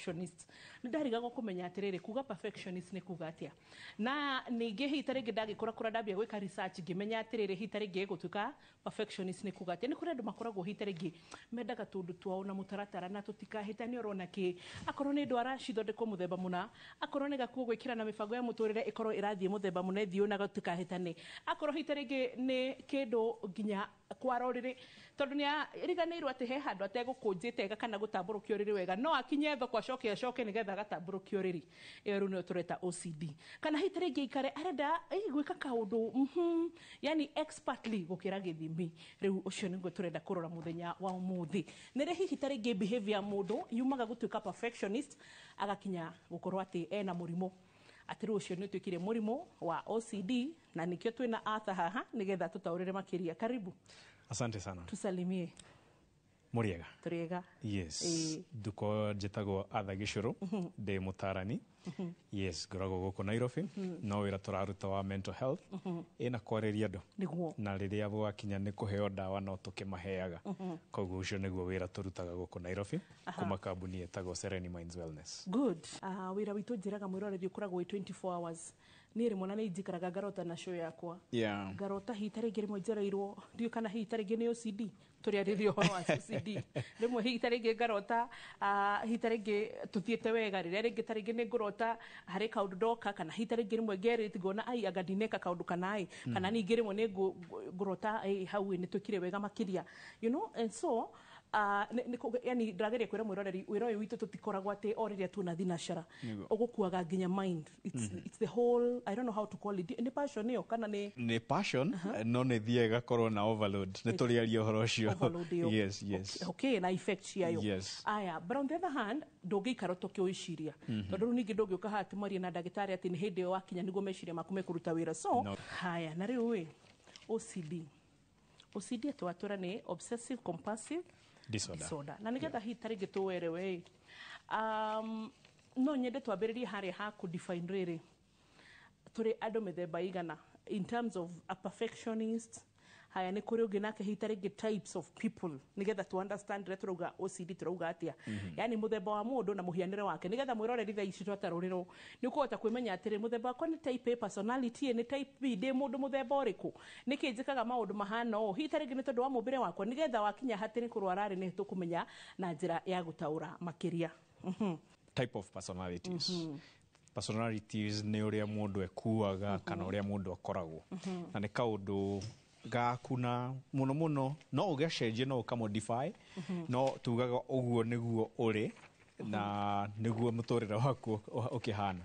Perfectionist. Nĩ ndarigagwo kũmenya atĩrĩrĩ, kuga perfectionist nĩ kuga atĩa. Na ningĩ hihi ta rĩngĩ ndagĩkũra kũra ndambia gwĩka research ngĩmenya atĩrĩrĩ, hihi ta rĩngĩ gũtuĩka perfectionist nĩ kuga atĩa. Nĩ kũrĩ andũ makoragwo hihi ta rĩngĩ mendaga tũndũ twao na mũtaratara na tũtikahĩtanie oro na kĩ. Akorwo nĩ ndwara cithondekwo mũthemba mũna, akorwo nĩ gakuo gwĩkĩra na mĩbango ya mũtũrĩre ĩkorwo ĩrathiĩ mũthemba mũna ĩthiĩ na gũtikahĩtane. Akorwo hihi ta rĩngĩ nĩ kĩndũ nginya kwara ũrĩrĩ, tondũ nĩ ariganĩirwo atĩ he handũ ategũkũnjĩte wega kana gũtambũrũkia ũrĩrĩ wega, no akinye thoko acoke acoke nĩgetha agatambũrũkia ũrĩrĩ. Ĩyo rĩu nĩyo tũreta OCD. Kana hihi ta rĩngĩ aikare arenda gwĩka kaũndũ yani expertly gũkĩra gĩthimi. Rĩu ũcio nĩguo tũrenda kũrora mũthenya wa ũmũthĩ. Nĩ rĩ hihi ta rĩngĩ behavior ya mũndũ yumaga gũtuĩka perfectionist agakinya gũkorwo atĩ ena mũrimũ, atĩ rĩu ũcio nĩ ũtuĩkire mũrimũ wa OCD, na nĩkĩo twĩna Arthur haha nĩgetha tũtaũrĩre makĩria. Karibu. Asante sana. Tusalimie. Mũrĩega? Tũrĩega. Yes. Ĩĩ. Nduko njĩtagwo Arthur Gĩcũrũ, ndĩ mũtarani. Yes, ngoragwo gũkũ Nairobi, no wĩra tũraruta wa mental health ĩna kwarĩria andũ. Na rĩrĩa gwakinya nĩ kũheo ndawa no tũkĩmaheaga. Koguo ũcio nĩguo wĩra tũrutaga gũkũ Nairobi kuma kambuni ĩtagwo Sereni Minds Wellness. Good. Wĩra witũ njĩraga mwĩroreri ũkoragwo wĩ 24 hours. Niĩ rĩmwe na nĩ njikaraga ngarota na show yakwa. Ngarota hihi ta rĩngĩ rĩmwe njereirwo, ndiũĩ kana hihi ta rĩngĩ nĩ OCD. Tũrĩarĩria ũhoro wa OCD. Rĩmwe hihi ta rĩngĩ ngarota, hihi ta rĩngĩ tũthiĩte wega, rĩrĩa rĩngĩ ta rĩngĩ nĩ ngũrota harĩ kaũndũ ndoka, kana hihi ta rĩngĩ rĩmwe ngerĩte ngona ai anga ndineka kaũndũ kana ai, kana ningĩ rĩmwe nĩ ngũrota, hau nĩ twĩkire wega makĩria. You know, and so, yani ndĩrageria kwĩra mwĩroreri wĩra ũyũ witũ tũtikoragwo atĩ o rĩrĩa tuona thinacara. Ũgũkuaga nginya mind. It's the whole, I don't know how to call it. Nĩ passion ĩyo kana nĩ Nĩ passion, no nĩ thiaga ĩgakorwo na overload. Nĩ tũrĩaria ũhoro ũcio. Overload ĩyo. Yes, yes. Okay, okay, na effect ciayo. Yes. Aya, but on the other hand, ndũngĩikara ũtakĩwĩciria. Tondũ rĩu ningĩ ndũngĩũka haha atĩ mwarie na ndagĩtarĩ atĩ nĩ hĩndĩ ĩyo wakinya nĩguo meciria maku mekũruta wĩra. So, No. haya, na rĩu ĩ, OCD. OCD atĩ watwĩra nĩ obsessive compulsive disorder. Disorder. Na nĩgetha hihi ta rĩngĩ tũwerewe ĩ, no nyende twambĩrĩrie harĩa ha kũ define rĩrĩ. Tũrĩ andũ mĩthemba igana in terms of a perfectionist. Haya, nĩ kũrĩ ũngĩ nake hihi ta rĩngĩ types of people nĩgetha tu understand rĩrĩa tũrauga OCD tũrauga atĩa. Yani mũthemba wa mũndũ na mũhianĩre wake nĩgetha mwĩroreri thaa ici twatarũrĩrwo nĩ ũkũhota kwĩmenya atĩrĩ mũthemba wakwa nĩ type A personality, nĩ type B, ndĩ mũndũ mũthemba ũrĩkũ, nĩkĩ njĩkaga maũndũ mahana ũũ, hihi ta rĩngĩ nĩ tondũ wa mũmbĩre wakwa, nĩgetha wakinya hatĩ nĩ kũrwara rĩ nĩ tũkũmenya na njĩra ya gũtaũra makĩria. Type of personalities. Personalities nĩ ũrĩa mũndũ ekuaga kana ũrĩa mũndũ akoragwo. Na nĩ kaũndũ gaku na mũno mũno no ũgacenjie, no ũkamodify, no tugaga ũguo nĩguo ũrĩ na nĩguo mũtũrĩre waku ũkĩhana.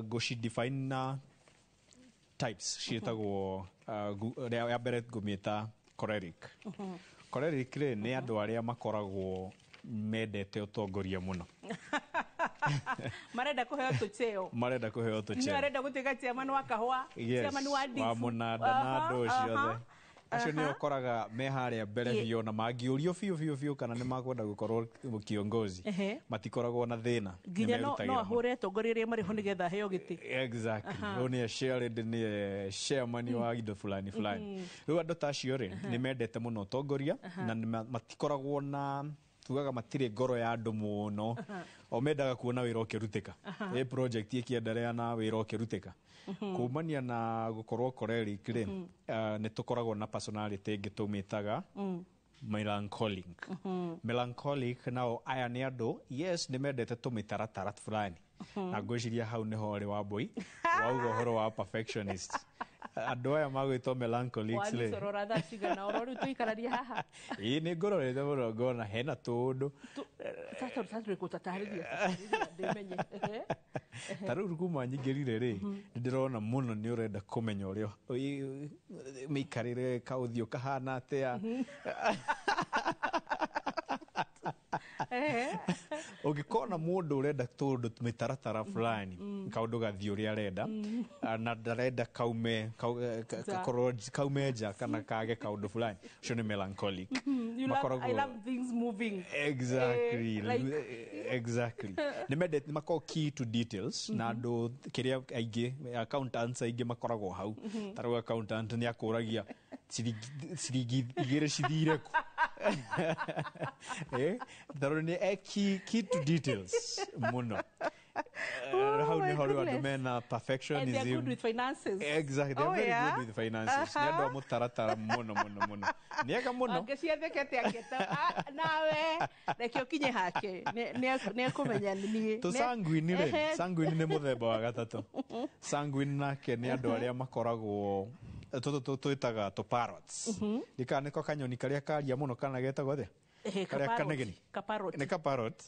Ngũci define na types ciĩtagwo, ya mbere ngũmĩta choleric. Choleric rĩ nĩ andũ arĩa makoragwo mendete ũtongoria mũno. Marenda kũheo tũcheo. Marenda kũheo tũcheo. Nĩ arenda gũtuĩka chairman wa kahũa, Yes, chairman wa ndibu. wa mũnanda na andũ ciothe. Acio nĩo ũkoraga me harĩa mbere biũ na mangĩũrio biũ biũ biũ kana nĩ makwenda gũkorwo kiongozi. Matikoragwo na thĩna. Nginya Nĩmerutagĩra no mũno. ahũre atongoria arĩa marĩ ho nĩgetha aheo gĩtĩ. Exactly. Ũyũ nĩe shared, nĩe chairman wa indo fulani fulani. Rĩu andũ ta acio rĩ, nĩ mendete mũno ũtongoria na matikoragwo na tugaga matirĩ ngoro ya andũ mũno. O mendaga kuona wĩra ũkĩrutĩka. Ĩ project ĩkĩenderea na wĩra ũkĩrutĩka. Kumania na gũkorwo choleric rĩ, nĩ tũkoragwo na personality ĩngĩ tũmĩtaga melancholic. Melancholic nao aya nĩ andũ, yes, nĩ mendete tũmĩtaratara fulani. Na ngwĩciria hau nĩho ũrĩ wa mbũi, wauga ũhoro wa perfectionist. Andũ aya magwĩtwo melancholics rĩ. Wanicorora thaa cigana oro rĩu tũikaranie haha. Ĩĩ, nĩ ngũrorete mũno ngona hena tũũndũ. Sasa tũrĩ gũtatarĩria, tatarĩria, ndĩmenye. Ta rĩu kuma nyingĩrire rĩ, nĩ ndĩrona mũno nĩ ũrenda kũmenya ũrĩa mĩikarĩre kaũthiũ kahana atĩa. Ũngĩkona mũndũ ũrenda tũndũ mĩtaratara fulani, kaũndũ gathiĩ ũrĩa arenda, na ndarenda Nja. gakorwo kaume nja kana kage kaũndũ fulani, ũcio nĩ melancholic. You love, Makoragwo I love things moving. Exactly. Like Exactly. Nĩ mendete, nĩ makoragwo key to details, na andũ kĩrĩa aingĩ, accountants aingĩ makoragwo hau. Ta rĩu accountant nĩ akũragia ciringi igĩrĩ cithire kũ? Tondũ nĩ key to details mũno. Hau my nĩho rĩu andũ goodness. mena And they are good perfectionism. with finances. Exactly, they're Oh, very yeah? good with finances. Nĩ andũ a mũtaratara mũno mũno mũno, nĩ ega mũno. Angĩciathekete angĩta nawe reke ũkinye hake, nĩ ekũmenya nĩ niĩ. Tũ sanguine rĩ, Ehe. sanguine nĩ mũthemba wa gatatũ. Sanguine nake nĩ andũ arĩa makoragwo tũtũ twĩtaga tũ parrots. Ndikana nĩko kanyoni karĩa karia mũno kana getagwo atĩa? Ehe, Karĩa kaparrot. kanegeni. Kaparrot. Nĩ kaparrot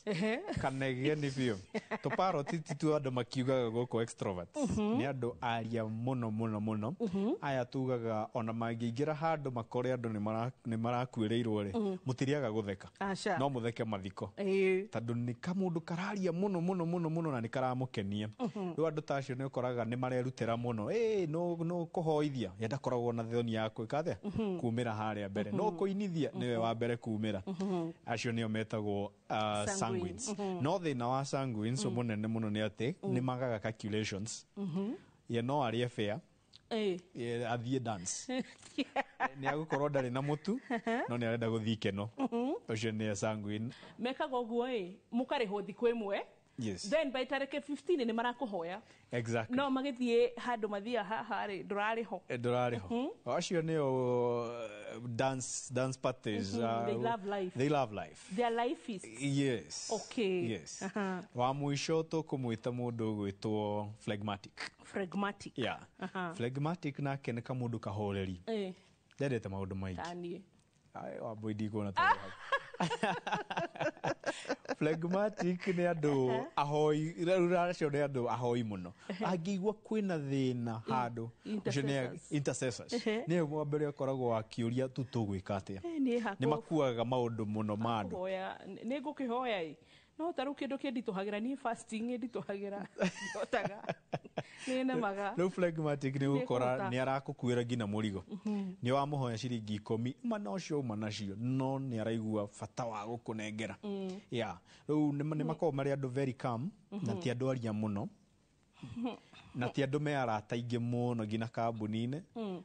kanegeni biũ. Tũ parrot ti tu andũ makiugaga gũkũ extroverts, nĩ andũ aria mũno mũno mũno. Aya tugaga ona mangĩingĩra handũ makore andũ nĩ marakuĩrĩirwo rĩ, mũtirĩaga gũtheka. Aca. No mũtheke mathiko, tondũ nĩ kamũndũ kararia mũno mũno mũno mũno na nĩ karamũkenia. Rĩu andũ ta acio nĩ ũkoraga nĩ marerutĩra mũno. Ĩ no kũhoithia ye ndakoragwo na thoni ya gwĩka atĩa, kumĩra harĩa mbere, no kũinithia nĩwe wa mbere kumĩra. Acio nĩo metagwo Sanguine. sanguines. No thĩna wa sanguines mũnene mũno nĩ atĩ nĩ magaga calculations. Ye no arĩe fair, ye athiĩ dance, nĩ agũkorwo ndarĩ na mũtu no nĩ arenda gũthiĩ ikeno. Ũcio nĩ sanguine. Mekaga ũguo ĩ, mũkarĩhwo thikũ ĩmwe, then by tarĩki 15 nĩ marakũhoya. No magĩthiĩ handũ mathiaga haha rĩ, ndũrarĩ ho. Ndũrarĩ ho. Acio nĩo dance parties. They love life. They love life. Their life is Yes. Okay. Yes. Wa mũico tũkũmwĩta mũndũ ũgwĩtwo phlegmatic. Phlegmatic. Yeah. Phlegmatic nake nĩ kamũndũ kahoreri, ndendete maũndũ maingĩ. Taniĩ. Ai, Wambui, ndikuona ta wĩ hau. Phlegmatic nĩ andũ ahoi. Rĩu acio nĩ andũ ahoi mũno. Angĩigua kwĩna thĩna handũ, ũcio nĩ Intercessors. Intercessors. Nĩwe wa mbere akoragwo akĩũria tu tũgwĩka atĩa. Niĩ Nĩ hakwa makuaga maũndũ mũno ma andũ. Kũhoya nĩ ngũkĩhoya ĩ, no ta rĩu kĩndũ kĩnditũhagĩra niĩ, fasting ĩnditũhagĩra, ndihotaga, nĩ nemaga. Rĩu phlegmatic nĩ gũkora Nĩkũhota. nĩ arakũkuĩra nginya mũrigo. Nĩ wamũhoya ciringi 10, uma nocio uma nacio, no nĩ araigua bata wa gũkũnengera. Yeah, rĩu nĩ makoragwo marĩ andũ very calm, na ti andũ aria mũno, na ti andũ me arata aingĩ mũno nginya kambuni-inĩ.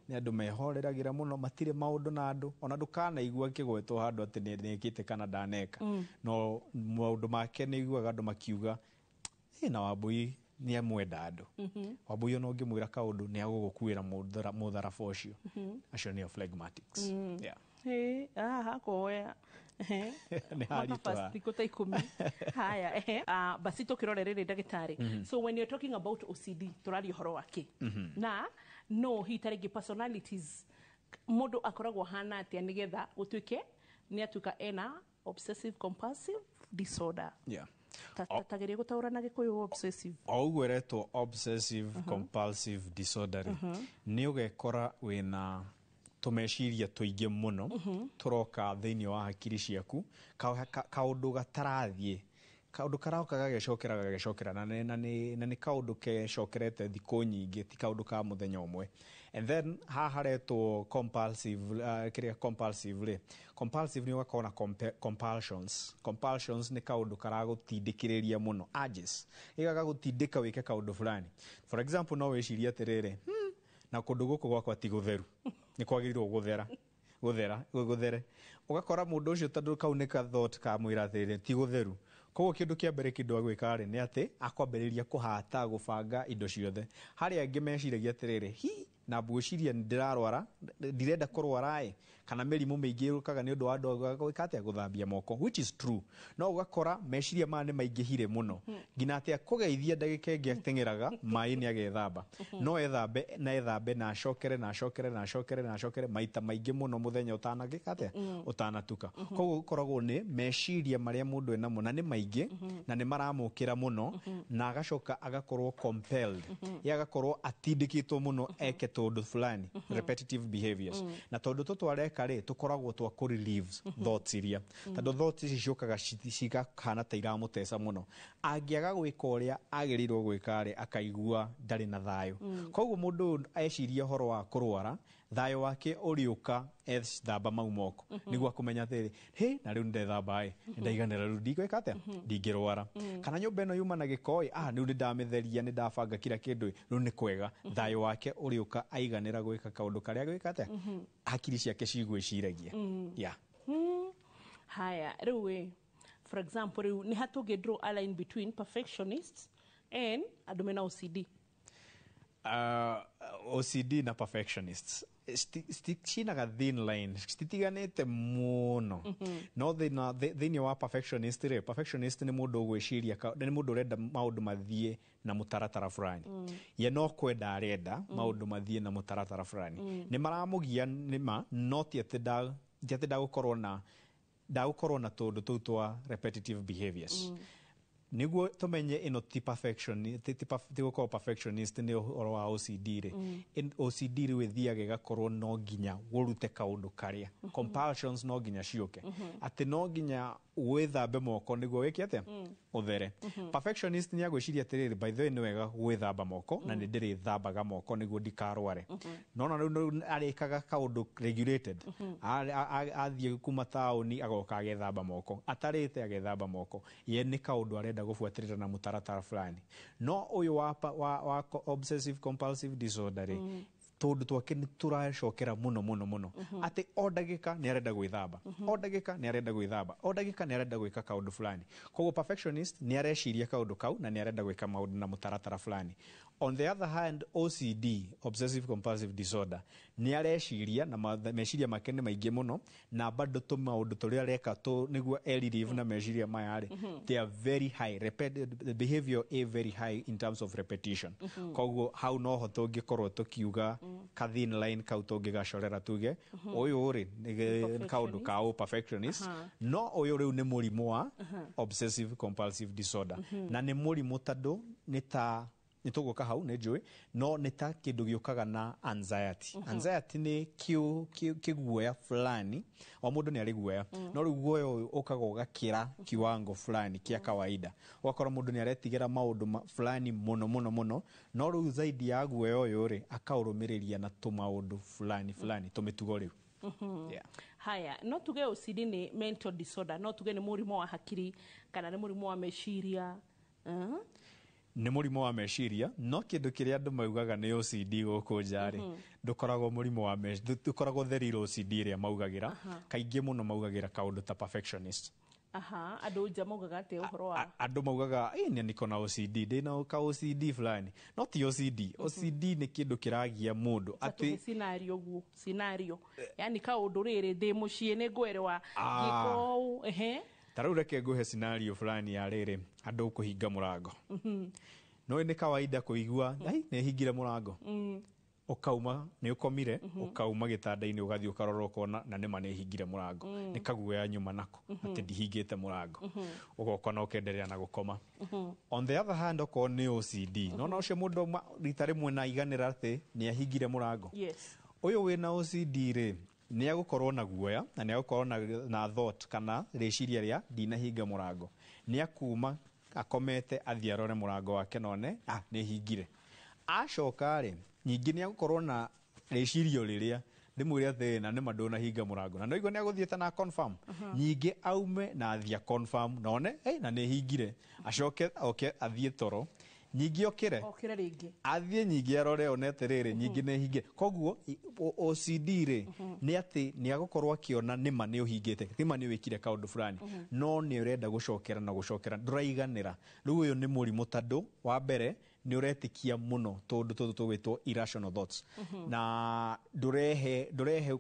Nĩ andũ mehoreragĩra mũno, matirĩ maũndũ na andũ. Ona ndũkanaigua akĩgwetwo handũ atĩ nĩ nĩekĩte kana ndaneka, no maũndũ make nĩ iguaga andũ makiuga, "Ĩ, na Wambui nĩ amwenda andũ. Wambui ona ũngĩmwĩra kaũndũ nĩ agũgũkuĩra mũtharaba ũcio." Acio nĩo phlegmatics, yeah. Ĩ, haha kũhoya. Ehe. Nĩ haritũha. Maka thikũ ta 10. Haya, ehe. Ah, basi tũkĩrore rĩrĩ, ndagĩtarĩ, so when you're talking about OCD, tũraria ũhoro wa kĩ? Na no hihi ta rĩngĩ personalities, mũndũ akoragwo ahana atĩa nĩgetha gũtuĩke nĩ atuĩka ena obsessive compulsive disorder? Ta geria gũtaũra na Gĩkũyũ obsessive. O ũguo ĩretwo obsessive compulsive disorder rĩ, nĩ ũgekora wĩna tũmeciria tũingĩ mũno tũroka thĩinĩ wa hakiri ciaku, kaũndũ gatarathiĩ, kaũndũ karoka gagecokera gagecokera, na nĩ kaũndũ kecokerete thikũ nyingĩ, ti kaũndũ ka mũthenya ũmwe. And then haha haretwo compulsive, kĩrĩa compulsive rĩ, compulsive nĩ ũgakorwo na compulsions. Compulsions nĩ kaũndũ karagũtindĩkĩrĩria mũno, urges, gĩgagũtindĩka wĩke kaũndũ fulani. For example, no wĩcirie atĩrĩrĩ, na kũndũ gũkũ gwakwa ti gũtheru, nĩ kwagĩrĩirwo gũthera gũthera gũthere. Ũgakora mũndũ ũcio, tondũ kau nĩ ka thought kamwĩra atĩrĩrĩ ti gũtheru, koguo kĩndũ kĩa mbere kĩndũ agwĩka rĩ nĩ atĩ akwambĩrĩria kũhata gũbanga indo ciothe. Harĩa angĩ meciragia atĩrĩrĩ, hi na ngwĩciria nĩ ndĩrarwara, ndirenda kũrwara ĩ, kana mĩrimũ mĩingĩ yũkaga nĩ ũndũ wa andũ gwĩka atĩa, gũthambia moko, which is true. No ũgakora meciria maya nĩ maingĩhire mũno nginya atĩ akũgeithia ndagĩka ĩngĩ ateng'eraga maĩ nĩ agethamba, no ethambe na ethambe na acokere na acokere na acokere na acokere maita maingĩ mũno mũthenya ũtanagĩka atĩa, ũtanatuka. Koguo gũkoragwo nĩ meciria marĩa mũndũ enamo na nĩ maingĩ na nĩ maramũkĩra mũno, na agacoka agakorwo compelled, ye agakorwo atindĩkĩtwo mũno eke tũndũ fulani, repetitive behaviors. Na tondũ tũtũ areka rĩ, tũkoragwo twa kũ relieve thoughts iria, tondũ thoughts ici ciũkaga cigakana ta iramũteca mũno. Angĩaga gwĩka ũrĩa agĩrĩirwo gwĩka rĩ, akaigua ndarĩ na thayũ. Koguo mũndũ ũyũ eciria ũhoro wa kũrwara, thayũ wake ũrĩũka ethamba mau moko, nĩguo akũmenya atĩrĩ, hĩ, na rĩu nĩndethamba ĩ, nĩndaiganĩra, rĩu ndigwĩka atĩa, ndingĩrwara. Kana nyũmba ĩno yuma na gĩko ĩ, ah, rĩu nĩndamĩtheria, nĩndabanga kila kĩndũ ĩ, rĩu nĩ kwega. Thayũ wake ũrĩũka aiganĩra gwĩka kaũndũ karĩa gwĩka atĩa, hakiri ciake cigwĩciragia, yeah. Haya, rĩu ĩ, for example, rĩu nĩ hatũngĩ draw a line between perfectionists and andũ mena OCD? OCD na perfectionists cinaga thin line, cititiganĩte mũno, no thĩna thĩinĩ wa perfectionist rĩ, perfectionist nĩ mũndũ ũgwĩciria nĩ mũndũ ũrenda maũndũ mathiĩ na mũtaratara fulani. Ye no kwenda arenda maũndũ mathiĩ na mũtaratara fulani. Nĩ maramũgia nĩma, no ti atĩ ti atĩ ndagũkorwo na tũndũ tũu twa repetitive behaviors. Nĩguo tũmenye ĩno ti perfection, ti gũkorwo perfectionist, nĩ ũhoro wa OCD rĩ. OCD rĩu ĩthiaga ĩgakorwo no nginya ũrute kaũndũ karĩa compulsions no nginya ciũke, atĩ no nginya wĩthambe moko nĩguo wĩke atĩa, ũthere. Perfectionist nĩ agwĩciria atĩrĩrĩ, by the way, nĩ wega gwĩthamba moko na nĩ ndĩrĩthambaga moko nĩguo ndikarware. No na rĩu arĩkaga kaũndũ regulated. Athiĩ kuma taũni agoka agethamba moko, atarĩte agethamba moko. Ye nĩ kaũndũ arenda gũbuatĩrĩra na mũtaratara fulani. No ũyũ wa obsessive compulsive disorder rĩ, tũndũ twake nĩ tũracokera mũno mũno mũno, atĩ o ndagĩka nĩ arenda gwĩthamba, o ndagĩka nĩ arenda gwĩthamba, o ndagĩka nĩ arenda gwĩka kaũndũ fulani. Koguo perfectionist nĩ areciria kaũndũ kau na nĩ arenda gwĩka maũndũ na mũtaratara fulani. On the other hand, OCD, obsessive compulsive disorder, nĩ areciria na meciria make nĩ maingĩ mũno, na bado tũmaũndũ tũrĩa areka tũ nĩguo erelieve na meciria maya rĩ, they are very high the behavior is very high in terms of repetition. Koguo hau noho tũngĩkorwo tũkiuga ka thin line kau tũngĩgacorera tuge ũyũ rĩ nĩ kaũndũ ka ũ perfectionist, no ũyũ rĩu nĩ mũrimũ wa obsessive compulsive disorder. Na nĩ mũrimũ tondũ nĩ ta nĩ tũgũka hau nĩ njũĩ, no nĩ ta kĩndũ gĩũkaga na anxiety. Anxiety nĩ kĩguoya fulani. O mũndũ nĩ arĩ guoya, no rĩu guoya ũyũ ũkaga ũgakĩra kiwango fulani kĩa kawaida, ũgakora mũndũ nĩ aretigĩra maũndũ fulani mũno mũno mũno. No rĩu zaidi ya guoya ũyũ rĩ, akaũrũmĩrĩria na tũmaũndũ fulani fulani, tũmĩtugo rĩu. Yeah. Haya, no tuge OCD nĩ mental disorder? No tuge nĩ mũrimũ wa hakiri kana nĩ mũrimũ wa meciria? Nĩ mũrimũ wa meciria, no kĩndũ kĩrĩa andũ maugaga nĩ OCD gũkũ nja rĩ, ndũkoragwo mũrimũ wa meciria, ndũkoragwo the real OCD ĩrĩa maugagĩra. Kaingĩ mũno maugagĩra kaũndũ ta perfectionist. Aha, andũ nja maugaga atĩa ũhoro wa Andũ maugaga ĩ nĩ niko na OCD, ndĩna ka OCD fulani, no ti OCD. OCD nĩ kĩndũ kĩragia mũndũ atĩ scenario guo, scenario yani kaũndũ rĩrĩ ndĩ mũciĩ nĩ ngwerewa ngĩka ũũ, ehe. Ta rĩu reke ngũhe scenario fulani ya rĩrĩ, andũ kũhinga mũrango. No nĩ kawaida kũigua ai nĩ hingire mũrango, ũkauma nĩ ũkomire, ũkauma gĩtanda-inĩ, ũgathiĩ ũkarora, ũkona na nĩma nĩ hingire mũrango. Nĩ kaguoya nyuma nako atĩ ndihingĩte mũrango, ũgoka na ũkenderea na gũkoma. On the other hand, okorwo nĩ OCD, nona ũcio mũndũ auma rita rĩmwe na aiganĩra atĩ nĩ ahingire mũrango. Ũyũ wĩna OCD rĩ, nĩ agũkorwo na guoya na nĩ agũkorwo na thought kana rĩciria rĩa ndinahinga mũrango. Nĩ akuma akomete athiĩ arore mũrango wake none ah nĩ hingire. Acoka rĩ, ningĩ nĩ agũkorwo na rĩcirio rĩrĩa ndĩmwĩre atĩ na nĩma ndũnahinga mũrango, na noigua nĩ agũthiĩte na confirm. Ningĩ aume na athiĩ confirm none hey, na nĩ hingire. Acoke oke athiĩ toro, ningĩ okĩre, okĩre rĩngĩ, athiĩ nyingĩ arore one atĩrĩrĩ nyingĩ nĩ hingire. Koguo OCD rĩ, nĩ atĩ nĩ agũkorwo akĩona nĩma nĩ ũhingĩte, nĩma nĩ wĩkire kaũndũ fulani, no nĩ ũrenda gũcokera na gũcokera, ndũraiganĩra. Rĩu ũyũ nĩ mũrimũ tondũ wa mbere nĩ ũretĩkia mũno tũndũ tũtũ tũgwĩtwo irrational thoughts, na ndũrehe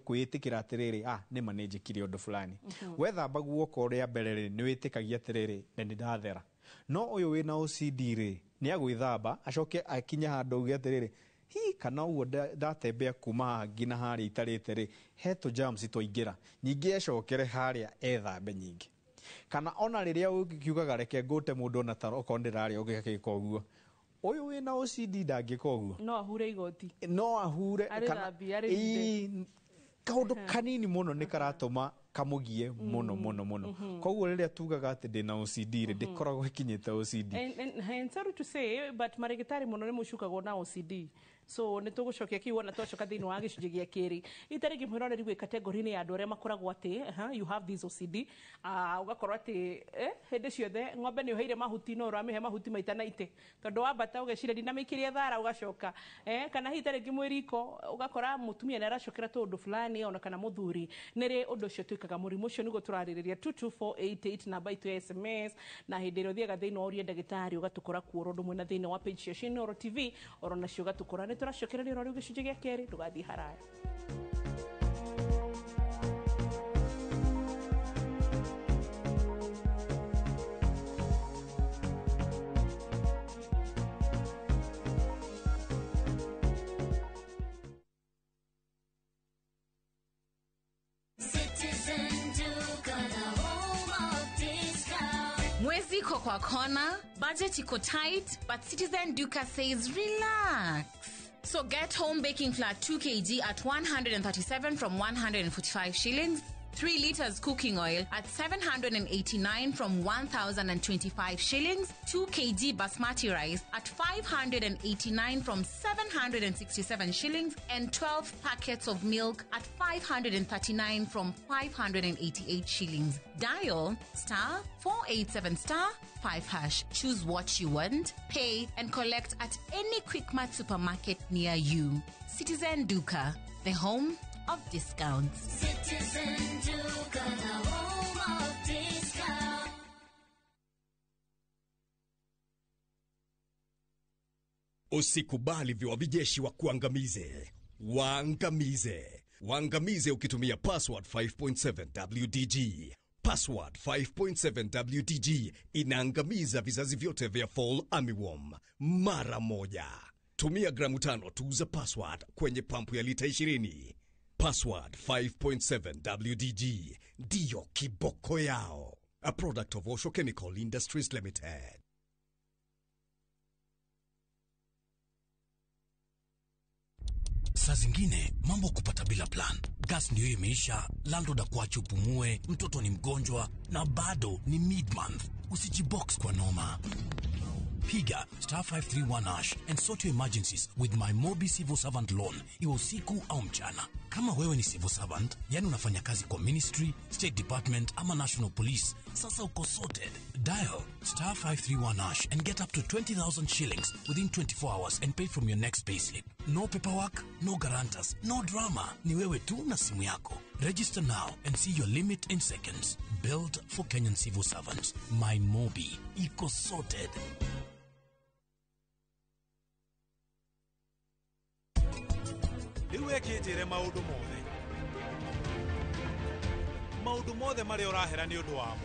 kwĩĩtĩkĩra atĩrĩrĩ ah nĩma nĩ njĩkire ũndũ fulani. Wethamba guoko rĩa mbere rĩ, nĩ wĩtĩkagia atĩrĩrĩ na nĩ ndathera. No ũyũ wĩna OCD rĩ, nĩ agwĩthamba acoke akinye handũ auge atĩrĩrĩ hi kana ũguo ndatembea kuma haha nginya harĩa itarĩte rĩ, he tũ germs twaingĩra. Ningĩ ecokere harĩa ethambe nyingĩ. Kana ona rĩrĩa ũkiugaga reke ngũte mũndũ ona ta okorwo ndĩrarĩa ũgĩka ũguo, ũyũ wĩna OCD ndangĩka ũguo. No ahure igoti. No ahure. Arĩthambie, arĩrinde. Ĩĩ, kaũndũ kanini mũno nĩ karatũma kamũgie mũno mũno mũno. Koguo rĩrĩa tugaga atĩ ndĩna OCD rĩ, ndĩkoragwo ĩkinyĩte OCD. And sorry to say, but marĩgĩtarĩ mũno nĩ mũcukagwo na OCD. So nĩ tũgũcokia kiu ona twacoka thĩinĩ wa gĩcunjĩ gĩa kerĩ. Itarĩ mwĩroreri gwĩ category-inĩ ya andũ arĩa makoragwo atĩ you have this OCD, ũgakorwo atĩ hĩndĩ ciothe ng'ombe nĩ ũheire mahuti no ũramĩhe mahuti maita na ite, tondũ wambata ũgeciria ndinamĩikĩria thara ũgacoka, kana hihi tarĩngĩ mwĩ riko ũgakora mũtumia nĩ aracokera tũũndũ fulani ona kana mũthuri. Nĩ rĩ ũndũ ũcio tuĩkaga mũrimũ ũcio nĩguo tũrarĩrĩria. 22488 namba itũ ya SMS, na hĩndĩ ĩrĩa ũthiaga thĩinĩ wa ũrie ndagĩtarĩ ũgatũkora kuo ũndũ ũmwe na thĩinĩ wa page cia Inooro TV oro nacio ũgatũkora. Nĩ tũracokereria oro rĩu gĩcunjĩ gĩa kerĩ, ndũgathiĩ haraya. Mwezi iko kwa kona, budget iko tight, but Citizen Duka says relax. So get home baking flour 2 kg at 137 from 145 shillings, 3 liters cooking oil at 789 from 1,025 shillings, 2 kg basmati rice at 589 from 767 shillings, and 12 packets of milk at 539 from 588 shillings. Dial star 487 star 5 hash. Choose what you want, pay, and collect at any Quickmart supermarket near you. Citizen Duka, the home of discounts. Citizen Duka, the home of discounts. Usikubali viwavijeshi wa kuangamize. Waangamize. Waangamize ukitumia Password 5.7 WDG. Password 5.7 WDG inaangamiza vizazi vyote vya fall armyworm mara moja. Tumia gramu 5 tu za Password kwenye pampu ya lita 20. Password 5.7 WDG ndiyo kiboko yao. A product of Osho Chemical Industries Limited. Saa zingine mambo kupata bila plan. Gas ndiyo imeisha, landlord akuache upumue, mtoto ni mgonjwa na bado ni mid-month. Usijibox kwa noma. Piga star 531 hash and sort your emergencies with my Mobi Civil Servant Loan, iwe usiku au mchana. Kama wewe ni civil servant, yani unafanya kazi kwa ministry, state department ama national police, sasa uko sorted. Dial star 531 hash and get up to 20,000 shillings within 24 hours and pay from your next payslip. No paperwork, no guarantors, no drama. Ni wewe tu na simu yako. Register now and see your limit in seconds. Built for Kenyan civil servants. My Mobi. Iko sorted. Rĩu wekĩnjĩre maũndũ mothe, maũndũ mothe marĩa ũrahera nĩ ũndũ wamo.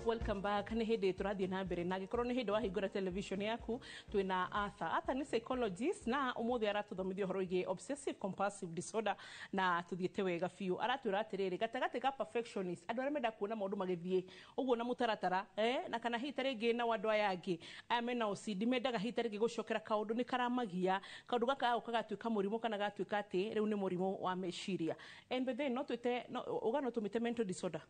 Welcome back. Nĩ hĩndĩ tũrathiĩ na mbere, na angĩkorwo nĩ hĩndĩ wahingũra television yaku, twĩna Arthur. Arthur nĩ psychologist na ũmũthĩ aratũthomithia ũhoro wĩgiĩ obsessive compulsive disorder, na tũthiĩte wega biũ. Aratwĩra atĩrĩrĩ, gatagatĩ ka perfectionist, andũ arĩa menda kuona maũndũ magĩthiĩ ũguo na mũtaratara, na kana hihi ta rĩngĩ nao andũ aya angĩ aya mena OCD mendaga hihi ta rĩngĩ gũcokera kaũndũ nĩ karamagia, kaũndũ gaka gagoka gatuĩka mũrimũ kana gatuĩka atĩ rĩu nĩ mũrimũ wa meciria. And by then no twĩte no, uga no tũmĩte mental disorder.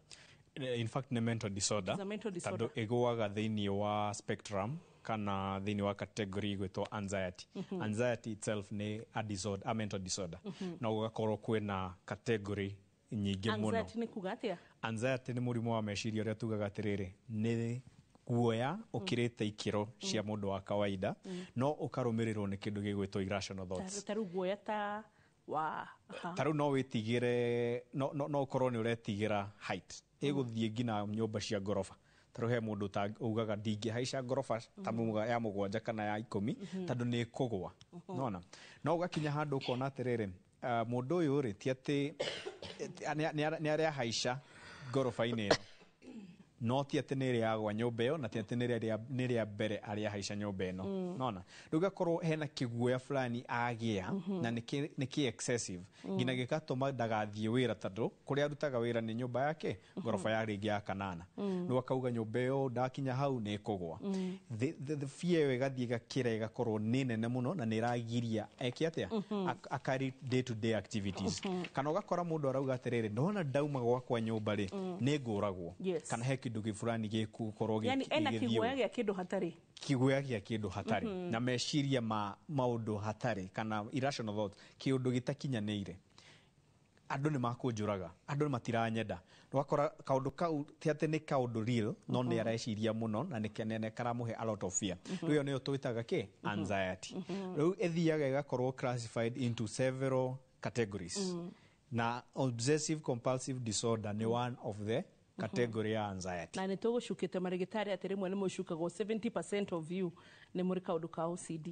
In fact nĩ mental disorder. It's a mental disorder. Tondũ ĩgũaga thĩinĩ wa spectrum kana thĩinĩ wa category ĩgwĩtwo anxiety. Anxiety itself nĩ a disorder, a mental disorder. Na gũgakorwo kwĩna category nyingĩ mũno. Anxiety nĩ kuga atĩa? Anxiety nĩ mũrimũ wa meciria ũrĩa tugaga atĩrĩrĩ, nĩ guoya ũkĩrĩte ikĩro cia mũndũ wa kawaida, no ũkarũmĩrĩrwo nĩ kĩndũ gĩgwĩtwo irrational thoughts. Ta rĩu guoya ta wa aha. Ta rĩu no wĩtigĩre, no ũkorwo nĩ ũretigĩra height, ĩgũthiĩ nginya nyũmba cia ngoroba. Ta rĩu he mũndũ ugaga ndingĩhaica ngoroba ta ya 7 kana ya 10 tondũ nĩ ĩkũgũa. Nona no ũgakinya handũ ũkona atĩrĩrĩ, mũndũ ũyũ rĩ, ti atĩ nĩ arĩa haica ngoroba-inĩ ĩno, No ti atĩ nĩ ĩrĩa yagwa nyũmba ĩyo, na ti atĩ nĩ rĩa mbere arĩa haica nyũmba ĩno. Nona rĩu gakorwo hena kĩguoya fulani agĩa na nĩ kĩ excessive nginya gĩgatũma ndagathiĩ wĩra, tondũ kũrĩa arutaga wĩra nĩ nyũmba yake ngoroba ya rĩngĩ ya kanana. Rĩu akauga nyũmba ĩyo ndakinya hau nĩ ĩkũgwa. The fear ĩyo ĩgathiĩ ĩgakĩra, ĩgakorwo nĩ nene mũno na nĩ ĩragiria eke atĩa, akari day to day activities. Kana ũgakora mũndũ arauga atĩrĩrĩ, ndona ndauma gwakwa nyũmba rĩ, nĩ ngũragwo, kana he kĩndũ gĩburani gĩgũkorwo. Yani ena kĩguoya gĩa kĩndũ hatarĩ. Kĩguoya gĩa kĩndũ hatarĩ na meciria ma maũndũ hatarĩ kana irrational thoughts, kĩũndũ gĩtakinyanĩire, andũ nĩ makũnjũraga, andũ matiranyenda. Ũgakora kaũndũ kau ti atĩ nĩ kaũndũ real, no nĩ areciria mũno na nĩ kenene karamũhe a lot of fear. Rĩu ĩyo nĩyo twĩtaga kĩ anxiety. Rĩu ĩthiaga ĩgakorwo classified into several categories, na obsessive compulsive disorder nĩ one of the category ya anxiety. Na nĩ tũgũcukĩte marĩgĩtarĩ atĩ rĩmwe nĩ mũcukagwo 70% of you nĩ mũrĩ kaũndũ ka OCD.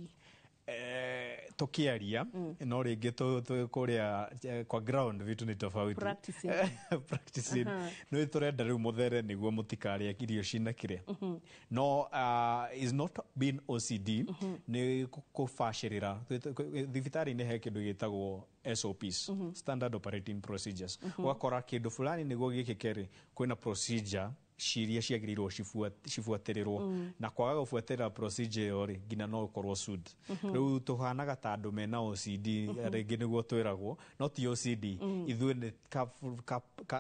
Tukiaria no rĩngĩ kũrĩa kwa ground vitu ni tofauti. Practicing. Practicing no tũrenda rĩu mũthere nĩguo mũtikarĩe irio cina kĩrĩa, no is not being OCD nĩ kũbacĩrĩra. Thibitarĩ-inĩ he kĩndũ gĩtagwo SOPs, standard operating procedures. Ũgakora kĩndũ fulani nĩguo gĩkĩke rĩ, kwĩna procedure ciria ciagĩrĩirwo cibuatĩrĩrwo, na kwaga gũbuatĩrĩra procedure ĩyo rĩ, nginya no ũkorwo sued. Rĩu tũhanaga ta andũ mena OCD rĩngĩ nĩguo twĩragwo, no ti OCD. Ithuĩ nĩ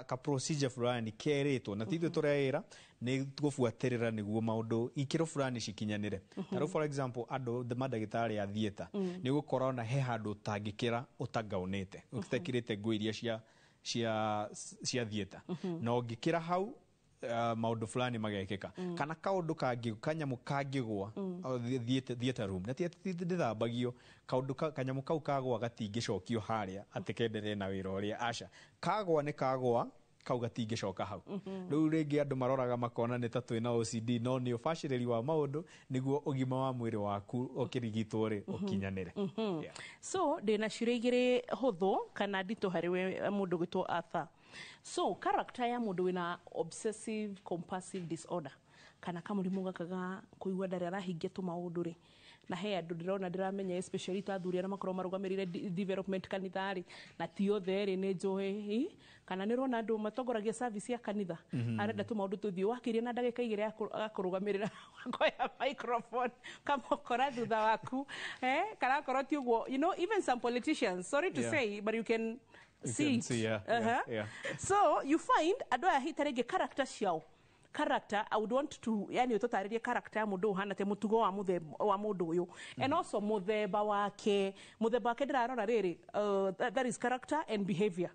ka procedure fulani kerĩtwo, na ti ithuĩ tũreĩra, nĩ gũbuatĩrĩra nĩguo maũndũ ikĩro fulani cikinyanĩre. Ta rĩu, for example, andũ mandagĩtarĩ a theatre, nĩ ũgũkora ona he handũ ũtangĩkĩra ũtangaũnĩte, ũtekĩrĩte nguo iria cia theatre, na ũngĩkĩra hau maũndũ fulani magekĩka, kana kaũndũ kangĩ, kanyamũ kangĩgwa theatre room, na ti atĩ ndĩthambagio, kaũndũ kanyamũ kau kagwa gatingĩcokio harĩa atĩ kenderee na wĩra ũrĩa. Aca, kagwa nĩ kagwa, kau gatingĩcoka hau. Rĩu rĩngĩ andũ maroraga makona nĩ ta twĩna OCD, no nĩ ũbacĩrĩri wa maũndũ nĩguo ũgima wa mwĩrĩ waku ũkĩrigitwo rĩ ũkinyanĩre. Yeah. So ndĩna ciũria igĩrĩ hũthũ kana nditũ harĩ we mũndũ gwĩtwo Arthur. So character ya mũndũ wĩna obsessive compulsive disorder kana kamũrimũ gaka ga kũigua ndarĩ arahingia tũmaũndũ rĩ, na he andũ ndĩrona ndĩramenya, especially ta athuri arĩa makoragwo marũgamĩrĩire development kanitha rĩ, na ti othe rĩ, nĩ njũĩ kana nĩ ũrona andũ matongoragia service ya kanitha, arenda tũmaũndũ tũthiĩ wakĩria na ndagĩka 2 akũrũgamĩrĩra wakoya microphone kamũkora thutha waku, kana akorwo ti ũguo, even some politicians, sorry to say, but you can You see can it. see, yeah. So you find andũ aya hita rĩngĩ character ciao, character, I would want to, yani ũtũtarĩrie character ya mũndũ ũhana te mũtugo wa mũthemba wa mũndũ ũyũ, and also mũthemba wake. Mũthemba wake ndĩrarora rĩrĩ, that is character and behavior,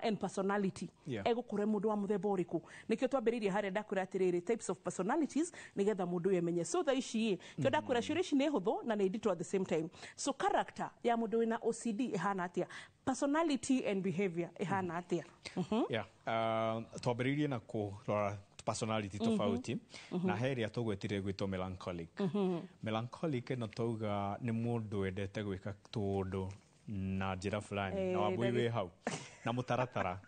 and personality. Egũkũra mũndũ wa mũthemba ũrĩkũ? Nĩkĩo twambĩrĩirie harĩa ndakwĩra atĩrĩrĩ, types of personalities, nĩgetha mũndũ ũyũ amenye. So thaa ici ĩ kĩo ndakwĩra ciũria ici nĩ hũthũ na nĩ nditũ at the same time. So character ya mũndũ wĩna OCD ĩhana atĩa? Personality and behavior ĩhana atĩa? Yeah. Twambĩrĩirie na kũrora personality tofauti, na he ĩrĩa tũgwetire gwĩtwo melancholic. Melancholic ĩno twauga nĩ mũndũ wendete gwĩka tũũndũ na njĩra fulani, na wambui wĩ hau na mũtaratara.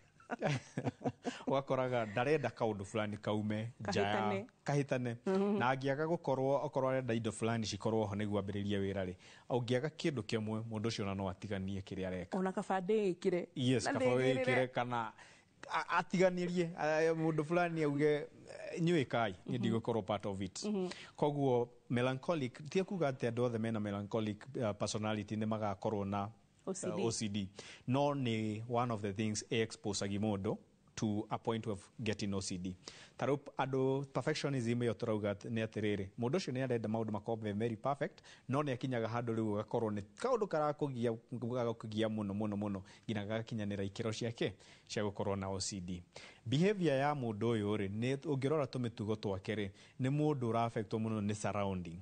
Ũgakoraga ndarenda kaũndũ fulani kaume nja ya Kahĩtane. Kahĩtane, na angĩaga gũkorwo, okorwo arenda indo fulani cikorwo ho nĩguo ambĩrĩrie wĩra rĩ, ũngĩaga kĩndũ kĩmwe, mũndũ ũcio ona no atiganie kĩrĩa areka. Ona kaba ndĩĩkĩre. Yes. Na Kaba ndĩgĩrĩre. wĩkĩre kana atiganĩrie mũndũ fulani auge, "Inyuĩ kai niĩ ndigũkorwo part of it." Koguo melancholic ti kuga atĩ andũ othe mena melancholic personality nĩ magakorwo na OCD. OCD, no nĩ one of the things exposagi mũndũ to a point of getting OCD. Ta rĩu andũ perfectionism ĩyo tũrauga nĩ atĩrĩrĩ, mũndũ ũcio nĩ arenda maũndũ makorwo me very perfect, no nĩ akinyaga handũ rĩu ũgakorwo nĩ kaũndũ karakũgia, gagakũgia mũno mũno mũno nginya gagakinyanĩra ikĩro ciake cia gũkorwo na OCD. Behavior ya mũndũ ũyũ rĩ, nĩ ũngĩrora tũmĩtugo twake rĩ, nĩ mũndũ ũraffectwo mũno nĩ surrounding,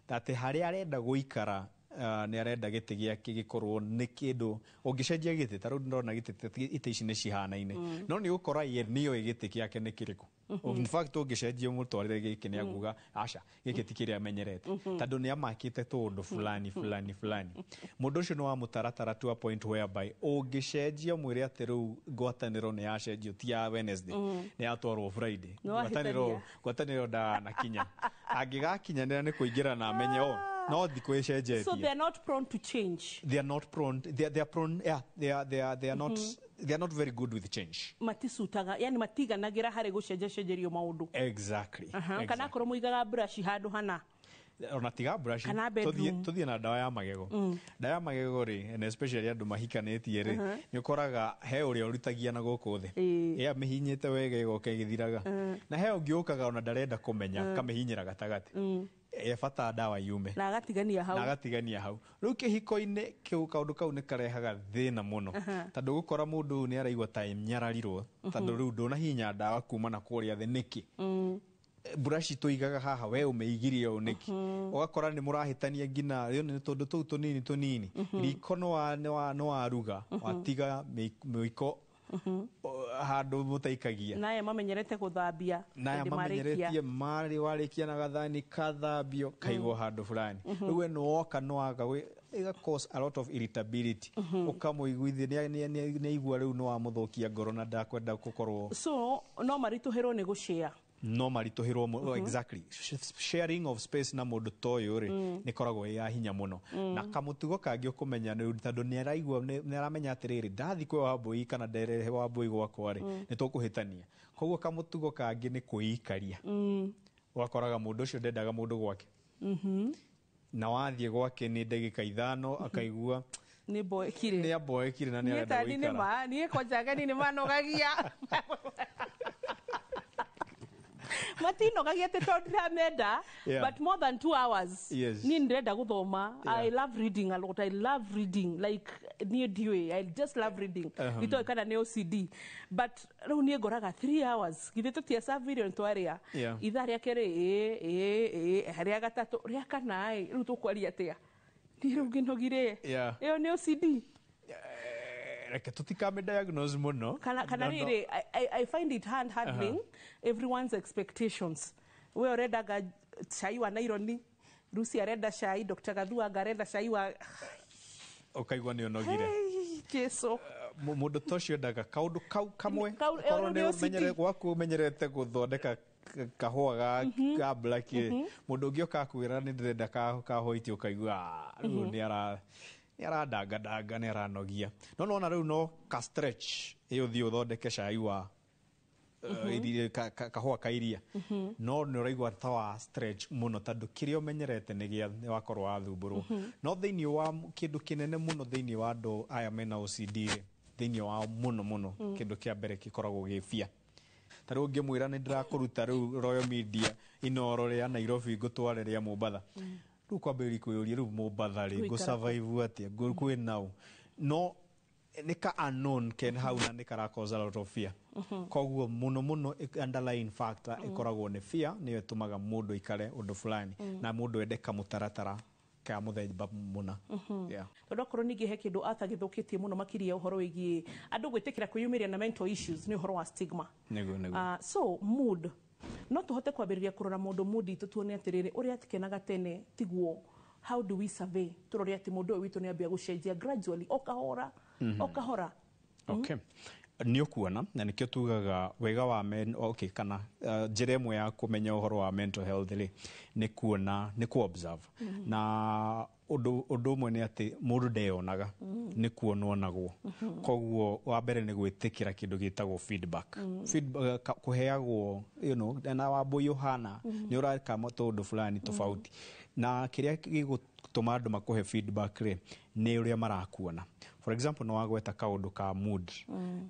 atĩ harĩa arenda gũikara, nĩ arenda gĩtĩ gĩake gĩkorwo nĩ kĩndũ ũngĩcenjia gĩtĩ. Ta rĩu ndĩrona gĩtĩ, itĩ ici nĩ cihanaine, no nĩ ũgũkora ye nĩoĩ gĩtĩ gĩake nĩ kĩrĩkũ. In fact, ũngĩcenjia mũtwarĩre gĩkĩ nĩ akuga aca, gĩkĩ ti kĩrĩa amenyerete, tondũ nĩ amakĩte tũũndũ fulani fulani fulani. Mũndũ ũcio nĩ wa mũtaratara to a point whereby ũngĩcenjia mwĩre atĩ rĩu ngwatanĩro nĩ yacenjio, ti ya Wednesday, nĩ yatwarwo Friday, Nĩ wahĩtania. Ngwatanĩro ndanakinya. Angĩgakinyanĩra nĩ kũingĩra na amenye o no thikũ ĩcenjetie. So they are not prone to change. They are not prone, they are prone, yeah, they are not, they are not very good with change. Maticutaga, yani matiganagĩra harĩ gũcenjacenjerio maũndũ. Exactly. Aha, kana akorwo mũigaga brush handũ hana. Ona tiga brush. Kana bedroom. Tuthiĩ na ndawa ya magego. Ndawa ya magego rĩ, and especially andũ mahikanĩtie rĩ, nĩ ũkoraga he ũrĩa ũrutagia na gũkũ thĩ, ĩ amĩhinyĩte wega ĩgoka ĩgĩthiraga, na he ũngĩ ũkaga ona ndarenda kũmenya, kamĩhinyĩra gatagatĩ, e bata ndawa yume. Na agatigania hau. Na agatigania hau. Rĩu kĩhiko-inĩ kĩu kaũndũ kau nĩ karehaga thĩna mũno, tondũ gũkora mũndũ ũyũ nĩ araigua ta nyararirwo, tondũ rĩu ndũnahihinya ndawa kuma na kũrĩa thĩ nĩkĩ, burashi tũigaga haha we ũmĩigirie ũũ nĩkĩ? Ũgakora nĩ mũrahĩtania nginya rĩo nĩ tũndũ tũu tũnini tũnini. Riko nĩ waruga watiga mĩiko handũ mũtaikagia. Naya mamenyerete gũthambia naya hĩndĩ marĩkia. Mamenyeretie marĩ warĩkia na gathani kathambio kaigwo handũ fulani. Rĩu we nĩwoka nĩwaga ĩga cause a lot of irritability, ũkamũiguithia nĩ aigua rĩu nĩwamũthũkia ngoro na ndakwenda gũkorwo. So no maritũhĩrwo nĩ gũshare. No maritũhĩrwo exactly. Sharing of space na mũndũ ta ũyũ rĩ, nĩ ĩkoragwo ĩ ya hinya mũno. Na kamũtugo kangĩ ũkũmenya nĩ tondũ nĩ araigua nĩ aramenya atĩrĩrĩ, ndathi kwĩ Wambũi kana nderehe Wambũi gwakwa rĩ, nĩ tũkũhĩtania. Koguo kamũtugo kangĩ nĩ kwĩikaria. Ũgakoraga mũndũ ũcio ndendaga mũndũ gwake, na wathiĩ gwake nĩ ndagĩka 5 akaigua nĩ mboekire. Nĩ amboekire na nĩ niĩ arenda tani nĩ gũikara. Ma niĩ kwanja ageni nĩ manogagia, matinogagia atĩ tondũ ndiramenda, but more than 2 hours, niĩ ndĩrenda gũthoma. I love reading a lot. I love reading like niĩ ndiũĩ, I just love reading. Itoĩ kana nĩ OCD, but rĩu niĩ ngoraga 3 hours githĩ tũtiaserve irio nĩtwarĩa, ithaa rĩa kerĩ ĩ ĩ ĩ rĩa gatatũ, rĩa kana ĩ, rĩu tũkwaria atĩa? Niĩ rĩu ngĩnogire. Ĩyo nĩ OCD? Reke tũtikame diagnose mũno. Kana No, no. rĩrĩ, I find it hard handling everyone's expectations. We ũrendaga cai wa naironi, Lucy arenda cai, Dr. Gathuanga arenda cai wa Ũkaigua nĩ ũnogire. Hey, Jesu. Mũndũ ta ũcio endaga kaũndũ kau kamwe. Ĩyo Korwo nĩ nĩ OCD. Gwaku ũmenyerete gũthondeka kahũa ga black rĩ, mũndũ ũngĩ oka akwĩra nĩ ndĩrenda ka white, ũkaigua, "Ah, rĩu nĩ aradangandanga, nĩ aranogia." No nona rĩu no ka stretch ĩ ũthiĩ ũthondeke cai wa kahũa ka iria, no nĩ ũraigua ta wa stretch mũno, tondũ kĩrĩa ũmenyerete nĩ gĩa nĩ wakorwo wathumbũrwo. No thĩinĩ wa kĩndũ kĩnene mũno thĩinĩ wa andũ aya mena OCD rĩ, thĩinĩ wao mũno mũno, kĩndũ kĩa mbere gĩkoragwo gĩ fear. Ta rĩu ũngĩmwĩra nĩ ndĩrakũruta rĩu Royal Media Inoro rĩa Nairobi ngũtware rĩa Mombatha, rĩu kwambĩrĩria kwĩyũria, rĩu Mombatha rĩ, Gũikara ngũ survive atĩa? Kwĩ naũ? No nĩ ka unknown ken hau na nĩ kara cause a lot of fear. Koguo mũno mũno underlying factor ĩkoragwo nĩ fear, nĩyo ĩtũmaga mũndũ aikare ũndũ fulani na mũndũ ende kamũtaratara ka mũthemba mũna. Yeah. Tondũ akorwo ningĩ he kĩndũ Arthur gĩthũkĩtie mũno makĩria ũhoro wĩgiĩ andũ gwĩtĩkĩra kwĩyumĩria na mental issues nĩ ũhoro wa stigma. Nĩguo. So mood, no tũhote kwambĩrĩria kũrora mũndũ mood itũ, tuone atĩrĩrĩ, ũrĩa atikenaga tene tiguo. How do we survey tũrore atĩ mũndũ ũyũ witũ nĩ ambia gũcenjia gradually, o kahora o kahora? Okay, nĩ ũkuona na nĩkĩo tugaga wega wa men, okay, kana njĩra ĩmwe ya kũmenya ũhoro wa mental health rĩ, nĩ kuona, nĩ ku observe. Na ũndũ ũmwe nĩ atĩ mũndũ ndeyonaga, nĩ kuonwo nagwo. Koguo wa mbere nĩ gwĩtĩkĩra kĩndũ gĩtagwo feedback. Feedback kũheagwo na Wambũi ũhana nĩ ũreka tũũndũ fulani tofauti, na kĩrĩa gĩgũtũma andũ makũhe feedback rĩ, nĩ ũrĩa marakuona. For example, nĩ wagweta kaũndũ ka mood,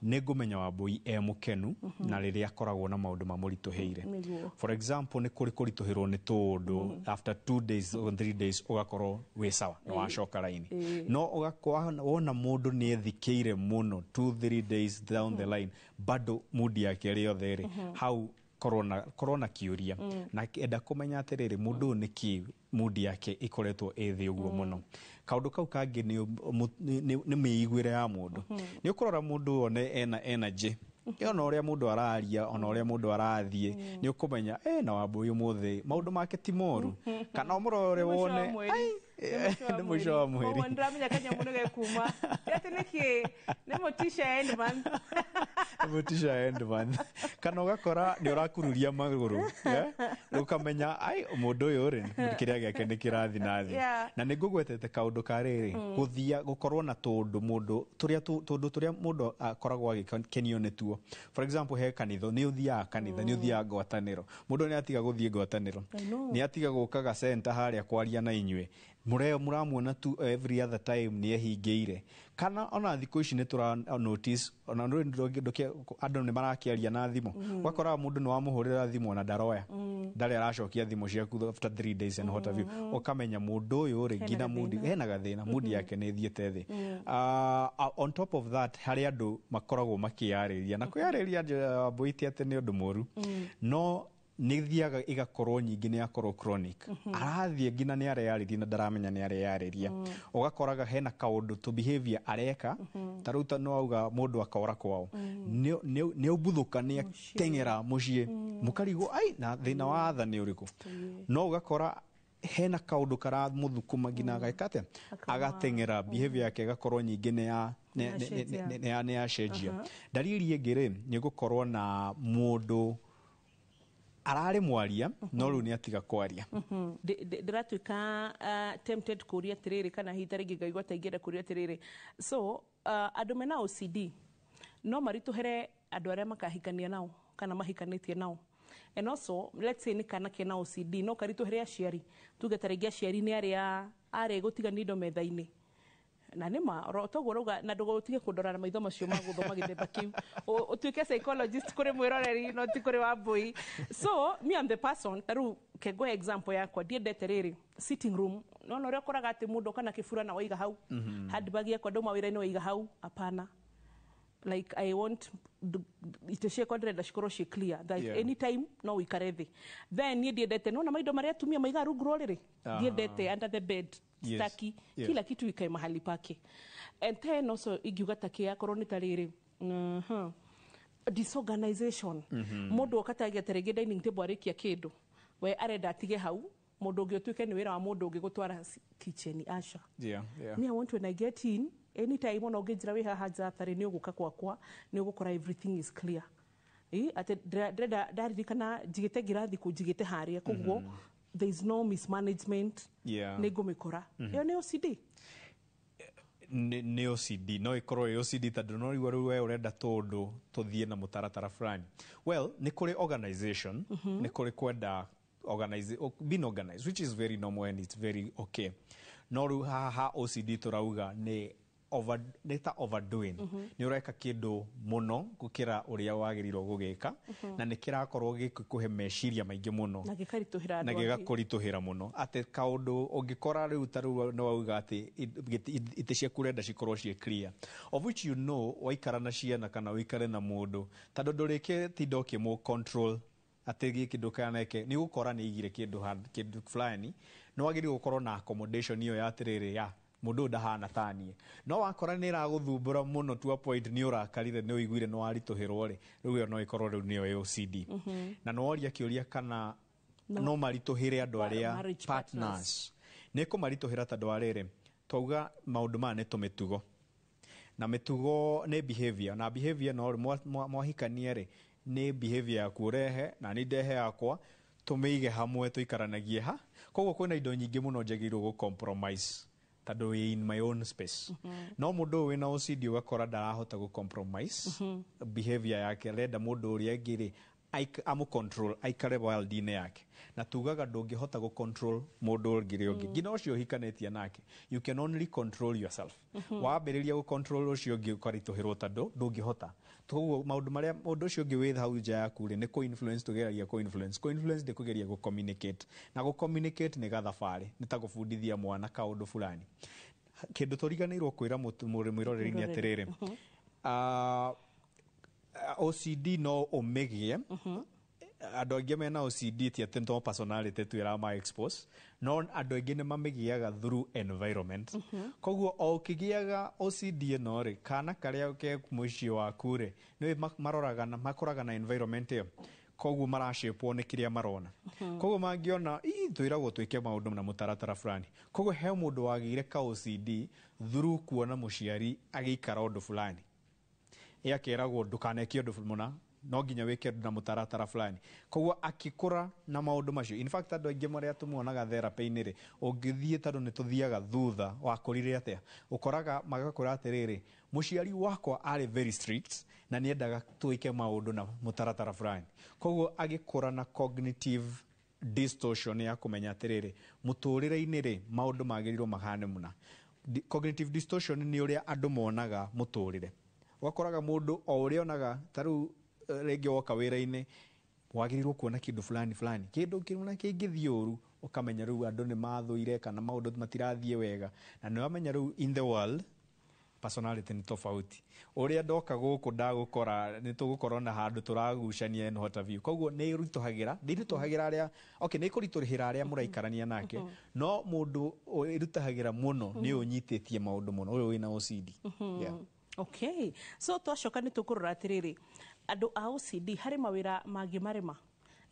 nĩ ngũmenya Wambũi e mũkenu na rĩrĩa akoragwo na maũndũ mamũritũhĩire. For example, nĩ kũrĩ kũritũhĩrwo nĩ tũũndũ, after 2 days or 3 days ũgakorwo wĩ sawa, nĩ wacoka raini. No ũgakora wona mũndũ nĩ ethikĩire mũno, 2-3 days down the line bado mood yake ĩrĩ yothe rĩ, hau korwo na kĩũria na enda kũmenya atĩrĩrĩ, mũndũ ũyũ nĩkĩ mood yake ĩkoretwo ĩ thĩ ũguo mũno? Kaũndũ kau kangĩ nĩ mĩiguĩre ya mũndũ. Nĩ ũkũrora mũndũ wone ena energy. Ona ũrĩa mũndũ araria, ona ũrĩa mũndũ arathiĩ, nĩ ũkũmenya na Wambũi ũmũthĩ maũndũ make ti moru, kana ũmũrore wone ai, nĩ mũico wa mweri. Koguo nĩndĩramenya kanyamũ nĩ gekuma. Ti atĩ nĩkĩ nĩ mũtisha end month. Mũtisha end month. Kana ũgakora nĩ ũrakururia magũrũ, ũkamenya ai mũndũ ũyũ rĩ, kĩrĩa gĩake nĩ kĩrathiĩ na thĩ. Na nĩ ngũgwetete kaũndũ ka rĩrĩ, gũthia gũkorwo na tũndũ mũndũ tũrĩa tũndũ tũrĩa mũndũ akoragwo agĩkenio nĩtuo. For example, he kanitha, nĩ ũthiaga kanitha, nĩ ũthiaga ngwatanĩro, mũndũ nĩ atiga gũthiĩ ngwatanĩro, nĩ atiga gũkaga center harĩa kwaria na inyuĩ, mũramuona tu every other time nĩ ehingĩire. Kana ona thikũ ici nĩ tũra notice ona andũ nĩ marakĩaria na thimũ, ũgakora mũndũ nĩ wamũhũrĩra thimũ ona ndaroya, ndarĩ aracokia thimũ ciaku after 3 days and what have you, ũkamenya mũndũ ũyũ rĩ nginya mood hena gathĩna, mood yake nĩ ĩthiĩte thĩ. On top of that, harĩ andũ makoragwo makĩyarĩria, na kwĩyarĩria Wambũi ti atĩ nĩ ũndũ mũru, no nĩ thiaga igakorwo nyingĩ, nĩ yakorwo chronic, arathiĩ nginya nĩ areyarĩria na ndaramenya nĩ areyarĩria. Ũgakoraga hena kaũndũ to behavior areka, ta rĩu ta no auga mũndũ akora kwao, nĩ ũbuthũka, nĩ ateng'era mũciĩ, mũkarigwo ai na thĩna wa atha nĩ ũrĩkũ. No ũgakora hena kaũndũ karamũthukuma nginya ageka atĩa, agateng'era, behavior yake ĩgakorwo nyingĩ nĩ yacenjia. Dalili ĩngĩ rĩ, nĩ gũkorwo na mũndũ ararĩ mwaria no rĩu nĩ atiga kwaria. Ndĩratuĩka tempted kũria atĩrĩrĩ, kana hihi ta rĩngĩ ngaigua ta ingĩenda kũria atĩrĩrĩ, so andũ mena OCD no maritũhere andũ arĩa makahikania nao kana mahikanĩtie nao? And also, let's say nĩ kana kena OCD, no karitũhere aciari? Tuge ta rĩngĩ aciari nĩ arĩa arĩ gũtigania indo metha-inĩ, na nĩ ma toguo ũrauga, na ndũgũtige kũndora na maitho macio ma gũthoma gĩthemba kĩu, ũtuĩke psychologist kũrĩ mwĩroreri, no ti kũrĩ Wambũi. So me, am the person, ta rĩu kengohe example yakwa, ndiendete rĩrĩ sitting room nona ũrĩa ũkoraga atĩ mũndũ oka na kĩbura na waiga hau, handbag yakwa ndauma wĩra-inĩ waiga hau. Hapana. Like, I want itĩ ciakwa ndĩrenda cikorwo ciĩ clear, like anytime no ũikare thĩ. Then niĩ ndiendete nona maindo marĩa atumia maigaga rungu rwa ũrĩrĩ, ndiendete under the bed. Staki. Kila kitu ikae mahali pake. And then also ingiuga ta kĩ akorwo nĩ ta rĩrĩ, disorganization, mũndũ okatagia ta rĩngĩ dining table, arĩkia kĩndũ we arenda atige hau, mũndũ ũngĩ ũtuĩke nĩ wĩra wa mũndũ ũngĩ gũtwara kitchen. Aca. Me, I want when I get in, anytime ona ũngĩnjĩra wĩ haha nja tarĩ nĩ ũgũka gwakwa, nĩ ũgũkora everything is clear. Ĩ atĩ ndĩrenda ndaririkana njigĩte ngirathi kũ njigĩte harĩa, koguo there is no mismanagement. Nĩ ngũmĩkora. Ĩyo nĩ OCD? Nĩ OCD, no ĩkorwo ĩ OCD, tondũ no rĩu we ũrenda tũndũ tũthiĩ na mũtaratara fulani. Well, nĩ kũrĩ organization, nĩ kũrĩ kwenda organize, being organized, which is very normal and it's very okay. No rĩu haha OCD tũrauga nĩ over, nĩ ta overdoing, nĩ ũreka kĩndũ mũno gũkĩra ũrĩa wagĩrĩirwo gũgĩka, na nĩ kĩrakorwo gĩkũhe meciria maingĩ mũno na gĩkaritũhĩra na andũ angĩ. Gĩgakũritũhĩra mũno, atĩ kaũndũ ũngĩkora rĩu ta rĩu no wauga atĩ itĩ ciaku ũrenda cikorwo ciĩ clear, of which you know waikara na ciana kana ũikare na mũndũ, tondũ ndũrĩkĩtinda ũkĩmũ control atĩ gĩkĩ ndũkaneke, nĩ ũgũkora nĩ aigire kĩndũ kĩndũ fulani. Nĩ wagĩrĩirwo gũkorwo na accommodation ĩyo ya atĩrĩrĩ, ya mũndũ ũyũ ndahana ta niĩ, no wakora nĩ ĩragũthumbũra mũno to a point nĩ ũrakarire, nĩ ũiguire nĩ waritũhĩrwo rĩ, rĩu ĩyo no ĩkorwo rĩu nĩyo OCD. Na nĩ woria kĩũria kana no maritũhĩre andũ arĩa marriage. Partners nĩ kũmaritũhĩra, tondũ wa rĩrĩ, twauga maũndũ maya nĩ tũmĩtugo, na mĩtugo nĩ behavior, na behavior no mwahikania rĩ, nĩ behavior yaku ũrehe na nĩ ndehe yakwa, tũmĩige hamwe tũikaranagie ha. Koguo kwĩna indo nyingĩ mũno njagĩrĩirwo gũ compromise tondũ wĩ in my own space. No mũndũ ũyũ wĩna OCD ũgakora ndarahota gũ compromise behavior yake, arenda mũndũ ũrĩa ũngĩ rĩ amũ control, aikare world-inĩ yake. Na tugaga ndũngĩhota gũ control mũndũ ũngĩ rĩ ũngĩ, nginya ũcio ũhikanĩtie nake. You can only control yourself. Wambĩrĩria gũ control ũcio ũngĩ, ũkaritũhĩrwo tondũ ndũngĩhota. Koguo maũndũ marĩa mũndũ ũcio ũngĩ wĩ hau nja yaku rĩ, nĩ kũ influence tũgeragia kũ influence. Kũ influence nĩ kũgeria gũ communicate, na gũ communicate nĩ gathabarĩ, nĩ ta gũbundithia mwana kaũndũ fulani. Kĩndũ tũriganĩirwo kwĩra mwĩroreri nĩ atĩrĩrĩ, OCD no ũmĩgĩe Andũ aingĩ mena OCD ti atĩ to personality tu ĩrama expose, no andũ aingĩ nĩ mamĩgĩaga through environment. Koguo o ũkĩgĩaga OCD ĩno rĩ, kana karĩa ke mũciĩ waku rĩ, nĩ maroraga na makoraga na environment ĩyo, koguo marashĩpwo nĩ kĩrĩa marona. Koguo mangĩona ii twĩragwo twĩke maũndũ na mũtaratara fulani, koguo he mũndũ wagĩire ka OCD through kuona mũciari agĩikara ũndũ fulani, akeragwo ndũkaneke ũndũ mũna, no nginya wĩke ũndũ na mũtaratara fulani, koguo akĩkũra na maũndũ macio. In fact, andũ aingĩ marĩa tũmonaga therapy-inĩ rĩ, ũngĩthiĩ, tondũ nĩ tũthiaga thutha wakũrire atĩa, ũkoraga magakũra atĩrĩrĩ, mũciari wakwa arĩ very strict na nĩendaga twĩke maũndũ na mũtaratara fulani, koguo agĩkũra na cognitive distortion ya kũmenya atĩrĩrĩ, mũtũrĩre-inĩ rĩ, maũndũ magĩrĩirwo mahane mũna. Cognitive distortion nĩ ũrĩa andũ monaga mũtũrĩre. Ũgakoraga mũndũ o ũrĩa onaga ta rĩu rĩngĩ woka wĩra-inĩ wagĩrĩirwo kuona kĩndũ fulani fulani, kĩndũ kĩmwe kĩngĩthiĩ ũru, ũkamenya rĩu andũ nĩ mathũire kana maũndũ matirathiĩ wega, na nĩ wamenya rĩu in the world personality nĩ tofauti. Ũrĩa ndoka gũkũ ndagũkora nĩ tũgũkorwo na handũ tũragucania and what have you. Koguo nĩ ĩritũhagĩra, ndĩritũhagĩra arĩa, okay, nĩ ĩkũritũhĩra arĩa mũraikarania nake, no mũndũ ĩritũhagĩra mũno nĩ ũnyitĩtie maũndũ mũno, ũyũ wĩna OCD. Yeah. Okay, so twacoka nĩ tũkũrora atĩrĩrĩ, andũ a OCD harĩ mawĩra mangĩ marĩma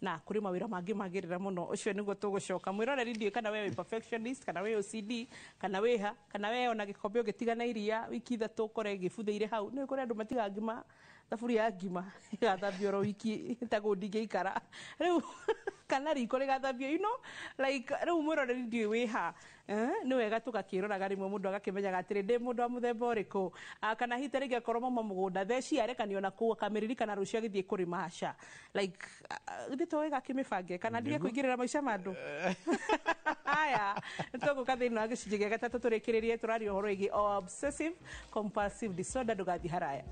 na kũrĩ mawĩra mangĩ magĩrĩra mũno. Ũcio nĩguo tũgũcoka. Mwĩroreri, ndiũĩ kana we wĩ perfectionist, kana wĩ OCD, kana wĩha, kana we ona gĩkombe ũngĩtigana iria wiki 3 ũkore gĩbuthĩire hau. Nĩ kũrĩ andũ matigaga ngima, thaburia ya ngima ĩgathambio oro wiki, tagwo ndingĩikara rĩu, kana riko rĩgathambio, like rĩu mwĩroreri ndiũĩ wĩha. Nĩ wega tũgakĩroraga rĩmwe mũndũ agakĩmenyaga atĩrĩ, ndĩ mũndũ wa mũthemba ũrĩkũ. Kana hihi ta rĩngĩ akorwo mauma mũgũnda theci arekanio na kũu akamĩririkana rũciũ agĩthiĩ kũrĩma, aca, like githĩ to wega akĩmĩbange kana ndige kũingĩrĩra maica ma andũ aya. Nĩtũgũka thĩinĩ wa gĩcunjĩ gĩa gatatũ tũrĩkĩrĩrie tũraria ũhoro wĩgiĩ obsessive compulsive disorder. Ndũgathiĩ haraya.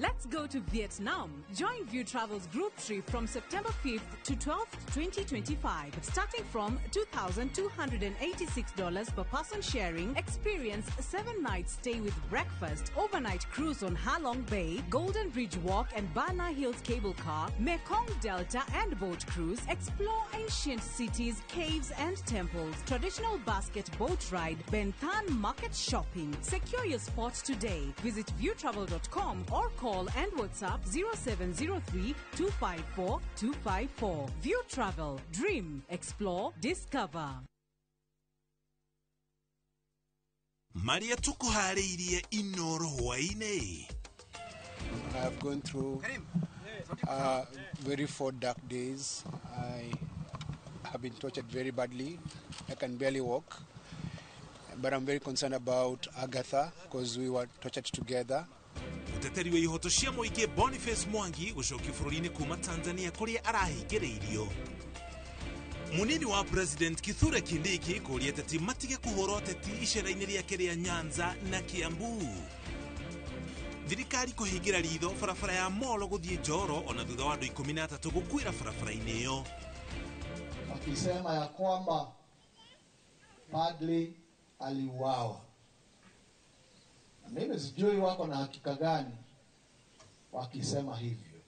Let's go to Vietnam. Join View Travel's group trip from September 5th to 12th, 2025. Starting from $2,286 per person sharing, experience 7-night stay with breakfast, overnight cruise on Halong Bay, Golden Bridge Walk and Bana Hills Cable Car, Mekong Delta and boat cruise, explore ancient cities, caves and temples, traditional basket boat ride, Ben Thanh market shopping. Secure your spot today. Visit viewtravel.com or call and WhatsApp 0703 254 254. View Travel. Dream, explore, discover. Marĩa tũkũharĩirie Inoro hwaĩ-inĩ. I have gone through very four dark days. I have been tortured very badly. I can barely walk. But I'm very concerned about Agatha because we were tortured together. Mũteteri wa ihoto cia mũingĩ Boniface Mwangi gũcokio bũrũri-inĩ kuma Tanzania kũrĩa arahingĩrĩirio. Munini wa President Kithure Kindiki kũria ateti matige kũhũra ũteti icera-inĩ rĩake rĩa Nyanza na Kiambu. Thirikari kũhingĩra ritho barabara ya Molo gũthiĩ Njoro ona thutha wa andũ 13 gũkuĩra barabara-inĩ ĩyo. Wakisema ya kwamba padri aliuawa. Mimi sijui wako na hakika gani wakisema hivyo.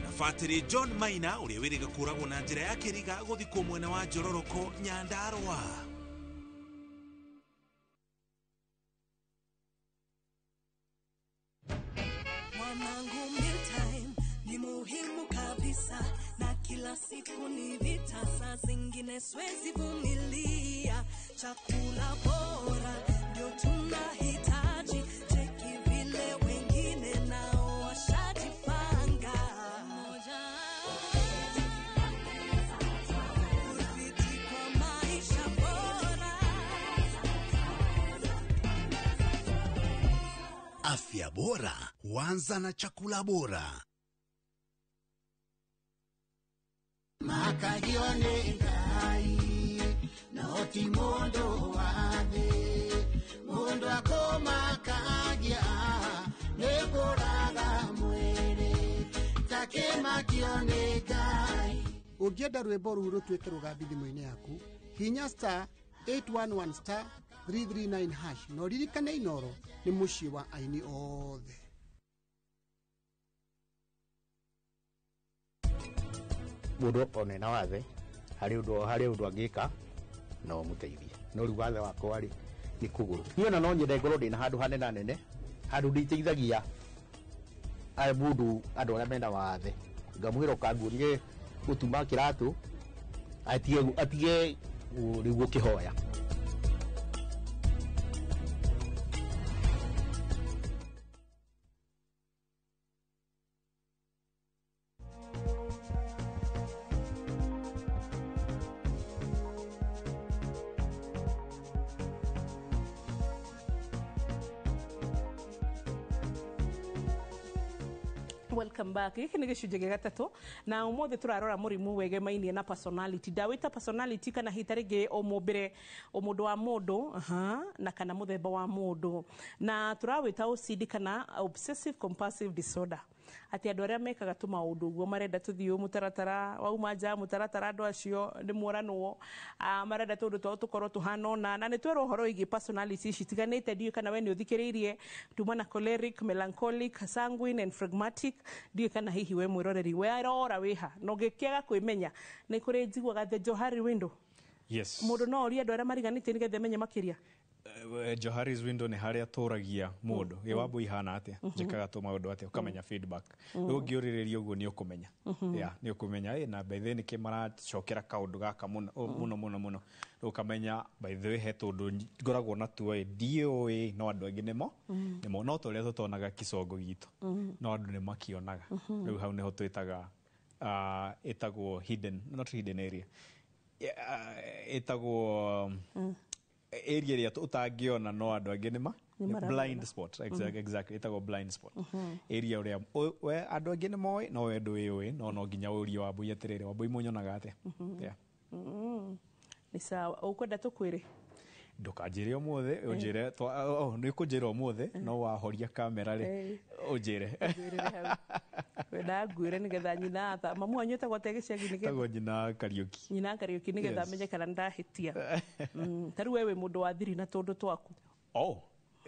Na Fatĩrĩ John Maina ũrĩa wĩrĩga kũragwo na njĩra ya kĩriga gũthikwo mwena wa Njororoko Nyandarua. Mwanangu, mealtime ni muhimu kabisa, na kila siku ni vita, saa zingine siwezi vumilia. Chakula bora ndio tunahitaji, cheki vile wengine nao washajipanga. Urafiki kwa maisha bora. Afya bora huanza na chakula bora. Makagione ngai noti mundu wathi mundu akomakagia nikuraga mwiri ta Ndeithio nĩ Ngai. Ũngĩenda rwĩmbo rũu rũtuĩke rũgambi thimũ-inĩ yaku, hinya star 811 star 339 hash na ũririkane Inoro nĩ mũciĩ wa aini othe. Mũndũ ona ena wathe harĩ ũndũ angĩka no mũteithie, no rĩu wathe wakwa rĩ nĩ kũgũrũ. Niĩ ona no nyende ngorwo ndĩna handũ hanene nene, handũ ndĩteithagia mũndũ, andũ arĩa mena wathe, ngamwĩra ũkanguonie gũtuma kĩratũ, atige rĩu gũkĩhoya. Welcome back. Gĩkĩ nĩ gĩcunjĩ gĩa gatatũ na ũmũthĩ tũrarora mũrimũ wegemainie na personality. Ndawĩta personality kana hihi ta rĩngĩ ũmũmbĩre, ũmũndũ wa mũndũ, aha, na kana mũthemba wa mũndũ, na tũrawĩta OCD kana obsessive compulsive disorder, atĩ andũ arĩa mekaga tũmaũndũ ũguo marenda tũthiĩ mũtaratara wauma nja mũtaratara, andũ acio nĩ moranwo. Marenda tũndũ twao tũkorwo tũhana ũna, na nĩ twerwo ũhoro wĩgiĩ personality ici itiganĩte. Ndiũĩ kana we nĩ ũthikĩrĩirie tuma na choleric, melancholic, sanguine and phlegmatic. Ndiũĩ kana hihi we mwĩroreri werora wĩha na ũngĩkĩaga kwĩmenya. Nĩ kũrĩ njiguaga the Johari window. Yes. Mũndũ no orie andũ arĩa mariganĩtie nĩgetha amenye makĩria. Johari's window nĩ harĩa tũragia mũndũ ĩ Wambui ihana atĩa, njĩkaga tũ maũndũ atĩa, ũkamenya feedback. Rĩu ũngĩũrĩrĩria ũguo nĩ ũkũmenya. Yeah, nĩ ũkũmenya ĩ na by the way nĩkĩ maracokera kaũndũ gaka mũno mũno mũno mũno. Rĩu ũkamenya, by the way, he tũndũ ngoragwo natuo ĩ ndiũĩ, no andũ angĩ nĩmo nĩmo, no ta ũrĩa tũtonaga kĩcongo gitũ, no andũ nĩ makĩonaga. Rĩu hau nĩho twĩtaga ĩtagwo hidden, not hidden area. Yeah, ĩtagwo area ĩrĩa ũtangĩona no andũ angĩ nĩma Nĩ marabona. Blind spot, exactly, ĩtagwo blind spot area ũrĩa we andũ angĩ nĩ moĩ no we ndũĩũĩ, no nginya ũrie Wambui atĩrĩrĩ, Wambui mũnyonaga atĩa? Yeah. Nĩ sawa, ũkwenda tũkwĩre? Ndũkanjĩre ũmũthĩ, ũnjĩre oh, nĩ ũkũnjĩra ũmũthĩ, no wahoria kamera rĩ, ũnjĩre. Ngwĩrĩre hau wendaga ngwĩre nĩgetha nyina atha mamu wanyu etagwo atĩa gĩcagi nĩgetha Tagwo nyina Kariũki. Nyina Kariũki, nĩgetha amenye kana nĩndahĩtia. Ta rĩu we wĩ mũndũ wa thiri na tũndũ twaku. Oh,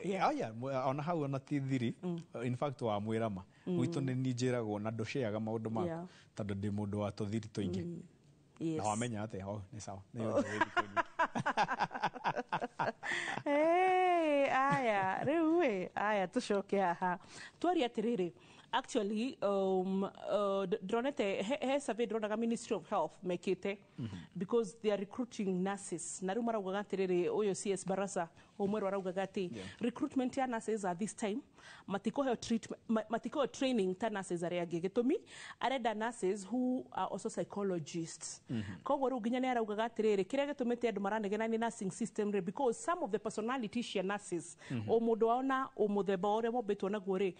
yeah, yeah. Ona hau ona ti thiri. In fact, wa mwĩrama gwitũ nĩ niĩ njĩragwo na ndũceaga maũndũ maku tondũ ndĩ mũndũ wa tũthiri tũingĩ. Na wamenya atĩa? Oh, nĩ sawa, nĩ ũndũ wĩ thikũ nyingĩ. Hey, aya rĩu ĩ aya tũcoke haha twarie atĩrĩrĩ. Actually, ndĩronete he survey ndĩronaga Ministry of Health mekĩte because they are recruiting nurses, na rĩu maraugaga atĩrĩrĩ, ũyũ CS Barasa ũmwerũ araugaga atĩ recruitment ya nurses at this time matikũheo treatment, matikũheo training ta nurses arĩa angĩ. Gĩtũmi arenda nurses who are also psychologists. Koguo rĩu nginya nĩ araugaga atĩrĩrĩ, kĩrĩa gĩtũmĩte andũ maranegena nĩ nursing system rĩ, because some of the personality cia nurses, o mũndũ wao na o mũthemba wa ũrĩa mombĩtwo naguo rĩ,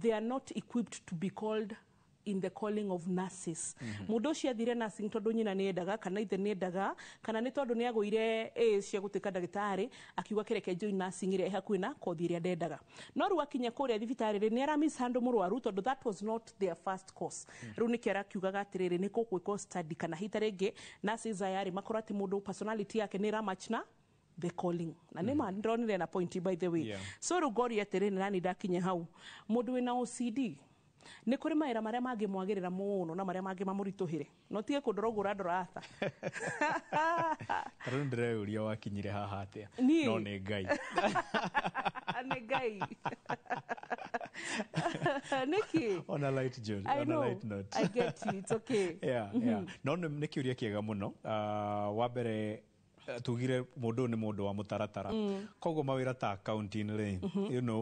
they are not equipped to be called in the calling of nurses. Mũndũ ũcio athire nursing tondũ nyina nĩ endaga kana ithe nĩ endaga kana nĩ tondũ nĩ agũire A cia gũtuĩka ndagĩtarĩ, akiuga kĩreke join nursing ĩrĩa ĩ hakuhĩ na kothi ĩrĩa ndendaga. No rĩu akinya kũrĩa thibitarĩ rĩ, nĩ ara handũ mũrwaru tondũ that was not their first course. Rĩu nĩkĩo arakiugaga atĩrĩrĩ, nĩ gũgwĩkwo study kana hita rĩngĩ nurses aya rĩ, makorwo atĩ mũndũ personality yake nĩ ĩramatch na the calling. Na nĩ ma ndĩronire na point, by the way. So rĩu ngoria atĩrĩrĩ, nani ndakinya hau, mũndũ wĩna OCD nĩ kũrĩ mawĩra marĩa mangĩmwagĩrĩra mũno na marĩa mangĩ mamũritũhĩre? No tige kũndora ũguo ũrandora ata. Ta rĩu ndĩreyũria wakinyire haha atĩa. Niĩ? No nĩ Ngai. Nĩ Ngai nĩkĩ? On a light joke, I on a know. light note. I get you. It's okay. Yeah. No nĩ kĩũria kĩega mũno. Wa mbere, tugire mũndũ ũyũ nĩ mũndũ wa mũtaratara, koguo mawĩra ta accounting rĩ,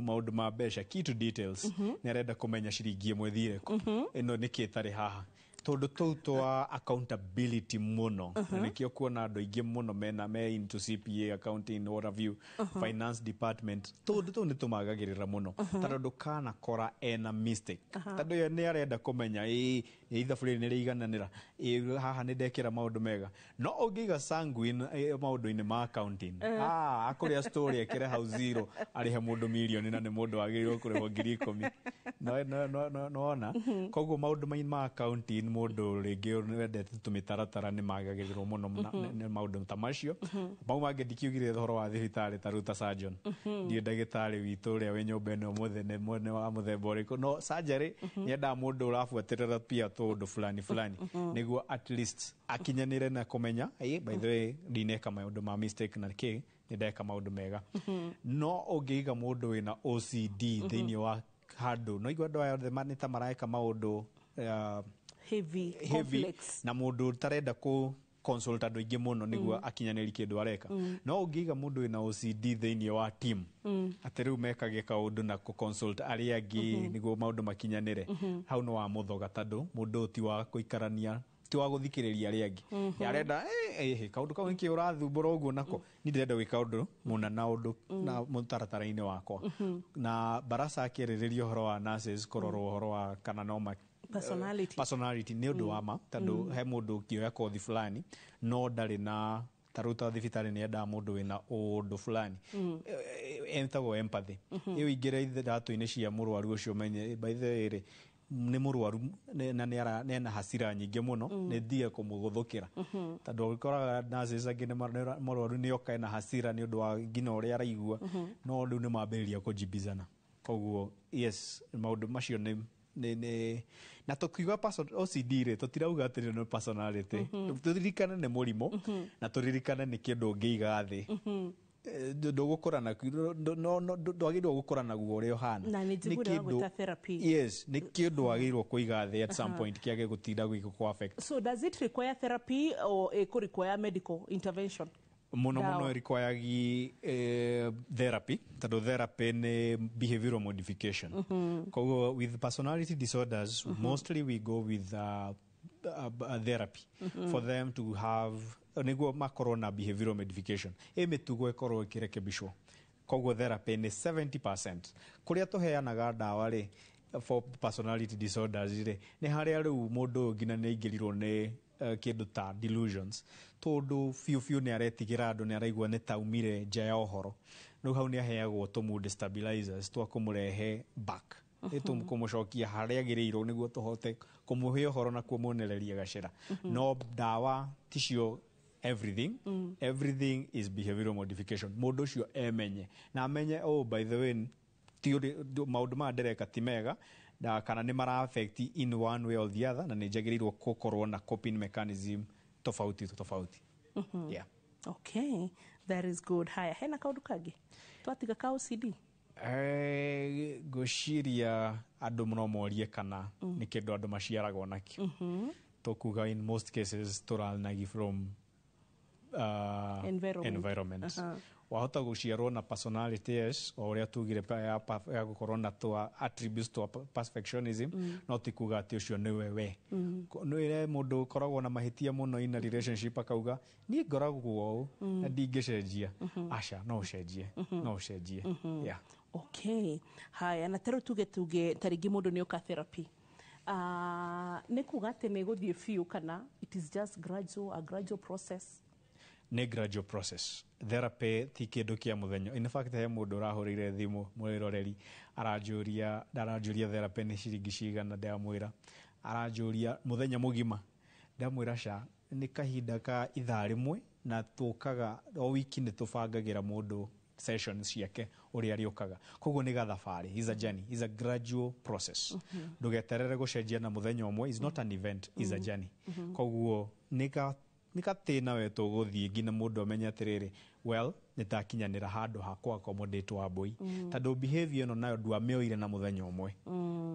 maũndũ ma mbeca, key to details, nĩ arenda kũmenya ciringi ĩmwe thire kũ, ĩno nĩkĩ ĩtarĩ haha, tũndũ tũu twa accountability mũno. Na nĩkĩo kuona andũ aingĩ mũno mena me into CPA, accounting, what have you, finance department. Tũndũ tũu nĩ tũmagagĩrĩra mũno tondũ ndũkanakora ena mistake, tondũ ye nĩ arenda kũmenya ĩ ithabu rĩrĩ nĩ rĩigananĩra, ĩ haha nĩ ndekĩra maũndũ mega. No ũngĩiga sanguine maũndũ-inĩ ma accounting, akũrĩa story ekĩre hau zero, arĩhe mũndũ mirioni na nĩ mũndũ wagĩrĩirwo kũrĩhwo 10,000. No, nona koguo maũndũ ma accounting, mũndũ rĩngĩ wendete tũmĩtaratara nĩ magagĩrĩrwo mũno nĩ maũndũ ta macio. Mau mangĩ ndikiugire ũhoro wa thibitarĩ, ta rĩu ta surgeon. Ndiĩ ndagĩtarĩ witũ ũrĩa wĩ nyũmba ĩno ũmũthĩ nĩ mwene wa mũthemba ũrĩkũ, no surgery nĩendaga mũndũ ũrabuatĩrĩra pia tũũndũ fulani fulani nĩguo at least akinyanĩre na kũmenya, "Ĩ, by the way, ndineka maũndũ ma mistake na kĩ nĩ ndeka maũndũ mega." No ũngĩiga mũndũ wĩna OCD thĩinĩ wa handũ, no igua andũ aya othe nĩ ta mareka maũndũ heavy, heavy, complex. Na mũndũ ũtarenda kũ consult andũ aingĩ mũno nĩguo akinyanĩrie kĩndũ areka. No ũngĩiga mũndũ wĩna OCD thĩinĩ wa team, atĩ rĩu mekage kaũndũ na kũ consult arĩa angĩ nĩguo maũndũ makinyanĩre, hau nĩ wamũthoga, tondũ mũndũ ũyũ ti wa gũikarania, ti wa gũthikĩrĩria arĩa angĩ. Arenda kaũndũ kau nĩkĩ ũrathumbũra ũguo nako, niĩ ndĩrenda gwĩka ũndũ mũna na ũndũ na mũtaratara-inĩ wakwa. Na Barasa akĩarĩrĩria ũhoro wa nurses kũrorwo ũhoro wa kana no ma Personality. Personality nĩ ũndũ wa ma, tondũ he mũndũ ũngĩoya kothi fulani no ndarĩ na, ta rĩu ta thibitarĩ nĩ endaga mũndũ wĩna ũndũ fulani ĩtagwo empathy. Ĩyo ingĩre iratũ-inĩ cia mũrwaru ũcio, menye, by the way rĩ, nĩ mũrwaru na nĩ ena hasira nyingĩ mũno, nĩ ndige kũmũgũthũkĩra, tondũ ũkoraga nurses angĩ nĩ mũrwaru nĩ oka ena hasira nĩ ũndũ wa nginya ũrĩa araigua, no rĩu nĩ mambĩrĩria kũjibizana. Koguo yes, maũndũ macio nĩ na tũkiuga OCD rĩ, tũtirauga atĩ nĩ personality. Tũririkane nĩ mũrimũ, na tũririkane nĩ kĩndũ ũngĩiga thĩ. Ndũgũkũra nakuo, no ndwagĩrĩirwo gũkũra naguo ũrĩa ũhana. Na nĩ njiguire wagwĩta therapy. Yes, nĩ kĩndũ wagĩrĩirwo kũiga thĩ at some point kĩage gũtinda gĩgĩkũ affect. So does it require therapy or ĩkũ require medical intervention? Mũno Dawa. mũno ĩrequiregi therapy, tondũ therapy nĩ behavioral modification. Koguo with personality disorders, mostly we go with therapy for them to have, nĩguo makorwo na behavioral modification, ĩ mĩtugo ĩkorwo ĩkĩrekebishwo. Koguo therapy nĩ 70%. Kũrĩa tũheanaga ndawa rĩ for personality disorders rĩ, nĩ harĩa rĩu mũndũ ũyũ nginya nĩ aingĩrirwo nĩ kĩndũ ta delusions, tondũ biũ biũ nĩ aretigĩra andũ, nĩ araigua nĩ taumire nja ya ũhoro. Rĩu hau nĩ aheagwo tũ mood stabilizers twa kũmũrehe back, nĩ kũmũcokia harĩa agĩrĩirwo nĩguo tũhote kũmũhe ũhoro na kũmuonereria gacĩra. No ndawa ticio everything. Everything is behavioral modification. Mũndũ ũcio emenye na amenye, oh, by the way, ti maũndũ maya ndĩreka ti mega na kana nĩ mara affect in one way or the other, na nĩ njagĩrĩirwo gũkorwo na coping mechanism tofauti tofauti. Yeah. Okay, that is good. Haya, hena kaũndũ kangĩ twatiga ka OCD? Ngwĩciria andũ no morie kana nĩ kĩndũ andũ maciaragwo nakĩo. Tũkuga in most cases tũranagi from Environment. Environment. Wahota gũciarwo na personality, yes, o ũrĩa tugire ya gũkorwo na twa attributes twa perfectionism, no ti kuga atĩ ũcio nĩwe we. Nĩwe mũndũ ũkoragwo na mahĩtia mũno in a relationship, akauga, "Niĩ ngoragwo ũũ na ndingĩcenjia." Aca, no ũcenjie, no ũcenjie, yeah. Okay, haya, na tarĩu tuge ta rĩngĩ mũndũ nĩ oka therapy, nĩ kuga atĩ nĩ gũthiĩ biũ kana it is just gradual, a gradual process? Nĩ gradual process. Therapy ti kĩndũ kĩa mũthenya. In fact, he mũndũ ũrahũrĩire thimũ, mwĩroreri, aranjũria therapy nĩ ciringi cigana. Ndamwĩra, aranjũria mũthenya mũgima. Ndamwĩra ca, nĩ kahinda ka ithaa rĩmwe, na tũkaga o wiki, nĩ tũbangagĩra mũndũ sessions ciake ũrĩa arĩũkaga. Koguo nĩ gathabarĩ, is a journey, is a gradual process. Ndũgeterere gũcenjia na mũthenya ũmwe. Is not an event, is a journey. Koguo nĩ gatĩna we tũgũthiĩ nginya mũndũ amenye atĩrĩrĩ, well, nĩ ndakinyanĩra handũ ha kũ accommodate Wambũi, tondũ behavior ĩno nayo ndwamĩoire na mũthenya ũmwe,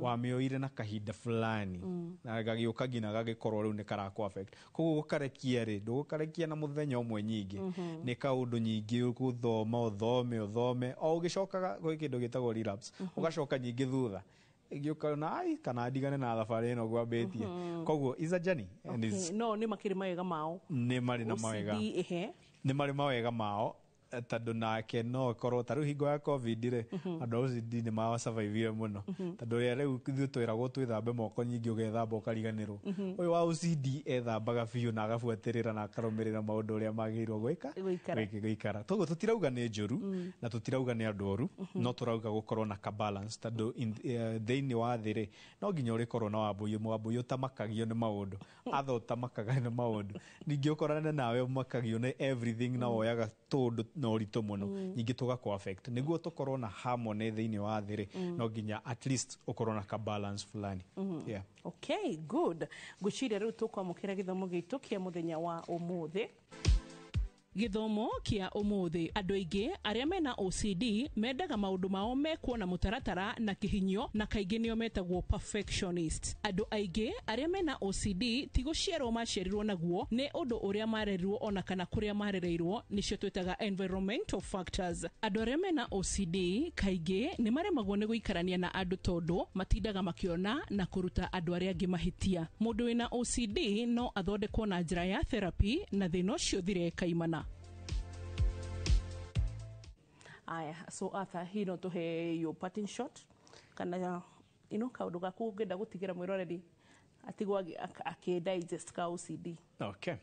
wamĩoire na kahinda fulani na gagĩũka nginya gagĩkorwo rĩu nĩ karakũ affect. Koguo gũkarekia rĩ, ndũgũkarekia na mũthenya ũmwe. Nyingĩ nĩ kaũndũ nyingĩ ũgũthoma, ũthome, ũthome, o ũgĩcokaga gwĩ kĩndũ gĩtagwo relapse, ũgacoka nyingĩ thutha ngĩũka na ai kana ndigane na thabarĩ ĩno ngwambĩtie. Koguo is a journey and Okay. No nĩ makĩrĩ mawega mao? Nĩ marĩ na mawega. OCD, ehe. Nĩ marĩ mawega mao. Tondũ nake no akorwo ta rĩu hingo ya COVID rĩ, andũ a OCD nĩ masurvivire mũno, tondũ ũrĩa rĩu ithuĩ twĩragwo twĩthambe moko nyingĩ, ũgethamba ũkariganĩrwo, ũyũ wa OCD ethambaga biũ na agabuatĩrĩra na akarũmĩrĩra maũndũ ũrĩa magĩrĩirwo gwĩka. Gũikara. Gũikara. Toguo tũtirauga nĩ njũru na tũtirauga nĩ andũ oru, no tũrauga gũkorwo na ka balance, tondũ thĩinĩ wa thĩ rĩ, no nginya ũrĩkorwo na wambũi. Wambũi ũtamakagio nĩ maũndũ, atha ũtamakaga nĩ maũndũ, ningĩ ũkorane nawe ũmakagio nĩ everything na woyaga tũndũ na ũritũ mũno, ningĩ tũgakũ affect. Nĩguo tũkorwo na harmony thĩinĩ wa thĩ rĩ, no nginya at least ũkorwo na ka balance fulani. Yeah. Okay, good. Ngwĩciria rĩu tũkwamũkĩra gĩthomo gitũ kĩa mũthenya wa ũmũthĩ. Gĩthomo kĩa ũmũthĩ: andũ aingĩ arĩa mena OCD mendaga maũndũ mao mekwo na mũtaratara na kĩhinyio, na kaingĩ nĩo metagwo perfectionist. Andũ aingĩ arĩa mena OCD ti gũciarwo maciarirwo naguo, nĩ ũndũ ũrĩa marerirwo ona kana kũrĩa marereirwo, nĩcio twĩtaga environmental factors. Andũ arĩa mena OCD kaingĩ nĩ maremagwo nĩ gũikarania na andũ, tondũ matindaga makĩona na kũruta andũ arĩa angĩ mahĩtia. Mũndũ wĩna OCD no athondekwo na njĩra ya therapy na thĩna ũcio ũthire kaimana. Aya, so Arthur, hihi no tũhe your parting shot kana kaũndũ gaku ũngĩenda gũtigĩra mwĩroreri atigwo akĩ digest ka OCD? Okay.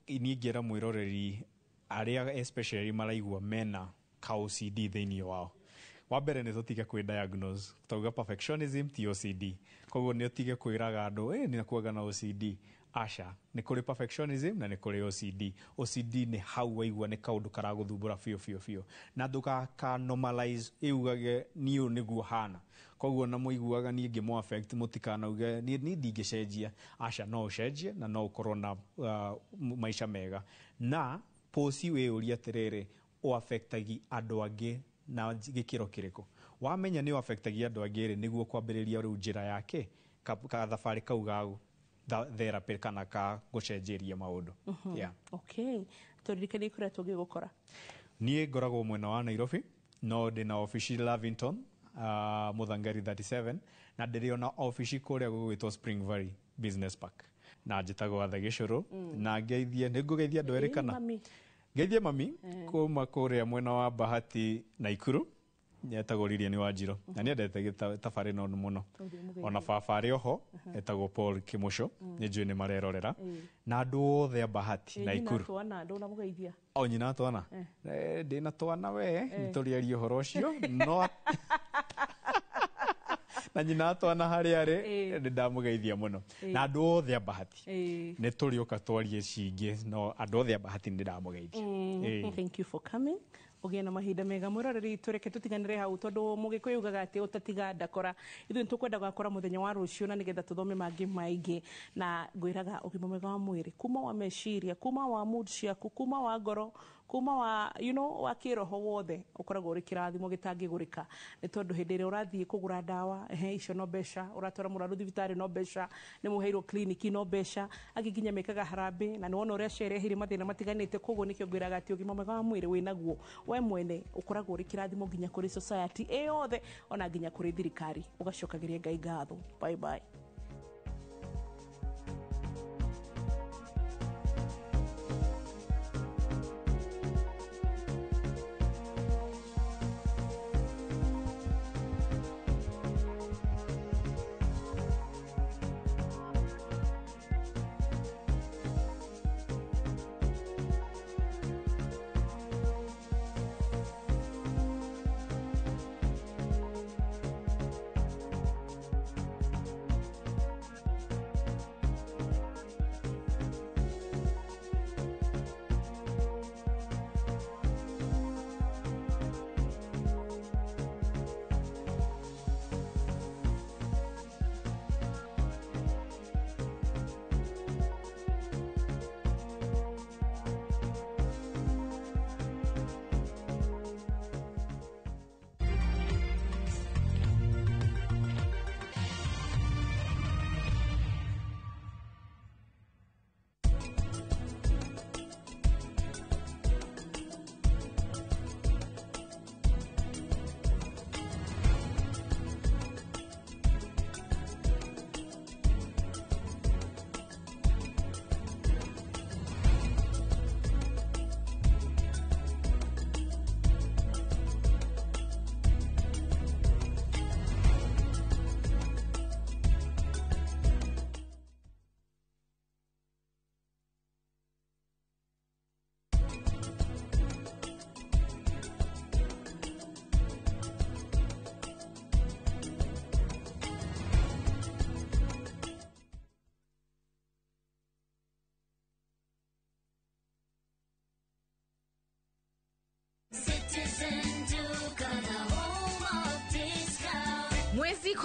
Niĩ ngĩra mwĩroreri arĩa especially maraigua mena ka OCD thĩinĩ wao, wa mbere nĩ tũtige kwĩ diagnose. Tauga perfectionism ti OCD, koguo nĩ ũtige kwĩraga andũ ĩ nĩ na OCD. Aca, nĩ kũrĩ perfectionism na nĩ kũrĩ OCD. OCD nĩ hau waigua nĩ kaũndũ karagũthumbũra biũ biũ biũ, na ndũgaka normalize ĩugage niĩ ũyũ nĩguo hana. Koguo na mũiguaga niĩ ngĩmũ affect, mũtikanauge niĩ ndingĩcenjia. Aca, no ũcenjie na no ũkorwo na maica mega. Na posi wĩyũrie atĩrĩrĩ, ũaffectagi andũ angĩ na gĩkĩro kĩrĩkũ? Wamenya nĩ ũaffectagi andũ angĩ rĩ, nĩguo kwambĩrĩria rĩu njĩra yake ka thabarĩ kau ga therapy kana ka gũcenjeria maũndũ. Yeah. Okay, tũririkanie kũrĩa tũngĩgũkora. Niĩ ngoragwo mwena wa Nairobi, no ndĩ na obici Lavington, Muthangari 37, na ndĩrĩ ona obici kũrĩa gũgwĩtwo Spring Valley Business Park, na njĩtagwo Atha Gĩcũrũ. Na ngeithie, nĩ ngũgeithia andũ erĩ kana mami. Ngeithie mami kuma kũrĩa mwena wa Bahati Naikuru, etagwo Lilian Wanjiro, na nĩendete thabarĩ ĩno mũno. Ona baba arĩ oho etagwo Paul Kĩmũco, nĩ njũĩ nĩ marerorera, na andũ othe a Bahati Naikuru. Twana ndũnamũgeithia? O nyina twana. Ndĩna twana we, nĩtũrĩaria ũhoro ũcio no na nyina twana harĩa arĩ nĩ ndamũgeithia mũno, na andũ othe a Bahati. Nĩ tũrĩũka twarie cingĩ, no andũ othe a Bahati nĩ ndamũgeithia. Thank you for coming. Ũgĩe na mahinda mega. Mwĩroreri, tũreke tũtiganĩre hau, tondũ mũgĩkũyũ ugaga atĩ ũtatiga ndakora. Ithuĩ nĩtũkwenda gũgakora mũthenya wa rũciũ, na nĩgetha tũthome mangĩ maingĩ. Na ngwĩraga ũgima mwega wa mwĩrĩ, kuma wa meciria, kuma wa mood ciaku, kuma wa ngoro, kuma wa wa kĩroho, wothe ũkoragwo ũrĩ kĩrathimo gĩtangĩgũrĩka, nĩ tondũ hĩndĩ ĩrĩa ũrathiĩ kũgũra ndawa, ehe, icio no mbeca, ũratwara mũrwaru thibitarĩ no mbeca, nĩ mũheirwo kliniki no mbeca, angĩ nginya mekaga harambĩ, na nĩ wona ũrĩa cereheire mathĩna matiganĩte. Koguo nĩkĩo ngwĩraga atĩ ũgima mwega wa mwĩrĩ wĩnaguo we mwene ũkoragwo ũrĩ kĩrathimo nginya kũrĩ society ĩyothe, ona nginya kũrĩ thirikari. Ũgacokagĩria Ngai ngatho. Bye bye.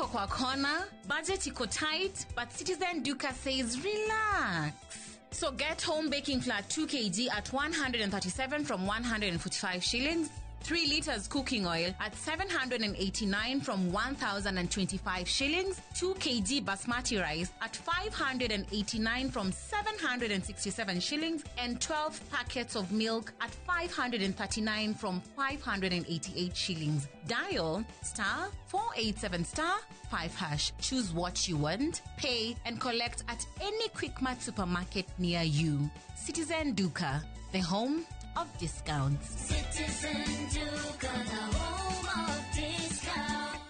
iko kwa kona, budget iko tight, but Citizen Duka says relax. So get home baking flour 2 kg at 137 from 145 shillings, 3 liters cooking oil at 789 from 1,025 shillings, 2 kg basmati rice at 589 from 767 shillings, and 12 packets of milk at 539 from 588 shillings. Dial star 487 star 5 hash. Choose what you want, pay, and collect at any Quickmart supermarket near you. Citizen Duka, the home of discounts. Citizen Duka, the home of discount.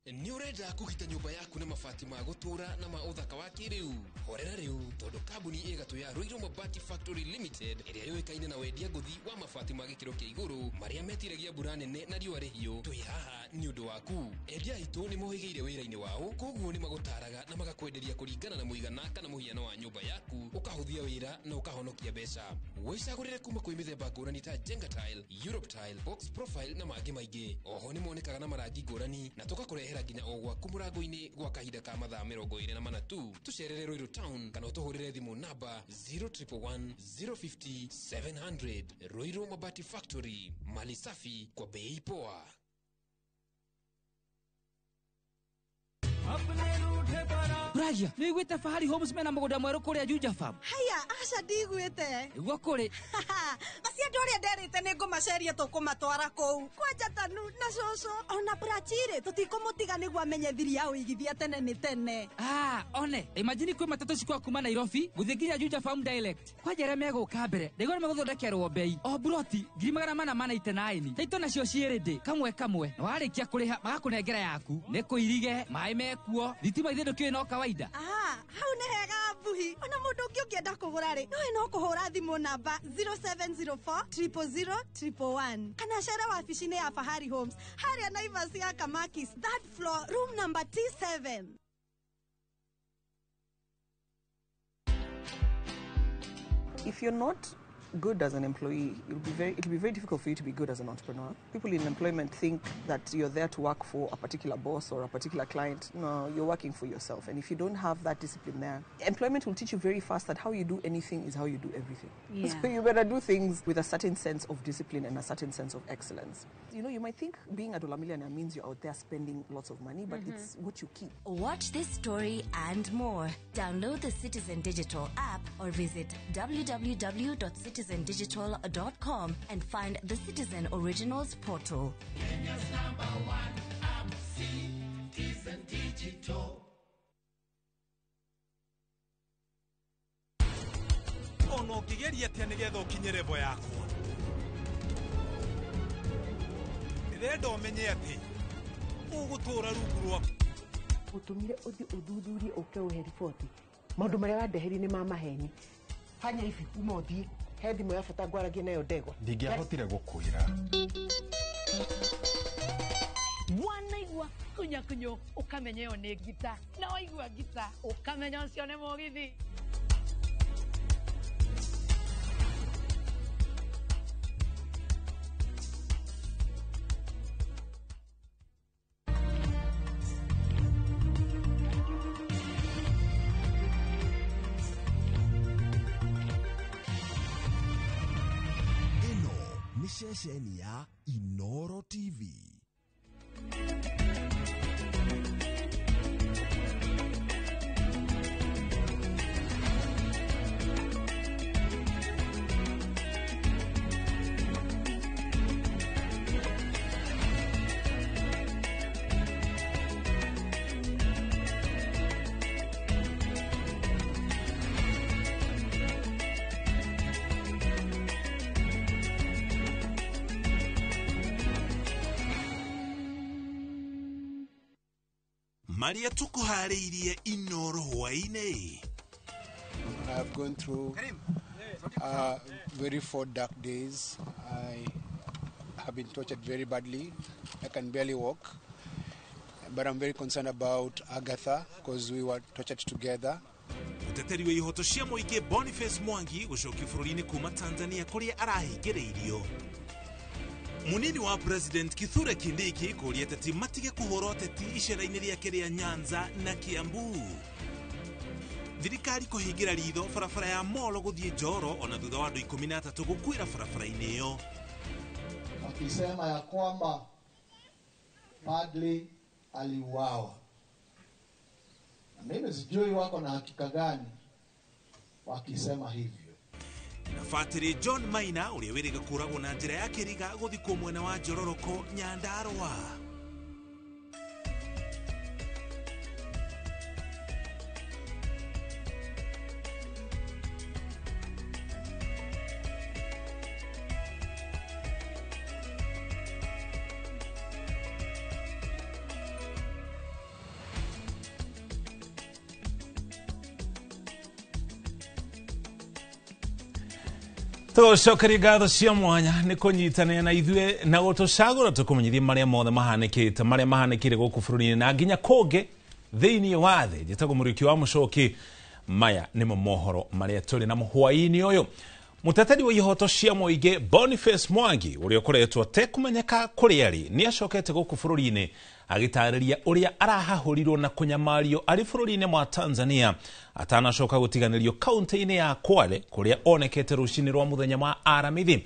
Nĩ ũrenda kũgita nyũmba yaku na mabati ma gũtũũra na ma ũthaka wa kĩrĩu? Horera rĩu, tondũ kambuni ĩgatũ ya Ruiru Mabati Factory Limited, ĩrĩa yũĩkaine na wendia ngũthi wa mabati ma gĩkĩro kĩa igũrũ marĩa metiragia mbura nene na riũa rĩhiũ, twĩ haha nĩ ũndũ waku. Endia aitũ nĩ mohĩgĩire wĩra-inĩ wao, koguo nĩ magũtaraga na magakwenderia kũringana na mũigana kana mũhiano wa nyũmba yaku, ũkahũthia wĩra na ũkahonokia mbeca. Wĩcagũrĩre kuma kwĩ mĩthemba ngũrani ta Jenga Tile, Europe Tile, Box Profile na mangĩ maingĩ. Oho nĩ monekaga na marangi ngũrani na tũgakũrehera nginya o gwaku mũrango-inĩ gwa kahinda ka mathaa 24 tu. Tũcerere Ruiru Town kana ũtũhũrĩre thimũ namba 0111 050 700. Ruiru Mabati Factory, mali safi kwa bei poa. Ragia, nĩ wĩiguĩte Fahari Homes mena mũgũnda mwerũ kũrĩa Juja Farm? Haya, aca ndigwĩte. Nĩguo kũrĩ. Acio andũ arĩa nderĩte nĩ ngũmaceria tũkũmatwara kũu. Kwanja Tanu na cũcũ ona Prachirĩ tũtikũmũtiga nĩguo amenye thiri ya ũigithia tene nĩ tene. Ah, one, imagine kwĩ matatũ cikwa kuma Nairobi gũthiĩ nginya Juja Farm direct. Kwanja arĩa megũka mbere, ndaigua nĩ megũthondekerwo bei. O buroti 499. Taito nacio ciĩ ready kamwe kamwe. Na warĩkia kũrĩha magakũnengera yaku. Nĩ kũirige, maĩ mekuo, thitima ithe ndũkĩũĩ no kawaida. Ah, hau nĩ hega mbuhi. Ona mũndũ ũngĩ ũngĩenda kũgũra rĩ, nowe no kũhũra thimũ namba 0704 000 111 kana cere wabici-inĩ ya Fahari Homes harĩa Naivas ya Kamakis, third floor, room number T7. If you're not good as an employee, it'll be very difficult for you to be good as an entrepreneur. People in employment think that you're there to work for a particular boss or a particular client. No, you're working for yourself. And if you don't have that discipline there, employment will teach you very fast that how you do anything is how you do everything. Yeah. So you better do things with a certain sense of discipline and a certain sense of excellence. You know, you might think being a dollar millionaire means you're out there spending lots of money, but it's what you keep. Watch this story and more. Download the Citizen Digital app or visit www.citizendigital.com and find the Citizen Originals portal. Kenya's number one app, Citizen Digital. Ona ũngĩgeria atĩa nĩgetha ũkinye level yakwa, ndĩrenda ũmenye atĩ ũgũtũũra rungu rwa Gũtũmire ũthiĩ ũthuthurie ũke ũhe riboti maũndũ marĩa wandeherie nĩ ma maheni. Fanya hivi, uma ũthiĩ he thimũ ya bata ngwaragie nayo ndegwa. Ndingĩahotire gũkwĩra. Wanaigua kunyakunyo ũkamenya ĩyo nĩ ngita, na waigua ngita ũkamenya ũcio nĩ mũgithi. Ĩno nĩ ceceni ya Inoro TV. Marĩa tũkũharĩirie Inoro hwaĩ-inĩ. I have gone through very four dark days. I have been tortured very badly. I can barely walk. But I'm very concerned about Agatha because we were tortured together. Mũteteri wa ihoto cia mũingĩ Boniface Mwangi gũcokio bũrũri-inĩ kuma Tanzania kũrĩa arahingĩrĩirio. Munini wa President Kithure Kindiki kũria ateti matige kũhũra ũteti icera-inĩ rĩake rĩa Nyanza na Kiambu. Thirikari kũhingĩra ritho barabara ya Molo gũthiĩ Njoro ona thutha wa andũ 13 gũkuĩra barabara-inĩ ĩyo. Wakisema ya kwamba padri aliuawa. Na mimi sijui wako na hakika gani wakisema hivyo. Na Fatiri John Maina ũrĩa wĩrĩga kũragwo na njĩra ya kĩriga gũthikwo mwena wa Njororoko Nyandarua. Tũcokerie ngatho cia mwanya nĩ kũnyitanĩra na ithuĩ na gũtũcagũra tũkũmenyithie marĩa mothe mahanĩkĩte marĩa mahanĩkire gũkũ bũrũri-inĩ na nginya kũngĩ thĩinĩ wa thĩ. Njĩtagwo Mũrĩki wa Mũcoki, maya nĩmo mohoro marĩa tũrĩ namo hwaĩ-inĩ ũyũ. Mũteteri wa ihoto cia mũingĩ Boniface Mwangi ũrĩa ũkoretwo atekũmenyeka kũrĩa arĩ nĩ acokete gũkũ bũrũri-inĩ agĩtarĩria ũrĩa arahahũrirwo na kũnyamario arĩ bũrũri-inĩ wa Tanzania atanacoka gũtiganĩrio kaunti-inĩ ya Kwale kũrĩa onekete rũcinĩ rwa mũthenya wa Aramithi.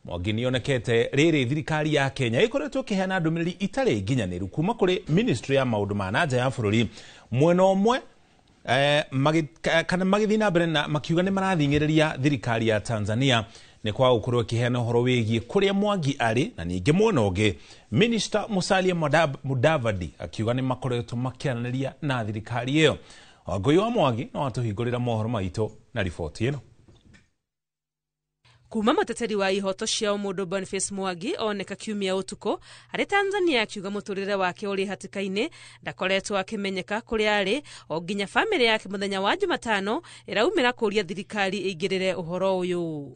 Mwangi nĩonekete rĩrĩ thirikari ya Kenya ĩkoretwo ĩkĩheana ndũmĩrĩri itarĩ nginyanĩru kuma kũrĩ ministry ya maũndũ ma na nja ya bũrũri mwena ũmwe kana magĩthiĩ na mbere na makiuga nĩ marathing'ĩrĩria thirikari ya Tanzania nĩ kwaga gũkorwo ĩkĩheana ũhoro wĩgiĩ kũrĩa Mwangi arĩ, na ningĩ mwena ũngĩ Minister Musalia Mudavadi akiuga nĩ makoretwo makĩaranĩria na thirikari ĩyo. Wangũi wa Mwangi no atũhingũrĩra mohoro maitũ na riboti ĩno. Kuma muteteri wa ihoto cia ũmũndũ Boniface Mwangi oneka kiumia ũtukũ arĩ Tanzania akiuga mũtũrĩre wake ũrĩ hatĩka-inĩ ndakoretwo akĩmenyeka kũrĩa arĩ o nginya bamĩrĩ yake mũthenya wa Jumatano ĩraumĩra kũria thirikari ĩingĩrĩre ũhoro ũyũ.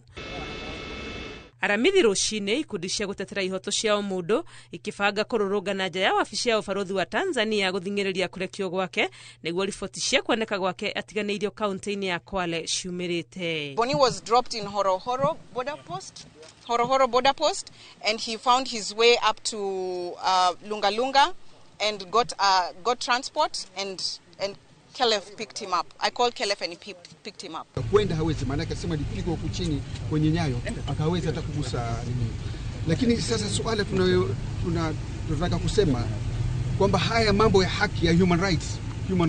Aramithi rũcinĩ ikundi cia gũtetera ihoto cia ũmũndũ ikĩbanga kũrũrũngana nja ya wabici ya ũbarũthi wa Tanzania gũthing'ĩrĩria kũrekio gwake nĩguo riboti cia kuoneka gwake atiganĩirio kaunti-inĩ ya Kwale ciumĩrĩte. Boni was dropped in Horohoro border post, and he found his way up to Lungalunga and got transport and Kelef picked him up. I called Kelef and he picked him up. Kwenda hawezi, maana akasema alipigwa huku chini kwenye nyayo akaweza hata kugusa nini. Lakini sasa swala tunataka kusema kwamba haya mambo ya haki ya human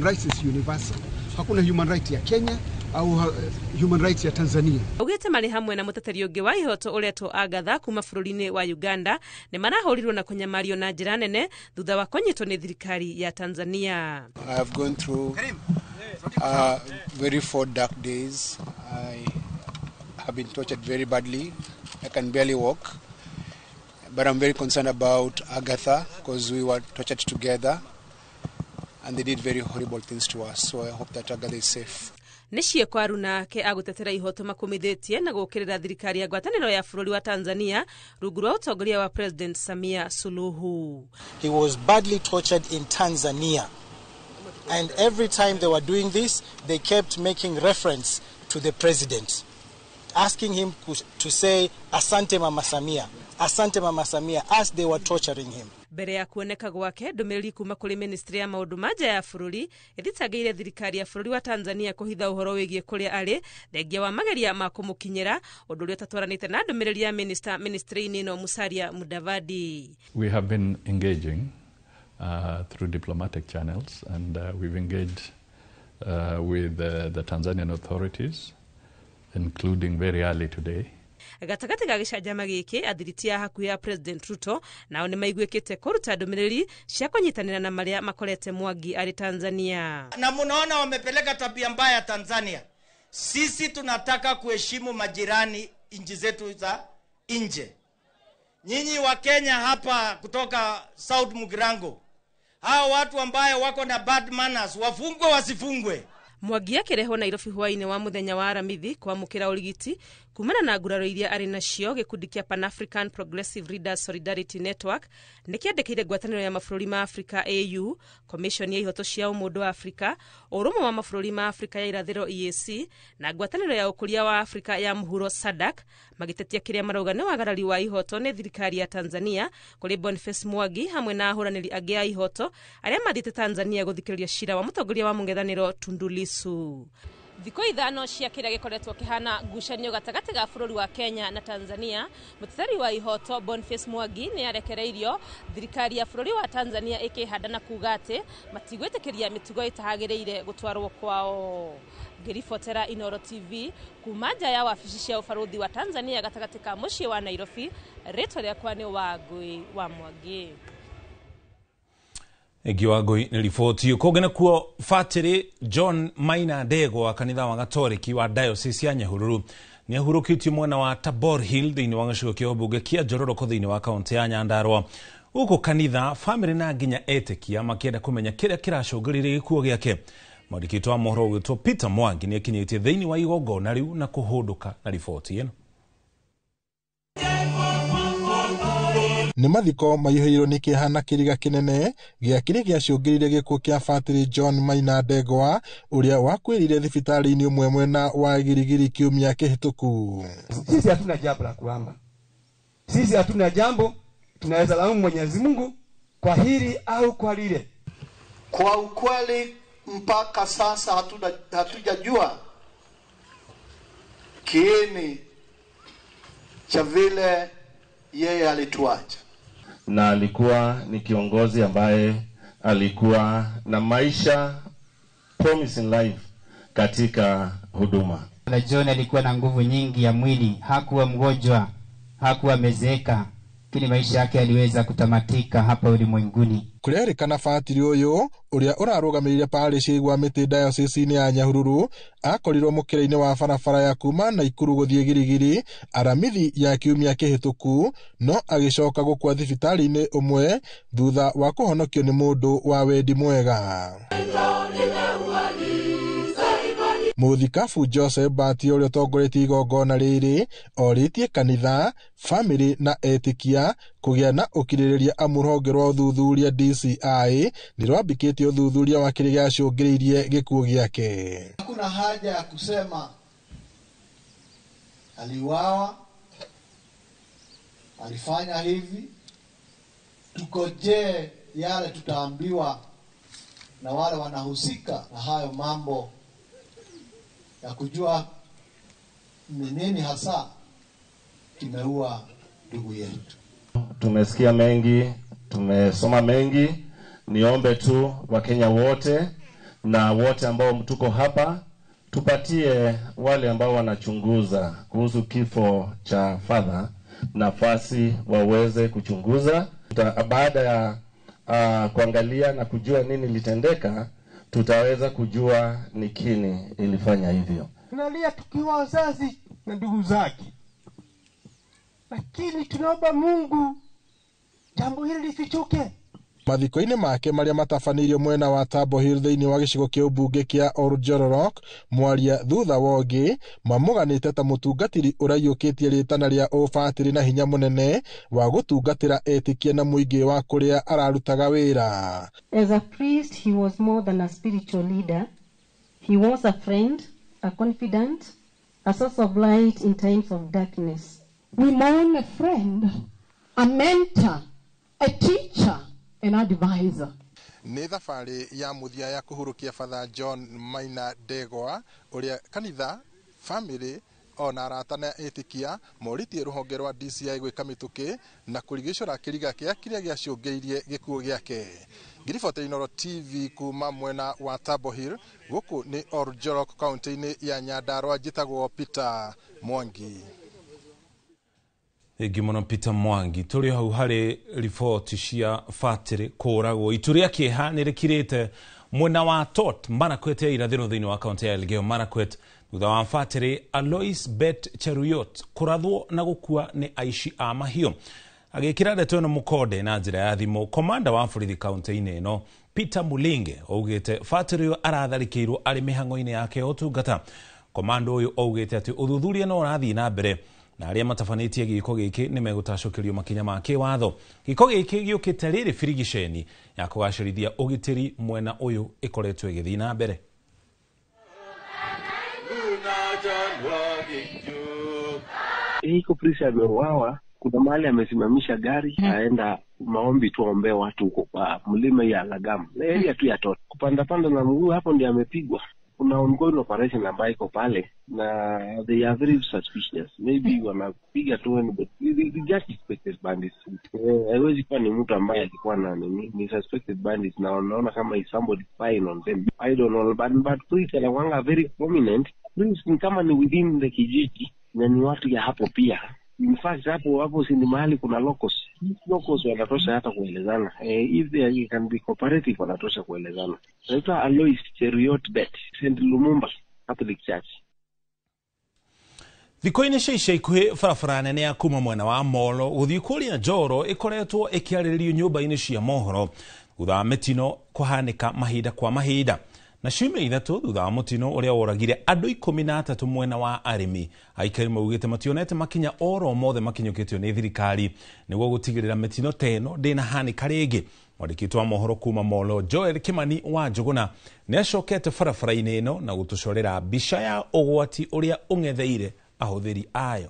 rights is universal. Hakuna human right ya Kenya au human rights ya Tanzania. Augĩte marĩ hamwe na mũteteri ũngĩ wa ihoto ũretwo Agatha kuma bũrũri-inĩ wa Uganda nĩ marahũrirwo na kũnyamario na njĩra nene thutha wa kũnyitwo nĩ thirikari ya Tanzania. I have gone through very 4 dark days. I have been tortured very badly. I can barely walk. But I'm very concerned about Agatha because we were tortured together and they did very horrible things to us. So I hope that Agatha is safe. Nĩ ciĩko aruna ake agũtetera ihoto makumithĩtie na gũũkĩrĩra thirikari ya ngwatanĩro ya bũrũri wa Tanzania rungu rwa ũtongoria wa President Samia Suluhu. He was badly tortured in Tanzania, and every time they were doing this they kept making reference to the president, asking him to say Asante Mama Samia, Asante Mama Samia, as they were torturing him. Mbere ya kuoneka gwake ndũmĩrĩri kuma kũrĩ ministry ya maũndũ ma nja ya bũrũri ĩthitangĩire thirikari ya bũrũri wa Tanzania kũhitha ũhoro wĩgiĩ kũrĩa arĩ thengia wa mageria ma kũmũkinyĩra ũndũ ũrĩa ũtatwaranĩte na ndũmĩrĩri ya minister ministry-inĩ ĩno Musalia Mudavadi. We have been engaging through diplomatic channels, and we've engaged with the Tanzanian authorities, including very early today. Gatagatĩ ga gĩcanjama gĩkĩ athiriti a hakuhĩ ya President Ruto nao nĩ maiguĩkĩte kũruta ndũmĩrĩri cia kũnyitanĩra na marĩa makorete Mwangi arĩ Tanzania. Na munaona wamepeleka tabia mbaya Tanzania. Sisi tunataka kuheshimu majirani nchi zetu za nje. Nyinyi wa Kenya hapa kutoka South Mugirango, hao watu ambayo wako na bad manners wafungwe wasifungwe? Mwangi akĩrehwo Nairobi hwaĩ-inĩ wa mũthenya wa Aramithi kwamũkĩra ũrigiti Kumana na nguraro iria arĩ nacio, gĩkundi kĩa Pan African Progressive Leaders Solidarity Network nĩ kĩandĩkĩire ngwatanĩro ya mabũrũri ma Afrika AU, Commission ya ihoto cia ũmũndũ wa Afrika, ũrũmwe wa mabũrũri ma Afrika ya irathĩro EAC na ngwatanĩro ya ũkũria wa Afrika ya mũhuro SADC, magĩtetia kĩrĩa marauga nĩ wagarari wa ihoto nĩ thirikari ya Tanzania kũrĩ Boniface Mwangi hamwe na ahũranĩri angĩ a ihoto arĩa mathiĩte Tanzania gũthikĩrĩria cira wa mũtongoria wa mũng'ethanĩro Tundu Lissu. Thikũ 5 cia kĩrĩa gĩkoretwo kĩhana ngucanio gatagatĩ ga bũrũri wa Kenya na Tanzania, mũteteri wa ihoto Boniface Mwangi nĩ arekereirio, thirikari ya bũrũri wa Tanzania ĩkĩhanda na kuga atĩ matigwĩtĩkĩria mĩtugo ĩtagĩrĩire gũtwarwo kwao. Ngĩribotera Inooro TV kuma nja ya wabici cia ũbarũthi wa Tanzania gatagatĩ ka mũciĩ wa Nairobi, rĩtwa rĩakwa nĩ Wangui wa Mwangi. Ngiwangui nĩ riboti kũngĩ nakuo. Batĩrĩ John Maina Ndegwa wa kanitha wa Gatoriki wa Diocese ya Nyahururu nĩ ahurũkĩtio mwena wa Tabor Hill thĩinĩ wa gĩcigo kĩa ũmbunge kĩa Njororoko thĩinĩ wa kaũntĩ ya Nyandarua, gũkũ kanitha, bamĩrĩ na nginya etĩkia makĩenda kũmenya kĩrĩa kĩracũngĩrĩirie gĩkuũ gĩake. Mwandĩki witũ wa mohoro ũgwĩtwo Peter Mwangi nĩ akinyĩtie thĩinĩ wa igongona rĩu na kũhũndũka na riboti ĩno. Nĩ mathiko maihũirwo nĩ kĩeha na kĩriga kĩnene gĩa kĩrĩa gĩacũngĩrĩirie gĩkuũ kĩa Batĩrĩ John Maina Ndegwa ũrĩa wakuĩrĩire thibitarĩ-inĩ ũmwe mwena wa Girigiri kiumia kĩhĩtũku. Sisi hatuna jambo la kuhama, sisi hatuna jambo, tunaweza laumu Mwenyezi Mungu kwa hili au kwa lile. Kwa ukweli mpaka sasa hatujajua kiini cha vile yeye alituacha. Na alikuwa ni kiongozi ambaye alikuwa na maisha promising life katika huduma. Na John alikuwa na nguvu nyingi ya mwili, hakuwa mgonjwa, hakuwa amezeeka, lakini maisha yake yaliweza kutamatika hapa ulimwenguni. Kũrerĩkana batĩrĩ ũyũ ũrĩa ũrarũgamĩrĩire parish ya Igwamĩtĩ diocese-inĩ ya Nyahururu akorirwo mũkĩra-inĩ wa barabara ya kuma Naikuru gũthiĩ Girigiri aramithi ya kiumia kĩhĩtũku, no agĩcoka gũkua thibitarĩ-inĩ ũmwe thutha wa kũhonokio nĩ mũndũ wa wendi mwega. Mũthikabu Joseph Bati ũrĩa ũtongoretie igongona rĩrĩ orĩtie kanitha, bamĩrĩ na etĩkia kũgĩa na ũkirĩrĩria amu rũhonge rwa ũthuthuria DCI nĩ rwambĩkĩtie ũthuthuria wa kĩrĩa gĩacũngĩrĩirie gĩkuũ gĩake. Hakuna haja ya kusema aliuawa, alifanya hivi. Tukojee yale tutaambiwa na wale wanahusika na hayo mambo ya kujua ni nini hasa kimeua ndugu yetu. Tumesikia mengi, tumesoma mengi. Niombe tu Wakenya wote na wote ambao tuko hapa, tupatie wale ambao wanachunguza kuhusu kifo cha Father nafasi waweze kuchunguza. Baada ya kuangalia na kujua nini litendeka, tutaweza kujua ni kini ilifanya hivyo. Tunalia tukiwa wazazi na ndugu zake, lakini tunaomba Mungu jambo hili lifichuke. Mathiko-inĩ make marĩa matabanĩirio mwena wa Tabo Hill thĩinĩ wa gĩcigo kĩa ũmbunge kĩa Oljororok, mwaria thutha wa ũngĩ mamũganĩte ta mũtungatĩri ũraiyũkĩtie rĩtana rĩa ũbatĩrĩ na hinya mũnene wa gũtungatĩra etĩkia na mũingĩ wa kũrĩa ararutaga wĩra. As a priest, he was more than a spiritual leader. He was a friend, a confidant, a source of light in times of darkness. We mourn a friend, a mentor, a teacher, an advisor. Nĩ thabarĩ ya mũthia ya kũhurũkia Father John Maina Ndegwa ũrĩa kanitha, bamĩrĩ ona arata na etĩkia morĩtie rũhonge rwa DCI gwĩka mĩtũkĩ na kũrigicũra kĩriga kĩa kĩrĩa gĩacũngĩrĩirie gĩkuũ gĩake. Ngiribota Inooro TV kuma mwena wa Tabo Hill, gũkũ nĩ Oljorok kaunti-inĩ ya Nyandarua, njĩtagwo Peter Mwangi. Thengiũ mũno Peter Mwangi. Tũrĩ hau harĩ riboti cia batĩrĩ kũragwo. Itu rĩa kĩeha nĩ rĩkirĩte mwena wa Tot Marakwet ya irathĩro thĩinĩ wa kaunti ya Elgeyo Marakwet thutha wa batĩrĩ Alois Bet Cheruyot kũrathwo na gũkua nĩ aici a mahiũ. Agĩkĩra ndeto ĩno mũkonde na njĩra ya thimũ, komanda wa borithi kaunti-inĩ ĩno Peter Mulinge augĩte batĩrĩ ũyũ aratharĩkĩirwo arĩ mĩhang'o-inĩ yake ya ũtungata. Komando ũyũ augĩte atĩ ũthuthuria no ũrathiĩ na mbere na arĩa matabanĩtie gĩko gĩkĩ nĩ megũtacũkĩrio makinya ma kĩwatho. Gĩko gĩkĩ gĩũkĩte rĩrĩ birigiceni ya kũgacĩrithia ũgitĩri mwena ũyũ ĩkoretwo ĩgĩthiĩ na mbere. Iko polisi ameuawa, kuna mahali amesimamisha gari aenda maombi tuombe watu huko kwa mlima ya Lagam, area tu ya Toto. Kupanda panda na mguu hapo ndiye amepigwa. Kuna ongoing operation ambayo iko pale na they are very suspicious. Maybe wanapiga tu but they just suspected bandits. Haiwezi kuwa ni mtu ambaye alikuwa na nini, ni suspected bandits na wanaona kama is somebody spying on them. I don't know, but police anakuanga very prominent. Police ni kama ni within the kijiji na ni watu ya hapo pia. In fact hapo si ni mahali kuna locals. Locals wanatosha hata kuelezana. If they can be cooperative wanatosha kuelezana. Naitwa Alois Cheruiyot Bet, St. Lumumba Catholic Church. Thikũ-inĩ cia ica ikuhĩ barabara nene ya kuma mwena wa Molo gũthiĩ kũrĩa Njoro ĩkoretwo ĩkĩarĩrĩrio nyũmba-inĩ cia mohoro thutha wa mĩtino kũhanĩka mahinda kwa mahinda. Na ciumia ithatũ thutha wa mũtino ũrĩa woragire andũ 13 mwena wa arĩmi, aikari maugĩte mationete makinya oro mothe makinyũkĩtio nĩ thirikari nĩguo gũtigĩrĩra mĩtino ta ĩno ndĩnahanĩka rĩngĩ. Mwandĩki wa mohoro kuma Molo Joel Kimani wa Njũgũna nĩacokete barabara-inĩ ĩno na gũtũcorera mbica ya ũgwati ũrĩa ũng'etheire ahũthĩri ayo.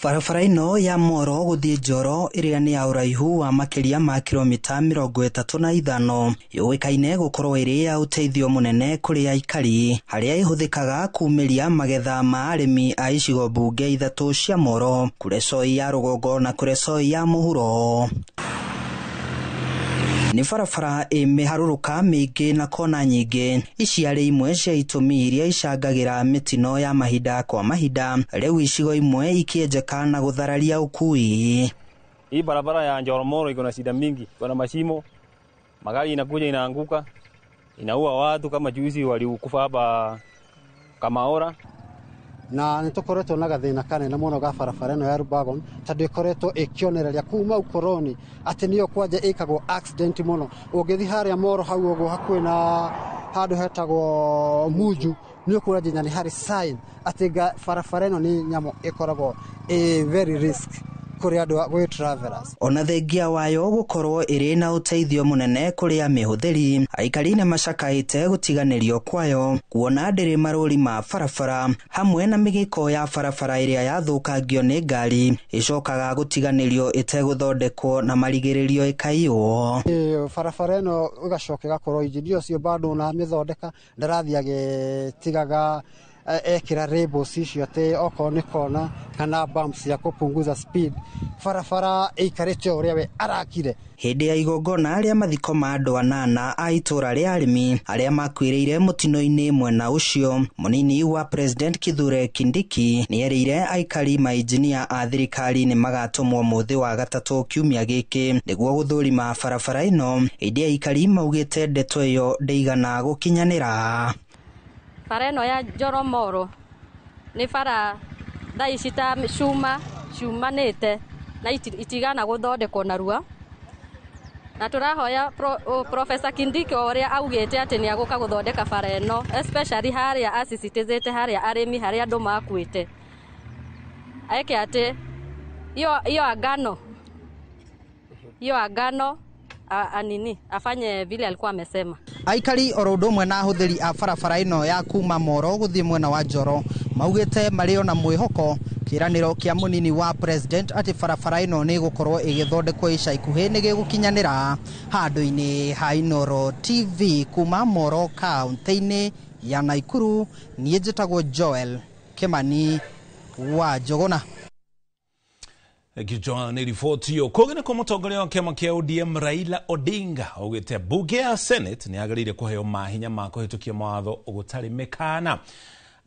Barabara ĩno ya Moro gũthiĩ Njoro ĩrĩa nĩ ya ũraihu wa makĩria ma kilomita 35 yũĩkaine gũkorwo ĩrĩ ya ũteithio mũnene kũrĩ aikari harĩa ĩhũthĩkaga kumĩria magetha ma arĩmi a icigo mbunge ithatũ cia Moro, Kuresoi ya rũgongo na Kuresoi ya mũhuro. Nĩ barabara ĩ mĩharũrũka mĩingĩ na kona nyingĩ. Ici arĩ imwe cia itũmi iria icangagĩra mĩtino ya mahinda kwa mahinda, rĩu icigo imwe ikĩenjeka na gũthararia ũkui. Hii barabara ya Njoro Moro iko na shida mingi, iko na mashimo, magari inakuja inaanguka, inaua watu kama juzi walikufa hapa Kamaora. Na nitukoretwo na gathina kanene muno ga barabara ĩno ya Rubagon tondu ĩkoretwo ĩkĩonereria kuma ukoroni atĩ nĩyo kwanja ĩkagwo accident mũno. Ũngĩthiĩ harĩa Moro hau ũguo hakuhĩ na handũ hetagwo Munju nĩ ũkuona nginya nĩ harĩ sign atĩ barabara ĩno nĩ nyamũ ĩkoragwo ĩ very risk kũrĩ andũ gwĩ travelers. Ona thengia wayo gũkorwo ĩrĩ na ũteithio mũnene kũrĩ amĩhũthĩri, aikari nĩ macakaĩte gũtiganĩrio kwayo kuona ndĩrĩ marũri ma barabara hamwe na mĩgĩko ya barabara ĩrĩa yathũkangio nĩ ngari ĩcokaga gũtiganĩrio ĩtegũthondekwo na marigĩrĩrio ĩkaiywo. Barabara ĩno ĩgacoka ĩgakorwo injinia ũcio bado na mĩthondeka ndarathiĩ agĩtigaga ekĩra labels icio atĩ okorwo nĩ kona kana bumps ya kũpunguza speed, barabara ĩikarĩte o ũrĩa we arakire. Hĩndĩ ya igongona rĩa mathiko ma andũ anana a itũra rĩa arĩmi arĩa makuĩrĩire mũtino-inĩ mwena ũcio, mũnini wa President Kithure Kindiki nĩerĩire aikari mainjinia a thirikari nĩ magatũmwo mũthĩ wa gatatũ kiumia gĩkĩ nĩguo gũthũrima barabara ĩno, ĩndĩ aikari maugĩte ndeto ĩyo ndĩigana gũkinyanĩra. Bara ĩno ya Njoro Moro nĩ bara thaa ici ta cuma ciumanĩte na itigana gũthondekwo narua, na tũrahoya Professor Kindiki o ũrĩa augĩte atĩ nĩ agũka gũthondeka bara ĩno, especially harĩa acicitĩzĩte harĩa arĩmi harĩa andũ makuĩte, eke atĩ iyo agano anini afanye vile alikuwa amesema. Aikari oro ũndũ ũmwe na ahũthĩri a barabara ĩno ya kuma Moro gũthiĩ mwena wa Njoro maugĩte marĩ ona mwĩhoko kĩranĩro kĩa mũnini wa president atĩ barabara ĩno nĩ ĩgũkorwo ĩgĩthondekwo ica ikuhĩ nĩ gĩgũkinyanĩra. Handũ-inĩ ha Inooro TV kuma Moro kaunti-inĩ ya Nakuru, niĩ njĩtagwo Joel Kimani wa Njũgũna. Joel nĩ riboti ĩyo. Kũngĩ nĩkuo mũtongoria wa kĩama kĩa ODM Raila Odinga augĩte mbunge ya Senate nĩ yagĩrĩire kũheo mahinya ma kũhĩtũkia mawatho gũtarĩ mĩkana.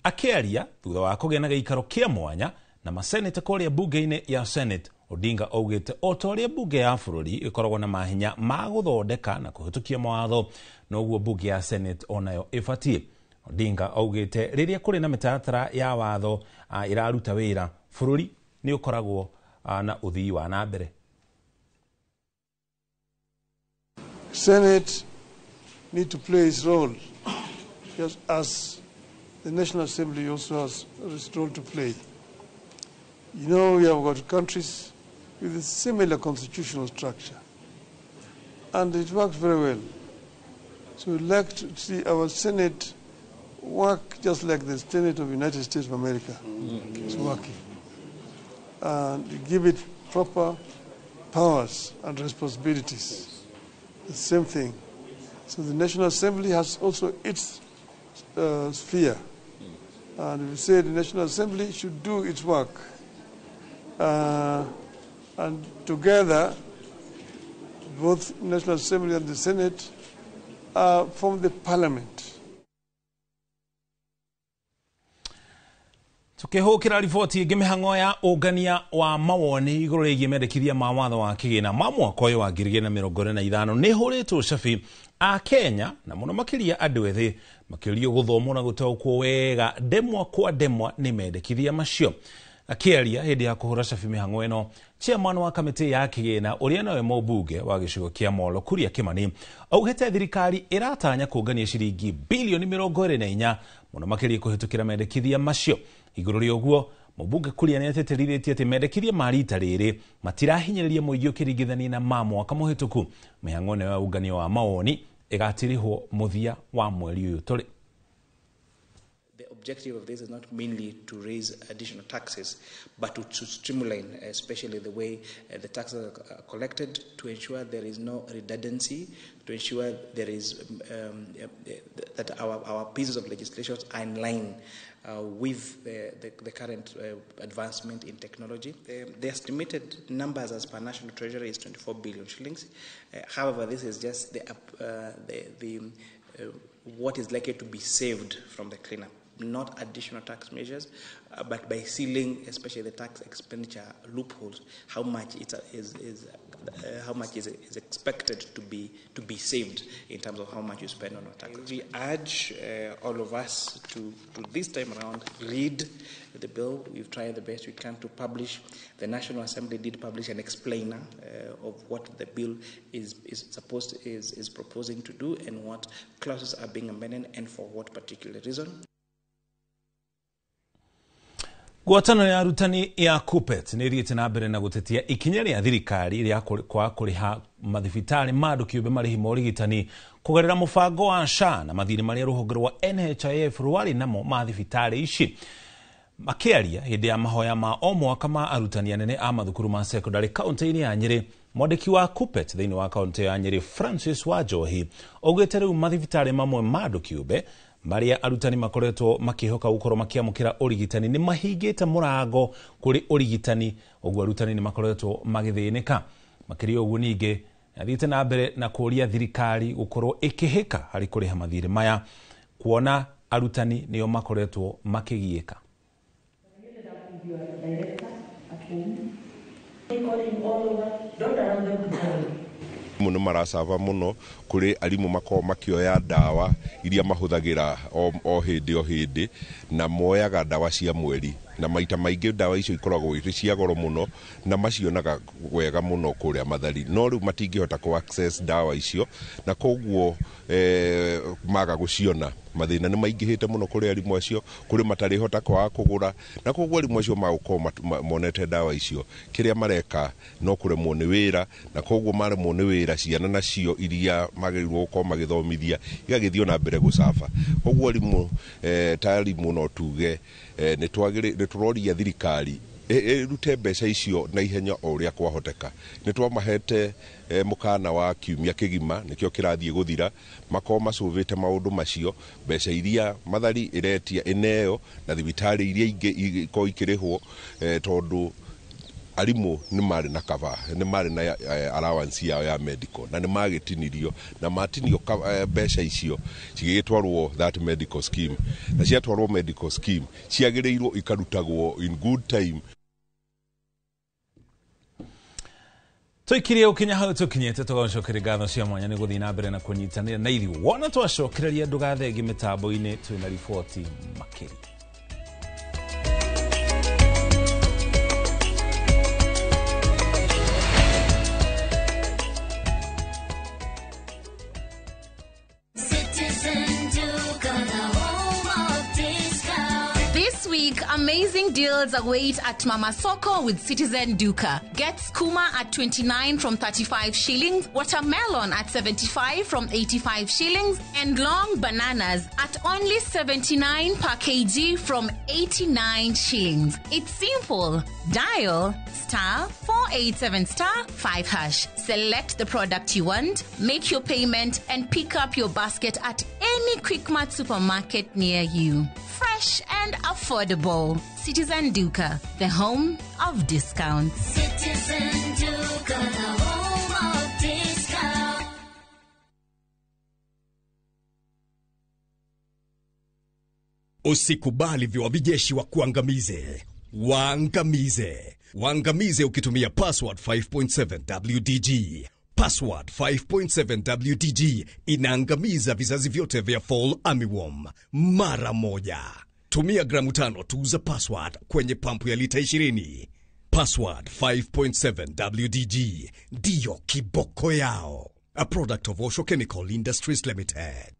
Akĩaria thutha wa kũgĩa na gĩikaro kĩa mwanya na maseneta kũrĩa mbunge-inĩ ya Senate, Odinga augĩte o ta ũrĩa mbunge ya bũrũri ĩkoragwo na mahinya ma gũthondeka na kũhĩtũkia mawatho, noguo mbunge ya Senate onayo ĩbatiĩ. Odinga augĩte rĩrĩa kũrĩ na mĩtaratara ya watho ĩraruta wĩra, bũrũri nĩ ũkoragwo na ũthii wa na mbere. Senate need to play its role Just as the National Assembly also has a role to play. You know, we have got countries with a similar constitutional structure, and it works very well. So we'd like to see our Senate work just like the Senate of the United States of America is working, and give it proper powers and responsibilities. The same thing. So the National Assembly has also its sphere. And we say the National Assembly should do its work. And together, both National Assembly and the Senate form the Parliament. Tukihukira riboti ingi mihango ya ungania wa mawoni iguru rigie mendekithia ma watho wa kigina ma mwaka uyu wa 2025 ni huritwo cabi a Kenya na muno makiria andu ethi makirio guthomwo na gutaukwo wega ndemwa kwa ndemwa ni mendekithia macio. Akiaria hindi ya kuhura cabi mihango ino, chairman wa kamiti ya kigina uria nawe mũmbunge wa gĩcigo kĩa Molo Kuria Kimani augĩte thirikari ĩratanya kũngania ciringi bilioni 24 mũno makĩria kũhĩtũkĩra mendekithia macio. Igũrũ rĩa ũguo, mũmbunge Kuria nĩatĩtĩrithĩtie atĩ mendekithia ma rita rĩrĩ matirahinyĩrĩria mũingĩ ũkĩringithania na ma mwaka mũhĩtũku. Mĩhang'o ĩno ya ũngania wa mawoni ĩgatirihwo mũthia wa mweri ũyũ tũrĩ. The objective of this is not mainly to raise additional taxes, but to streamline, especially the way the taxes are collected, to ensure there is no redundancy, to ensure there is that our pieces of legislation are in line with the current advancement in technology. The estimated numbers as per National Treasury is 24 billion shillings. However, this is just the what is likely to be saved from the cleanup, not additional tax measures, but by sealing, especially the tax expenditure loopholes, how much is expected to be saved in terms of how much you spend on our tax. We urge all of us to this time around read the bill. We've tried the best we can to publish. The National Assembly did publish an explainer of what the bill is proposing to do and what clauses are being amended and for what particular reason. Ngwatanĩro ya arutani ya KUPPET nĩ ĩthiĩte na mbere na gũtetia ikinya rĩa thirikari rĩa kwaga kũrĩha mathibitarĩ ma andũ kĩũmbe marĩhi ma ũrigitani kũgerera mũbango wa SHA na mathirĩ marĩa rũhonge rwa NHIF rwarĩ namo ma thibitarĩ ici. Makĩaria hĩndĩ ya mahoya ma o mwaka ma arutani anene a mathukuru ma sekondari kaunti-inĩ ya Nyĩrĩ, mwandĩki wa KUPPET thĩinĩ wa kaunti ya Nyĩrĩ Francis Wanjohi augĩte rĩu mathibitarĩ mamwe ma andũ kĩũmbe maria arutani makoretwo makihoka gukorwo makiamukira urigitani ni mahingite murango kuri urigitani uguo arutani ni makoretwo magithinika. Makiria uguo ningi athiite na mbere na kuria thirikari gukorwo ikihika hari kuriha mathiri maya kuona arutani nio makoretwo makigiika. Muno maracaba muno kuri arimu makoragwo makioya ndawa iria mahuthagira o hindi o hindi na moyaga ndawa cia mweri na maita maingi ndawa icio ikoragwo irĩ cia goro muno na macionaga wega muno kuria Mathari no riu matingihota ku access ndawa icio na koguo maga guciona mathina ni maingihite muno kuri arimu acio kuri matarihota kwaga kugura na koguo arimu acio magukorwo monete ndawa icio kiria mareka no kuremwo ni wira na koguo maremwo ni wira ciana nacio iria magĩrĩirwo gukorwo magĩthomithia igagĩthiĩ na mbere gũcaba. Koguo arimu ta arimu no tuge nĩ tũroria thirikari ĩrute mbeca icio na ihenya o ũrĩa kwahoteka. Nĩ twamahete mũkana wa kiumia kĩgima nĩkĩo kĩrathiĩ gũthira makorwo macũvĩte maũndũ macio mbeca iria Mathari ĩretia ĩneo na thibitarĩ iria ingĩ ikorwo ikĩrĩhwo tondũ arimu nĩ marĩ na cover nĩ marĩ na allowance yao ya medical na nĩ magĩtinirio na matinio mbeca icio cigĩgĩtwarwo that medical scheme na ciatwarwo medical scheme ciagĩrĩirwo ikarutagwo in good time. Tuikirie ukinya hau tukinyite tugacokeria ngatho cia mwanya ni guthii na mbere na kunyitanira na ithuĩ wona twacokereria ndugathenge mitambo-inĩ twina riboti makĩria. Citizen Jukana. This week, amazing deals await at Mama Soko with Citizen Duka. Get skuma at 29 from 35 shillings, watermelon at 75 from 85 shillings, and long bananas at only 79 per kg from 89 shillings. It's simple. Dial star 487 star 5 hash. Select the product you want, make your payment, and pick up your basket at any Quickmart supermarket near you. Fresh and affordable. Citizen Duka, the home of discounts. Citizen Duka, the home of discounts. Usikubali viwavijeshi wa kuangamize. Waangamize. Waangamize ukitumia password 5.7 WDG. Password 5.7 WDG inaangamiza vizazi vyote vya fall armyworm mara moja. Tumia gramu 5 tu za password kwenye pampu ya lita 20. Password 5.7 WDG ndiyo kiboko yao. A product of Osho Chemical Industries Limited.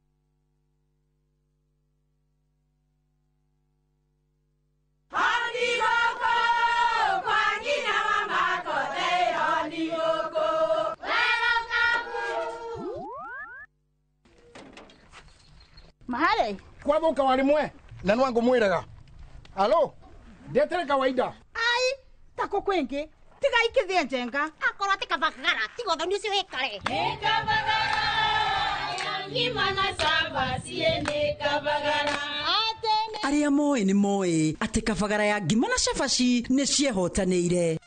Mahale kwathuka warimwe na nwangu mwiraga alo ndetere kawaida ai tako kwingi tiga ikithie njenga akorwo ti kabagara tiga uthoni ucio wikare ni kabagara ya ngima na cabaci ni kabagara. Arĩa moĩ nĩ moĩ atĩ kabagara ya ngima na cabaci nĩ ciehotanĩire.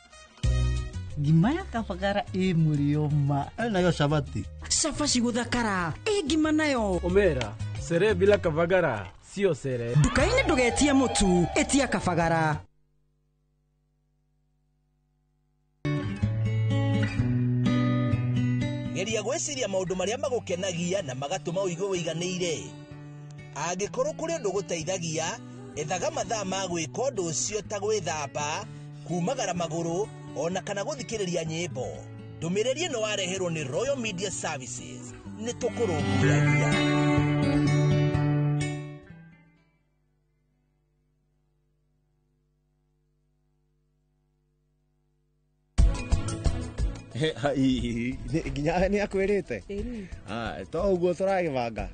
Ngima ya kabagara ĩ mũrĩo ma nayo cabaci cabaci gũthakara ĩ ngima nayo omera sere bila kabagara sio sere. Nduka-inĩ ndũgetie mũtu, ĩtia kabagara. Geria gwĩciria maũndũ marĩa magũkenagia na magatũma ũigue ũiganĩire. Angĩkorwo kũrĩ ũndũ ũgũteithagia, ethaga mathaa ma gwĩka ũndũ ũcio ta gwĩthamba, kumagara magũrũ, ona kana gũthikĩrĩria nyĩmbo. Ndũmĩrĩri ĩno wareherwo nĩ Royal Media Services. Nĩ tũkũrũmbũyagia. Nginya nä akwä rä te to å guo tå ragä banga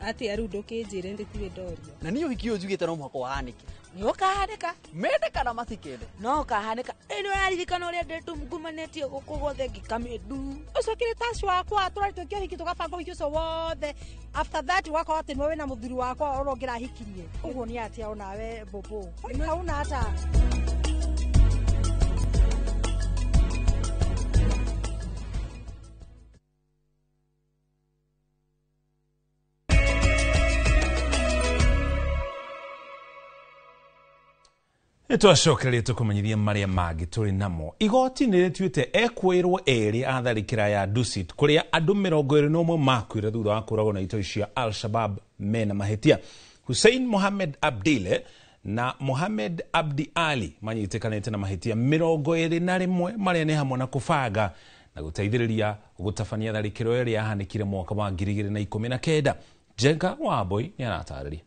atä rä u ndå kä njä re ndä tirä ndorio na niä å hiki å njugä te no mũhaka ũhanĩke nä å kahanä mende kana matikende no å kahanä ka ä nä å raririkana å rä a ndätungumanätie gå kå guothe ngä ndu å cio kä rä tacio wakwa tå rarä twä kä hiki tå gabanga å hiki å cio wothe. After that wakorwo atä nĩwe wĩna mũthuri wakwa å rongä rahikirie ũguo nĩ atia onawe mbũmbũ hauna hata. Nĩtwacokereria tũkũmenyithia marĩa mangĩ tũrĩ namo. Igoti nĩ rĩtuĩte ekwĩrwo erĩ a tharĩkĩra ya Dusit kũrĩa andũ 21 makuire thutha wa kũragwo na itoi cia Al-Shabaab mena mahĩtia. Hussein Mohamed Abdile na Mohamed Abdi Ali manyitĩkanĩte na mahĩtia 21 marĩa nĩ hamwe na kũbanga na gũteithĩrĩria gũtabania tharĩkĩro ĩrĩa yahanĩkire mwaka wa 2019. Jenga Wambui nĩ aratarĩria.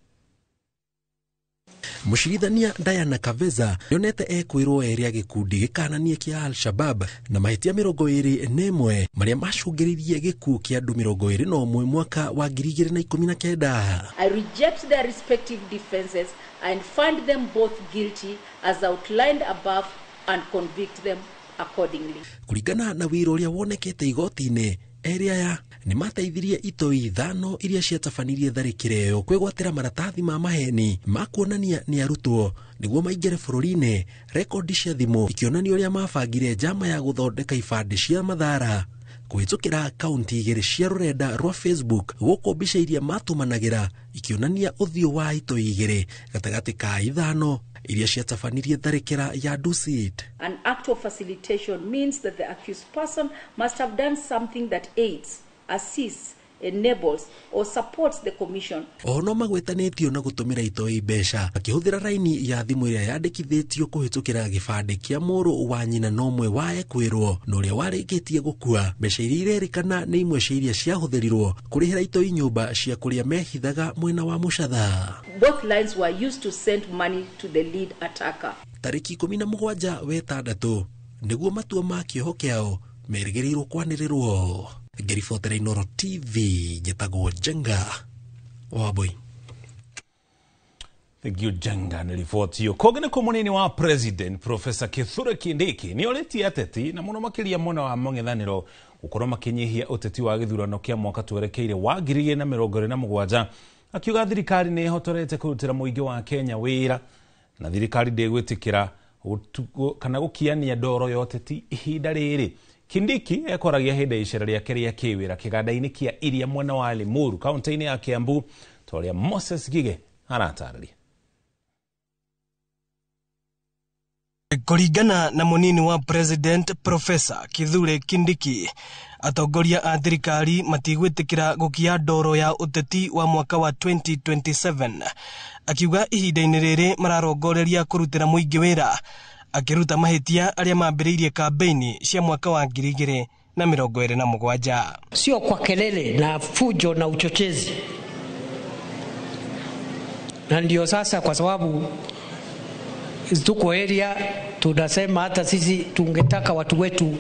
Mũcirithania Diana Kaveza nĩonete ekwĩrwo erĩ a gĩkundi gĩkananie kĩa Al-Shabab na mahĩtia 21 marĩa macũngĩrĩirie gĩkuũ kĩa andũ 21 mwaka wa 2019. I reject their respective defenses and find them both guilty as outlined above and convict them accordingly. Kũringana na wĩra ũrĩa wonekete igoti-inĩ, erĩ aya nĩ mateithirie itoi 5 iria ciatabanirie tharĩkĩro ĩyo kwĩgwatĩra maratathi ma maheni ma kuonania nĩ arutwo nĩguo maingĩre bũrũri-inĩ. Rekondi cia thimũ ikĩonania ũrĩa mabangire njama ya gũthondeka ibandĩ cia mathara kũhĩtũkĩra akaunti 2 cia rũrenda rwa Facebook gũkũ mbica iria matũmanagĩra ikĩonania ũthiũ wa itoi 2 gatagatĩ ka 5 iria ciatabanirie tharĩkĩra ya Dusit. An act of facilitation means that the accused person must have done something that aids, assists, enables or supports the commission. Oho no magwetanĩtio na gũtũmĩra itoi mbeca akĩhũthĩra raini ya thimũ ĩrĩa yandĩkithĩtio kũhĩtũkĩra gĩbandĩ kĩa mũrũ wa nyina na ũmwe wa ekwĩrwo na ũrĩa warĩkĩtie gũkua. Mbeca iria irerĩkana nĩ imwe cia iria ciahũthĩrirwo kũrĩhĩra itoi nyũmba cia kũrĩa mehithaga mwena wa Mũcatha. Both lines were used to send money to the lead attacker. Tarĩki 17 wetandatũ nĩguo matua ma kĩoho kĩao merĩgĩrĩirwo kwanĩrĩrwo. Ngĩribotera Inooro TV njĩtagwo Njenga Wambui. Thank you Njenga nĩ riboti ĩyo. Kũngĩ nĩ kũmũnini wa President Professor Kithure Kindiki nĩ orĩtie ateti na mũno makĩria mwena wa mũng'ethanĩro gũkorwo makĩnyihia ũteti wa gĩthurano kĩa mwaka twerekeire wa 2027, akiuga thirikari nĩ ĩhotorete kũrutĩra mũingĩ wa Kenya wĩra na thirikari ndĩgwĩtĩkĩra kana gũkiania ndoro ya ũteti ihinda rĩrĩ. Kindiki ekoragia hĩndĩ ya icera rĩake rĩa kĩwĩra kĩganda-inĩ kĩa iria mwena wa Limuru kaunti-inĩ ya Kiambu, ta ũrĩa Moses Gige aratarĩria. Kũringana na mũnini wa President Professor Kithure Kindiki, atongoria a thirikari matigwĩtĩkĩra gũkia ndoro ya ũteti wa mwaka wa 2027, akiuga ihinda-inĩ rĩrĩ mararongoreria kũrutĩra mũingĩ wĩra, akĩruta mahĩtia arĩa mambĩrĩirie kambeini cia mwaka wa 2027. Sio kwa kelele na fujo na uchochezi, na ndio sasa kwa sababu tuko area tunasema hata sisi tungetaka watu wetu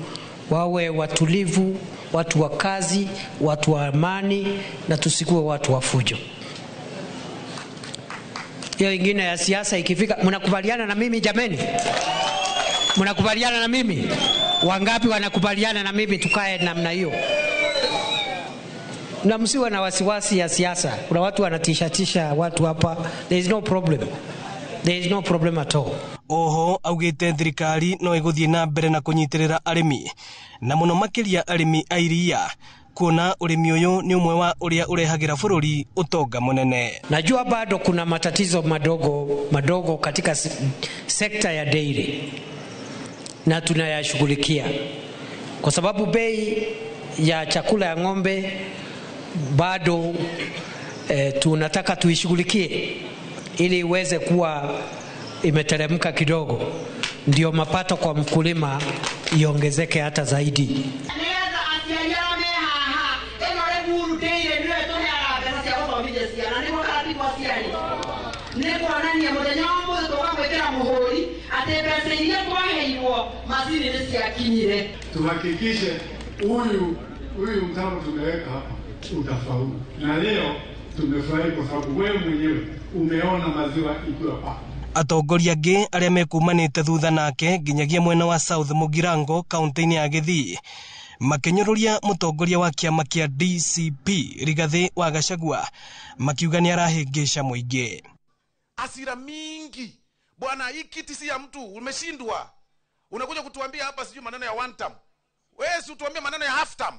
wawe watulivu, watu wa kazi, watu wa amani, na tusikuwe watu wa fujo. Hiyo ingine ya siasa ikifika, mnakubaliana na mimi jameni? Mnakubaliana na mimi? Wangapi wanakubaliana na mimi tukae namna hiyo? Na msiwe na wasiwasi ya siasa. Kuna watu wanatishatisha watu hapa. There is no problem. There is no problem at all. Oho augite thirikari no iguthie na mbere na kunyitirira arimi na muno makiria arimi a iria, kuona urimi uyu ni umwe wa uria urehagira bururi utonga munene. Najua bado kuna matatizo madogo madogo katika sekta ya dairy na tunayashughulikia, kwa sababu bei ya chakula ya ng'ombe bado tunataka tuishughulikie ili iweze kuwa imeteremka kidogo, ndio mapato kwa mkulima iongezeke hata zaidi. Tuhakikishe huyu mtambo tumeweka hapa utafaulu, na leo tumefurahi kwa sababu wewe mwenyewe umeona maziwa ikiwa hapa. Atongoria angĩ arĩa mekumanĩte thutha nake nginyagia mwena wa South Mugirango kaunti-inĩ ya Gĩthii makĩnyũrũria mũtongoria wa kĩama kĩa DCP Rigathĩ wa Gachagua, makiuga nĩ arahĩngĩca mũingĩ. Asira mingi bwana, hii kiti si ya mtu, umeshindwa. Unakuja kutuambia hapa sijui maneno ya one term. Wewe si utuambie maneno ya half term.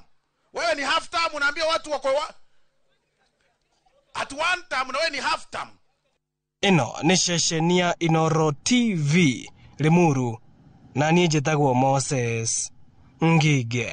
Wewe ni half term, unaambia watu wako at one term na wewe ni half term. Ĩno nĩ ceceni ya Inooro TV Limuru, na niĩ njĩtagwo Moses Ngige.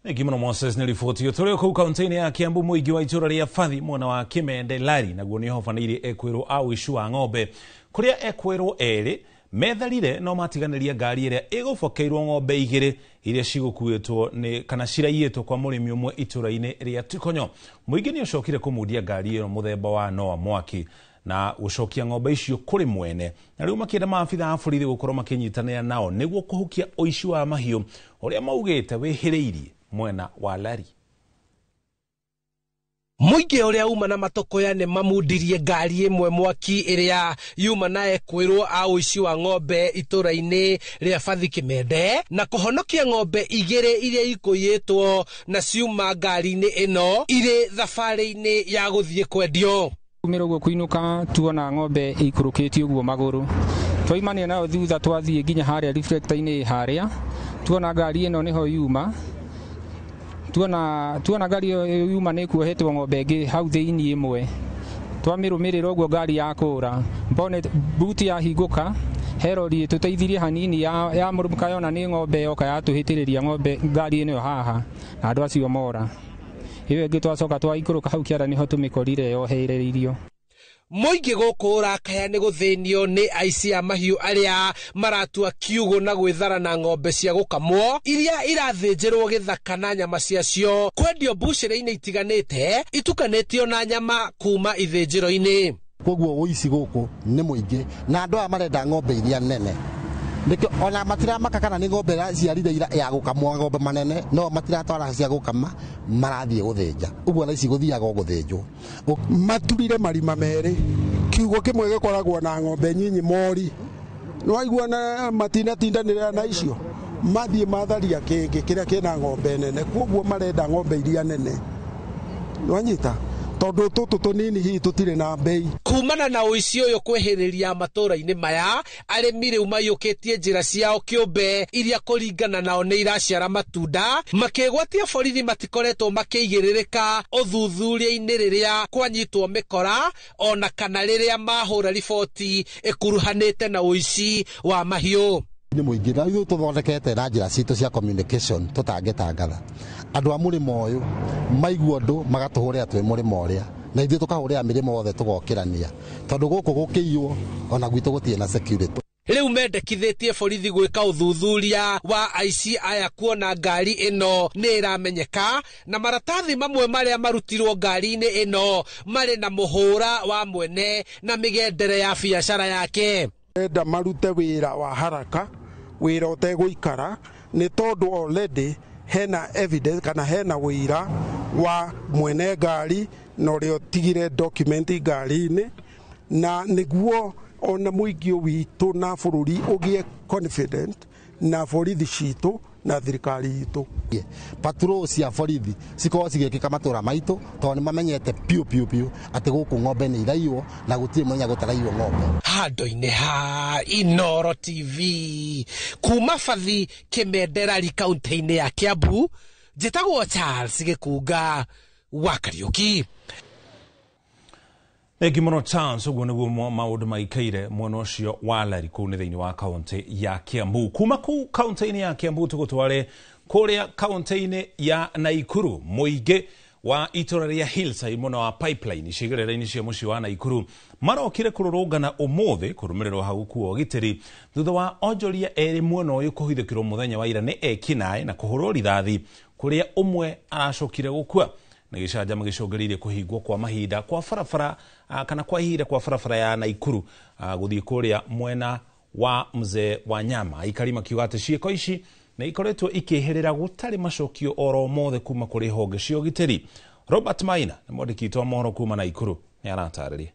Thengi mũno Moses nĩ riboti ĩyo. Tũrĩ kũu kaunti-inĩ ya Kiambu, mũingĩ wa itũũra rĩa Bathi mwena wa Kimende Lari naguo nĩ ũhobanĩirie ekwĩrwo a ũici wa ng'ombe, kũrĩa ekwĩrwo erĩ metharire no matiganĩria ngari ĩrĩa ĩgũbokeirwo ng'ombe igĩrĩ iria cigũkuĩtwo nĩ kana ciraiyĩtwo kwa mũrĩmi ũmwe itũũra-inĩ rĩa Tikonyo. Mũingĩ nĩ ũcokire kũmundia ngari ĩyo mũthemba wa Noah mwaki na gũcokia ng'ombe icio kũrĩ mwene, na rĩu makĩenda maabitha a borithi gũkorwo makĩnyitanĩra nao nĩguo kũhukia ũici wa mahiũ ũrĩa maugĩte wĩhĩrĩirie mwena wa Lari. Mũingĩ ũrĩa uma na matokoya nĩ mamundirie ngari ĩmwe mwaki ĩrĩa yuma na ekwĩrwo a ũici wa ng'ombe itũũra-inĩ rĩa Bathi Kimende, na kũhonokia ng'ombe igĩrĩ iria ikũiyĩtwo na ciuma ngari-inĩ ĩno irĩ thabarĩ-inĩ ya gũthiĩ kwendio. Kumĩra ũguo kũinũka tuona ng'ombe ikũrũkĩtie ũguo magũrũ, twaimania nayo thutha twathiĩ nginya harĩa reflector-inĩ harĩa tuona ngari ĩno nĩho yuma, tuona ngari ĩyo yuma nĩ kuohetwo ng'ombe ĩngĩ hau thĩinĩ ĩmwe, twamĩrũmĩrĩra ũguo ngari yakũra bonnet boot yahingũka, he rori ĩtũteithirie hanini ya mũrũmũka yona nĩ ng'ombe yoka yatũhĩtĩrĩria ng'ombe ngari ĩno haha na andũ acio mora. Ĩyo ĩngĩ twacoka twaikũrũka hau kĩara nĩho tũmĩkorire yohereirio. Mũingĩ gũkũ ũrakaya nĩ gũthĩnio nĩ aici a mahiũ arĩa maratua kiugũ na gwĩthara na ng'ombe cia gũkamwo iria irathĩnjĩrwo gĩthaka na nyama ciacio kwendio mbucĩrĩ-inĩ itiganĩte itukanĩtio na nyama kuma ithĩnjĩro-inĩ. Koguo ũici gũkũ nĩ mũingĩ na andũ aya marenda ng'ombe iria nene, nĩkĩo ona matiramaka kana nĩ ng'ombe ĩraciarire ya gũkamwo ng'ombe manene, no matiratwara cia gũkama, marathiĩ gũthĩnja. Ũguo na ici gũthiaga o gũthĩnjwo. Maturire marima merĩ, kiugo kĩmwe gĩkoragwo na ng'ombe nyinyi mori, nĩwaigua na matinatindanĩrĩra na icio, mathiĩ matharia kĩngĩ kĩrĩa kĩna ng'ombe nene, koguo marenda ng'ombe iria nene, nĩwanyita, tondũ tũtũ tũnini hihi tũtirĩ na mbei. Kumana na ũici ũyũ kwĩhĩrĩria matũũra-inĩ maya, arĩmi rĩu maiyũkĩtie njĩra ciao kĩũmbe iria kũringana nao nĩ iraciara matunda, makĩgwatia borithi matikoretwo makĩigĩrĩrĩka ũthuthuria-inĩ rĩrĩa kwanyitwo mĩkora ona kana rĩrĩa mahũra riboti ĩkuruhanĩte na ũici wa mahiũ. Nĩ mũingĩ na ithuĩ tũthondekete na njĩra citũ cia communication tũtangĩtangatha. Andũ a mũrĩmo ũyũ maigua ũndũ magatũhũrĩra twĩ mũrĩmo ũrĩa, na ithuĩ tũkahũrĩra mĩrĩmo yothe tũgokĩrania, tondũ gũkũ gũkĩiywo ona gwitũ gũtirĩ na security. Rĩu mendekithĩtie borithi gwĩka ũthuthuria wa aici aya kuona ngari ĩno nĩ ĩramenyeka na maratathi mamwe marĩa marutirwo ngari-inĩ ĩno marĩ na mũhũra wa mwene na mĩgendere ya biacara yake. Enda marute wĩra wa haraka, wĩra ũtegũikara, nĩ tondũ already hena evidence kana hena wĩira wa mwene ngari na ũrĩa ũtigire document ngari-inĩ, na nĩguo ona mũingĩ witũ na bũrũri ũgĩe confident na borithi citũ na thirikari itũ. Patrol cia borithi cikorwo cigĩkĩka matũra maitũ, tondũ nĩ mamenyete piũ piũ piũ atĩ gũkũ ng'ombe nĩ iraiywo na gũtirĩ mũthenya gũtaraiywo ng'ombe. Handũ-inĩ ha Inooro TV kuma Bathi Kĩmenderari kaunti-inĩ ya Kiambu, njĩtagwo Charles Gĩkunga wa Kariũki. Thengi mũno Charles, ũguo nĩguo maũndũ maikaire mwena ũcio wa Lari kũu nĩ thĩinĩ wa kaunti ya Kiambu. Kuma kũu kaunti-inĩ ya Kiambu tũgũtware kũrĩa kaunti-inĩ ya Naikuru. Mũingĩ wa itũra rĩa Hillside mwena wa Pipeline icigĩrĩra-inĩ cia mũciĩ wa Naikuru marokire kũrũrũngana ũmũthĩ kũrũmĩrĩrwo hau kuo ũgitĩri thutha wa onjoria erĩ mwena ũyũ kũhithũkĩrwo mũthenya wa ira nĩ ekinaĩ na kũhũrwo rithathi kũrĩa ũmwe aracokire gũkua. Na gĩcanjama gĩcũngĩrĩirie kũhingwo kwa mahinda kwa barabara kana kwa ihinda kwa barabara ya Naikuru gũthiĩ kũrĩa mwena wa Mzee wa Nyama. Aikari makiuga atĩ ciĩko ici nĩ ikoretwo ikĩhĩrĩra gũtarĩ macokio oro mothe kuma kũrĩ honge cia ũgitĩri. Robert Maina nĩ mwandĩki witũ wa mohoro kuma Naikuru nĩ aratarĩria.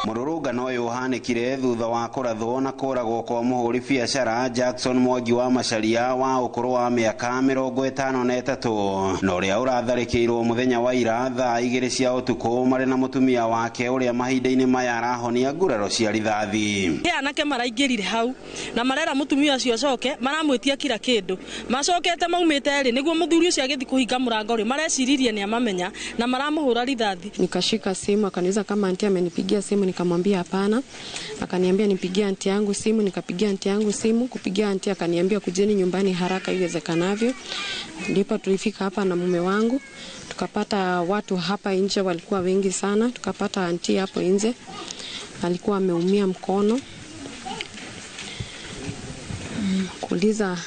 Mũrũrũngano ũyũ ũhanĩkire thutha wa kũrathwo na kũragwo kwa mũhũri biacara Jackson Mwangi wa Macharia wa ũkũrũ wa mĩaka 53 na ũrĩa ũratharĩkĩirwo mũthenya wa ira thaa 2 cia ũtukũ marĩ na mũtumia wake ũrĩa mahinda-inĩ maya arahonia nguraro cia rithathi. Anake maraingĩrire hau na marera mũtumia ũcio acoke, maramwĩtia kila kĩndũ, macokete maumĩte rĩ nĩguo mũthuri ũcio agĩthiĩ kũhinga mũrango rĩ, mareciririe nĩ amamenya na maramũhũra rithathi. Nikashika simu akaniuliza kama anti amenipigia simu, nikamwambia hapana. Akaniambia nipigie anti yangu simu, nikapigia anti yangu simu. Kupigia anti akaniambia kujeni nyumbani haraka iwezekanavyo. Ndipo tulifika hapa na mume wangu, tukapata watu hapa nje walikuwa wengi sana. Tukapata anti hapo nje alikuwa ameumia mkono. Kuuliza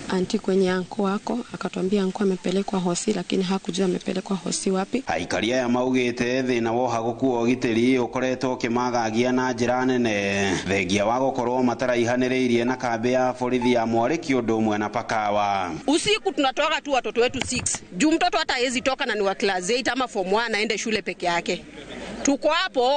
anti kwenye anko wako, akatwambia anko amepelekwa hosi, lakini hakujua amepelekwa hosi wapi. Aikari aya maugite thina woha gukuo ũgitĩri ũkoretwo ũkĩmagagia na njĩra nene thengia wa gũkorwo mataraihanĩrĩirie na kambĩ ya borithi ya Mwarĩki ũndũ ũmwe na Pakawa. Usiku tunatoka tu watoto wetu 6 juu mtoto hata hawezi toka na ni wa class 8 ama form 1 aende shule peke yake. Tuko hapo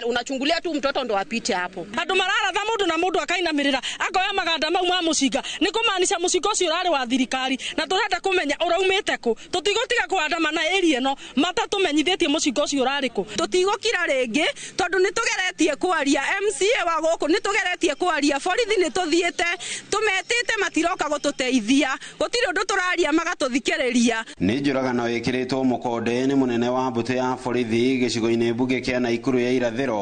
unachungulia tu mtoto ndo apite hapo. Andu mararatha mundu na mundu akainamirira akoya maganda mau ma mucinga ni kumaanisha mucinga ucio urari wa thirikari na turenda kumenya uraumite ku. Tutigotiga kuandamana area ino matatumenyithitie mucinga ucio urari ku. Tutigukira ringi tondu nitugeretie kwaria MCA wa guku, nitugeretie kwaria borithi, nituthiite tumetite matiroka gututeithia, gutiri undu turaria magatuthikiriria. Ni njũragano ĩkĩrĩtwo mũkonde nĩ mũnene wa mbũtũ ya borithi gĩcigo-inĩ mbunge kĩa Naikuru ya irathĩro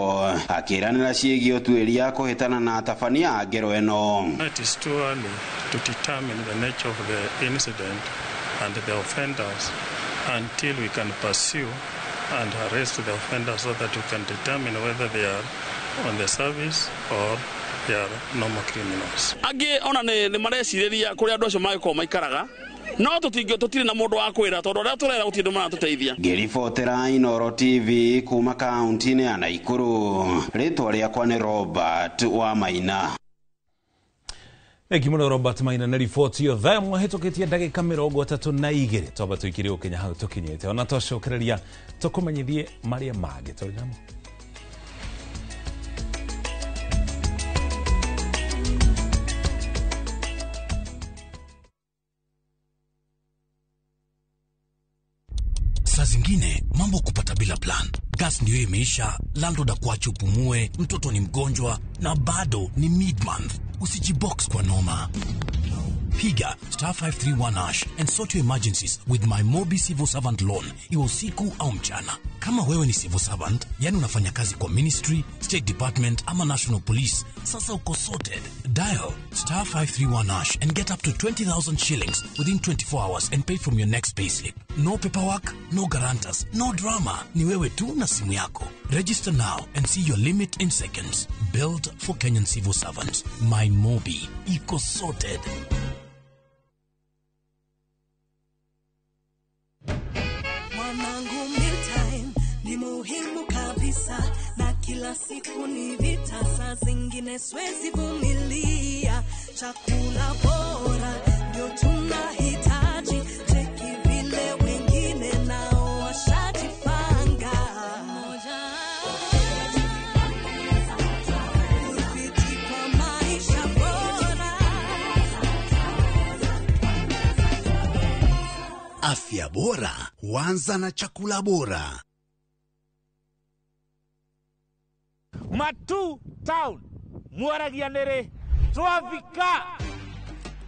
akĩranĩra ciĩgiĩ ũtuĩria kũhĩtana na atabania a ngero ĩno. It is too early to determine the nature of the incident and the offenders until we can pursue and arrest the offenders so that we can determine whether they are on the service or they are normal criminals. Angĩ ona nĩ marecirĩria kũrĩa andũ acio mangĩkorwo maikaraga no tũtirĩ na mũndũ wa kwĩra tondũ arĩa tũrera gũtirĩ andũ maratũteithia. Ngĩribotera Inooro TV kuma kaunti-inĩ ya Naikuru, rĩtwa rĩakwa nĩ Robert wa Maina. Thengi muno Robert Maina na riboti ĩyo. Thaa ĩmwe hĩtũkĩtie ndagĩka 32 twamba tũikire gũkinya hau tũkinyĩte, ona twacokereria tũkũmenyithie marĩa mangĩ tũrĩ namo. Saa zingine mambo kupata bila plan. Gas ndio imeisha, landlord akuache upumue, mtoto ni mgonjwa na bado ni mid-month. Usijibox kwa noma. Piga star 531 hash and sort your emergencies with my Mobi Civil Servant Loan, iwe usiku au mchana. Kama wewe ni civil servant, yani unafanya kazi kwa ministry, state department ama national police, sasa uko sorted. Dial star 531 hash and get up to 20,000 shillings within 24 hours and pay from your next payslip. No paperwork, no guarantors, no drama. Ni wewe tu na simu yako. Register now and see your limit in seconds. Built for Kenyan civil servants. My Mobi. Iko sorted. Mwanangu, mealtime ni muhimu kabisa, na kila siku ni vita, saa zingine siwezi vumilia. Chakula bora ndio tunahitaji, cheki vile wengine nao washajipanga. Urafiki kwa maisha bora. Afya bora huanza na chakula bora. Matu town mwaragia nĩrĩ twafika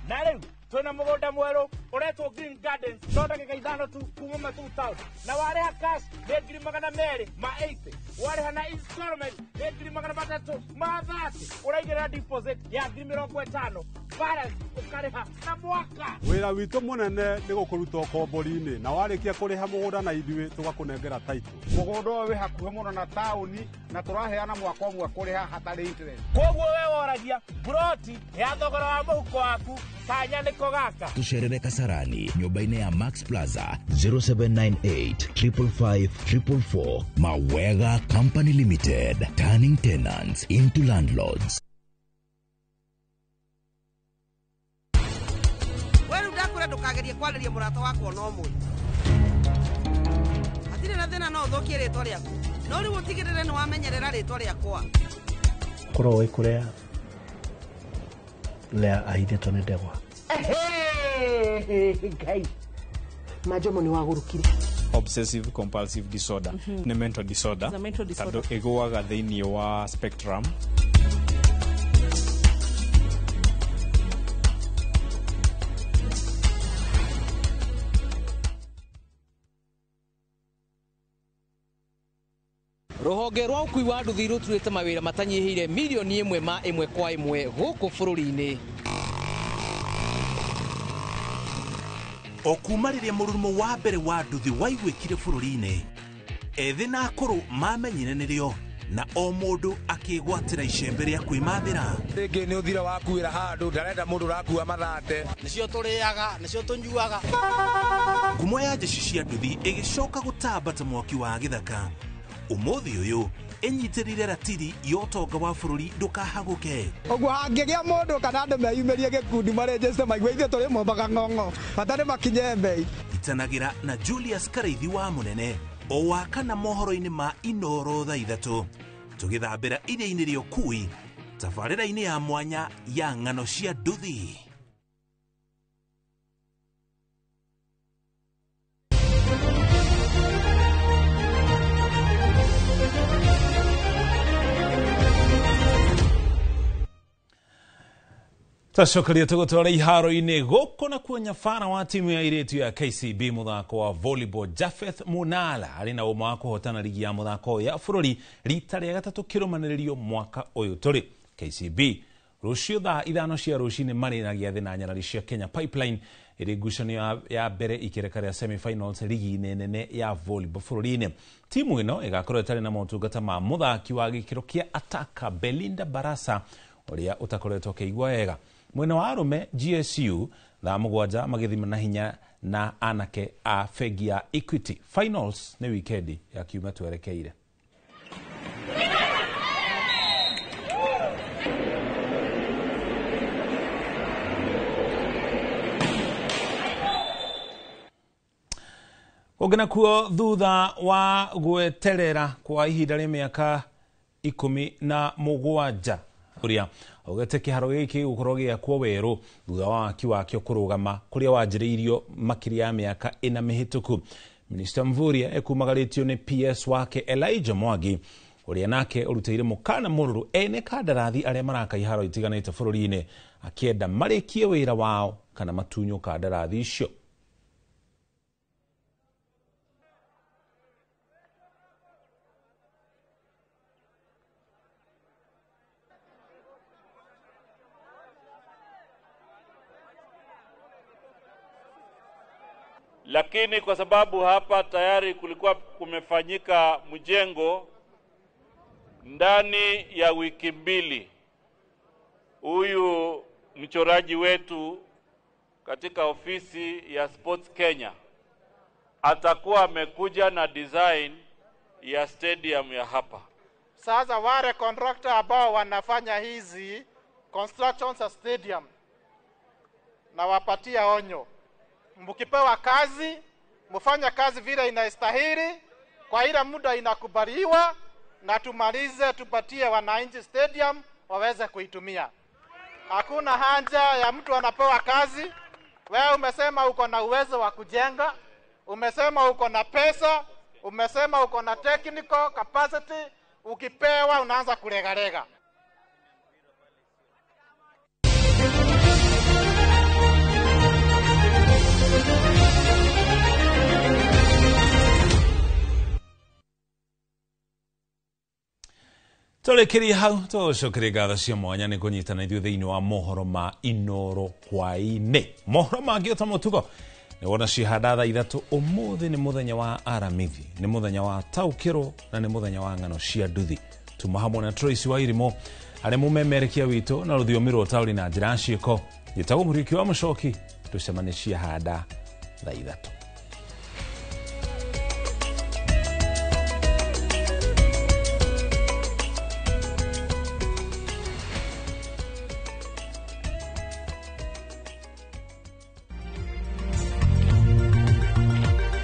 na rĩu twĩna mũgũnda mwerũ ũretwo Green Gardens to ndagĩka 5 tu kuma Matu town, na warĩha cash nĩ 280,000, warĩha na installment nĩ 330,000, ũraigĩrĩra deposit ya 50,000, balance ũkarĩha na mwaka. Wĩra witũ mũnene nĩ gũkũruta ũkombori-inĩ, na warĩkia kũrĩha mũgũnda na ithuĩ tũgakũnengera title. Mũgũnda ũyũ wĩ hakuhĩ mũno na taũni na tũraheana mwaka ũmwe kũrĩha hatarĩ interest. Koguo we woragia broti ya thogora wa mũhuko waku kanya nĩko gaka. Tucerere Kasarani nyũmba-inĩ ya Max Plaza 0798 555 444. Mawega Company Limited, turning tenants into landlords. Wewe ndakura ndukagerie kwariria murata wakwa no mwe. Hatirĩ na thĩna no ũthũkie rĩtwa rĩaku, no rĩu ũtigĩrĩre nĩ wamenyerera rĩtwa rĩakwa. Korwo wĩ kũrĩa Lea ahithĩtwo nĩ ndegwa. Ngai majomo nĩ wagũrũkire. Obsessive compulsive disorder nĩ mental disorder tondũ ĩgũaga thĩinĩ wa spectrum. Rũhonge rwa ũkui wa nduthi rũturĩte mawĩra matanyihĩire milioni 1 ma 1 kwa 1 gũkũ bũrũri-inĩ. O kuma rĩrĩa mũrurumo wa mbere wa nduthi waiguĩkire bũrũri-inĩ, ethĩ na akũrũ mamenyire nĩrĩo, na o mũndũ akĩgwatĩra icembe rĩa kwĩmathĩra. Rĩngĩ nĩ ũthira wakuĩra handũ ndarenda mũndũ ũrakua mathate. Nĩcio tũrĩaga, nĩcio tũnyuaga. Ngumo ya jeshi cia nduthi ĩgĩcoka gũtamba ta mwaki wa gĩthaka. Ũmũthĩ ũyũ ĩnyitĩrĩire ratiri ya ũtonga wa bũrũri ndũkahagũke. Ũguo hangĩgĩa mũndũ kana andũ meyumĩrie gĩkundi marenjeste maigue ithuĩ tũrĩ mombaga ng'ong'o bata nĩ makinye mbei. Itanagĩra na Julius Karaithi wa Mũnene o wa kana mohoro-inĩ ma Inooro thaa 3 tũgĩthambĩra iria-inĩ rĩa ũkui tabarĩra-inĩ ya mwanya ya ng'ano cia nduthi. Twacokeria tũgũtwara iharo-inĩ gũkũ nakuo nyabara wa timu ya airĩtu ya KCB mũthako wa volleyball Japheth Munala arĩ na ũma wa kũhotana ligi ya mũthako ya bũrũri rita rĩa gatatũ kĩrũmanĩrĩrio mwaka ũyũ tũrĩ. KCB rũciũ thaa 5 cia rũcinĩ marĩ na gĩathĩ na nyarari cia Kenya Pipeline ĩrĩ ngucanio ya mbere ikereka rĩa semifinals ligi-inĩ nene ya volleyball bũrũri-inĩ. Timu ĩno ĩgakorwo ĩtarĩ na motungata ma mũthaki wa gĩkĩro kĩa ataka Belinda Barasa ũrĩa ũtakoretwo akĩigua wega. Mwena wa arũme GSU thaa 7 magĩthima na hinya na anake a bengi ya Equity. Finals nĩ wikendi ya kiumia twerekeire. Kũngĩ nakuo thutha wa gweterera kwa ihinda rĩa mĩaka 17 ũrĩa augĩte kĩharo gĩkĩ gĩgũkorwo gĩakwo werũ thutha wa waki wakĩo kũrũgama kũrĩa wanjĩrĩirio makĩria ya mĩaka 4 mĩhĩtũku. Minista Mvurya ekumagarĩtio nĩ PS wake Elijah Mwangi ũrĩa nake ũrutĩire mũkana mũrũrũ ene kandarathi arĩa maraka iharo itiganĩte bũrũri-inĩ akĩenda marĩkie wĩra wao kana matunywo kandarathi icio. Lakini kwa sababu hapa tayari kulikuwa kumefanyika mjengo, ndani ya wiki 2 huyu mchoraji wetu katika ofisi ya Sports Kenya atakuwa amekuja na design ya stadium ya hapa. Sasa wale contractor ambao wanafanya hizi constructions za stadium, na wapatia onyo, mkipewa kazi mfanya kazi vile inastahili kwa ile muda inakubaliwa, na tumalize tupatie wananchi stadium waweze kuitumia. Hakuna haja ya mtu anapewa kazi, wewe umesema uko na uwezo wa kujenga, umesema uko na pesa, umesema uko na technical capacity, ukipewa unaanza kulegalega. Tũrĩkĩrie hau tũcokerie ngatho cia mwanya nĩ kũnyitana ithuĩ thĩinĩ wa mohoro ma Inoro hwaĩ-inĩ. Mohoro mangĩ ota mũtugo nĩ wona cihanda thaa 3 ũmũthĩ nĩ mũthenya wa Aramithi, nĩ mũthenya wa taũkĩrwo na nĩ mũthenya wa ng'ano cia nduthi. Tuma hamwe na Tracy Wairimo arĩa mũmemerekia witũ na rũthiomi rwa ũtaũri na njĩra ya ciĩko. Njĩtagwo Mũriũki wa Mũcoki, tũcemanie cihanda thaa 3.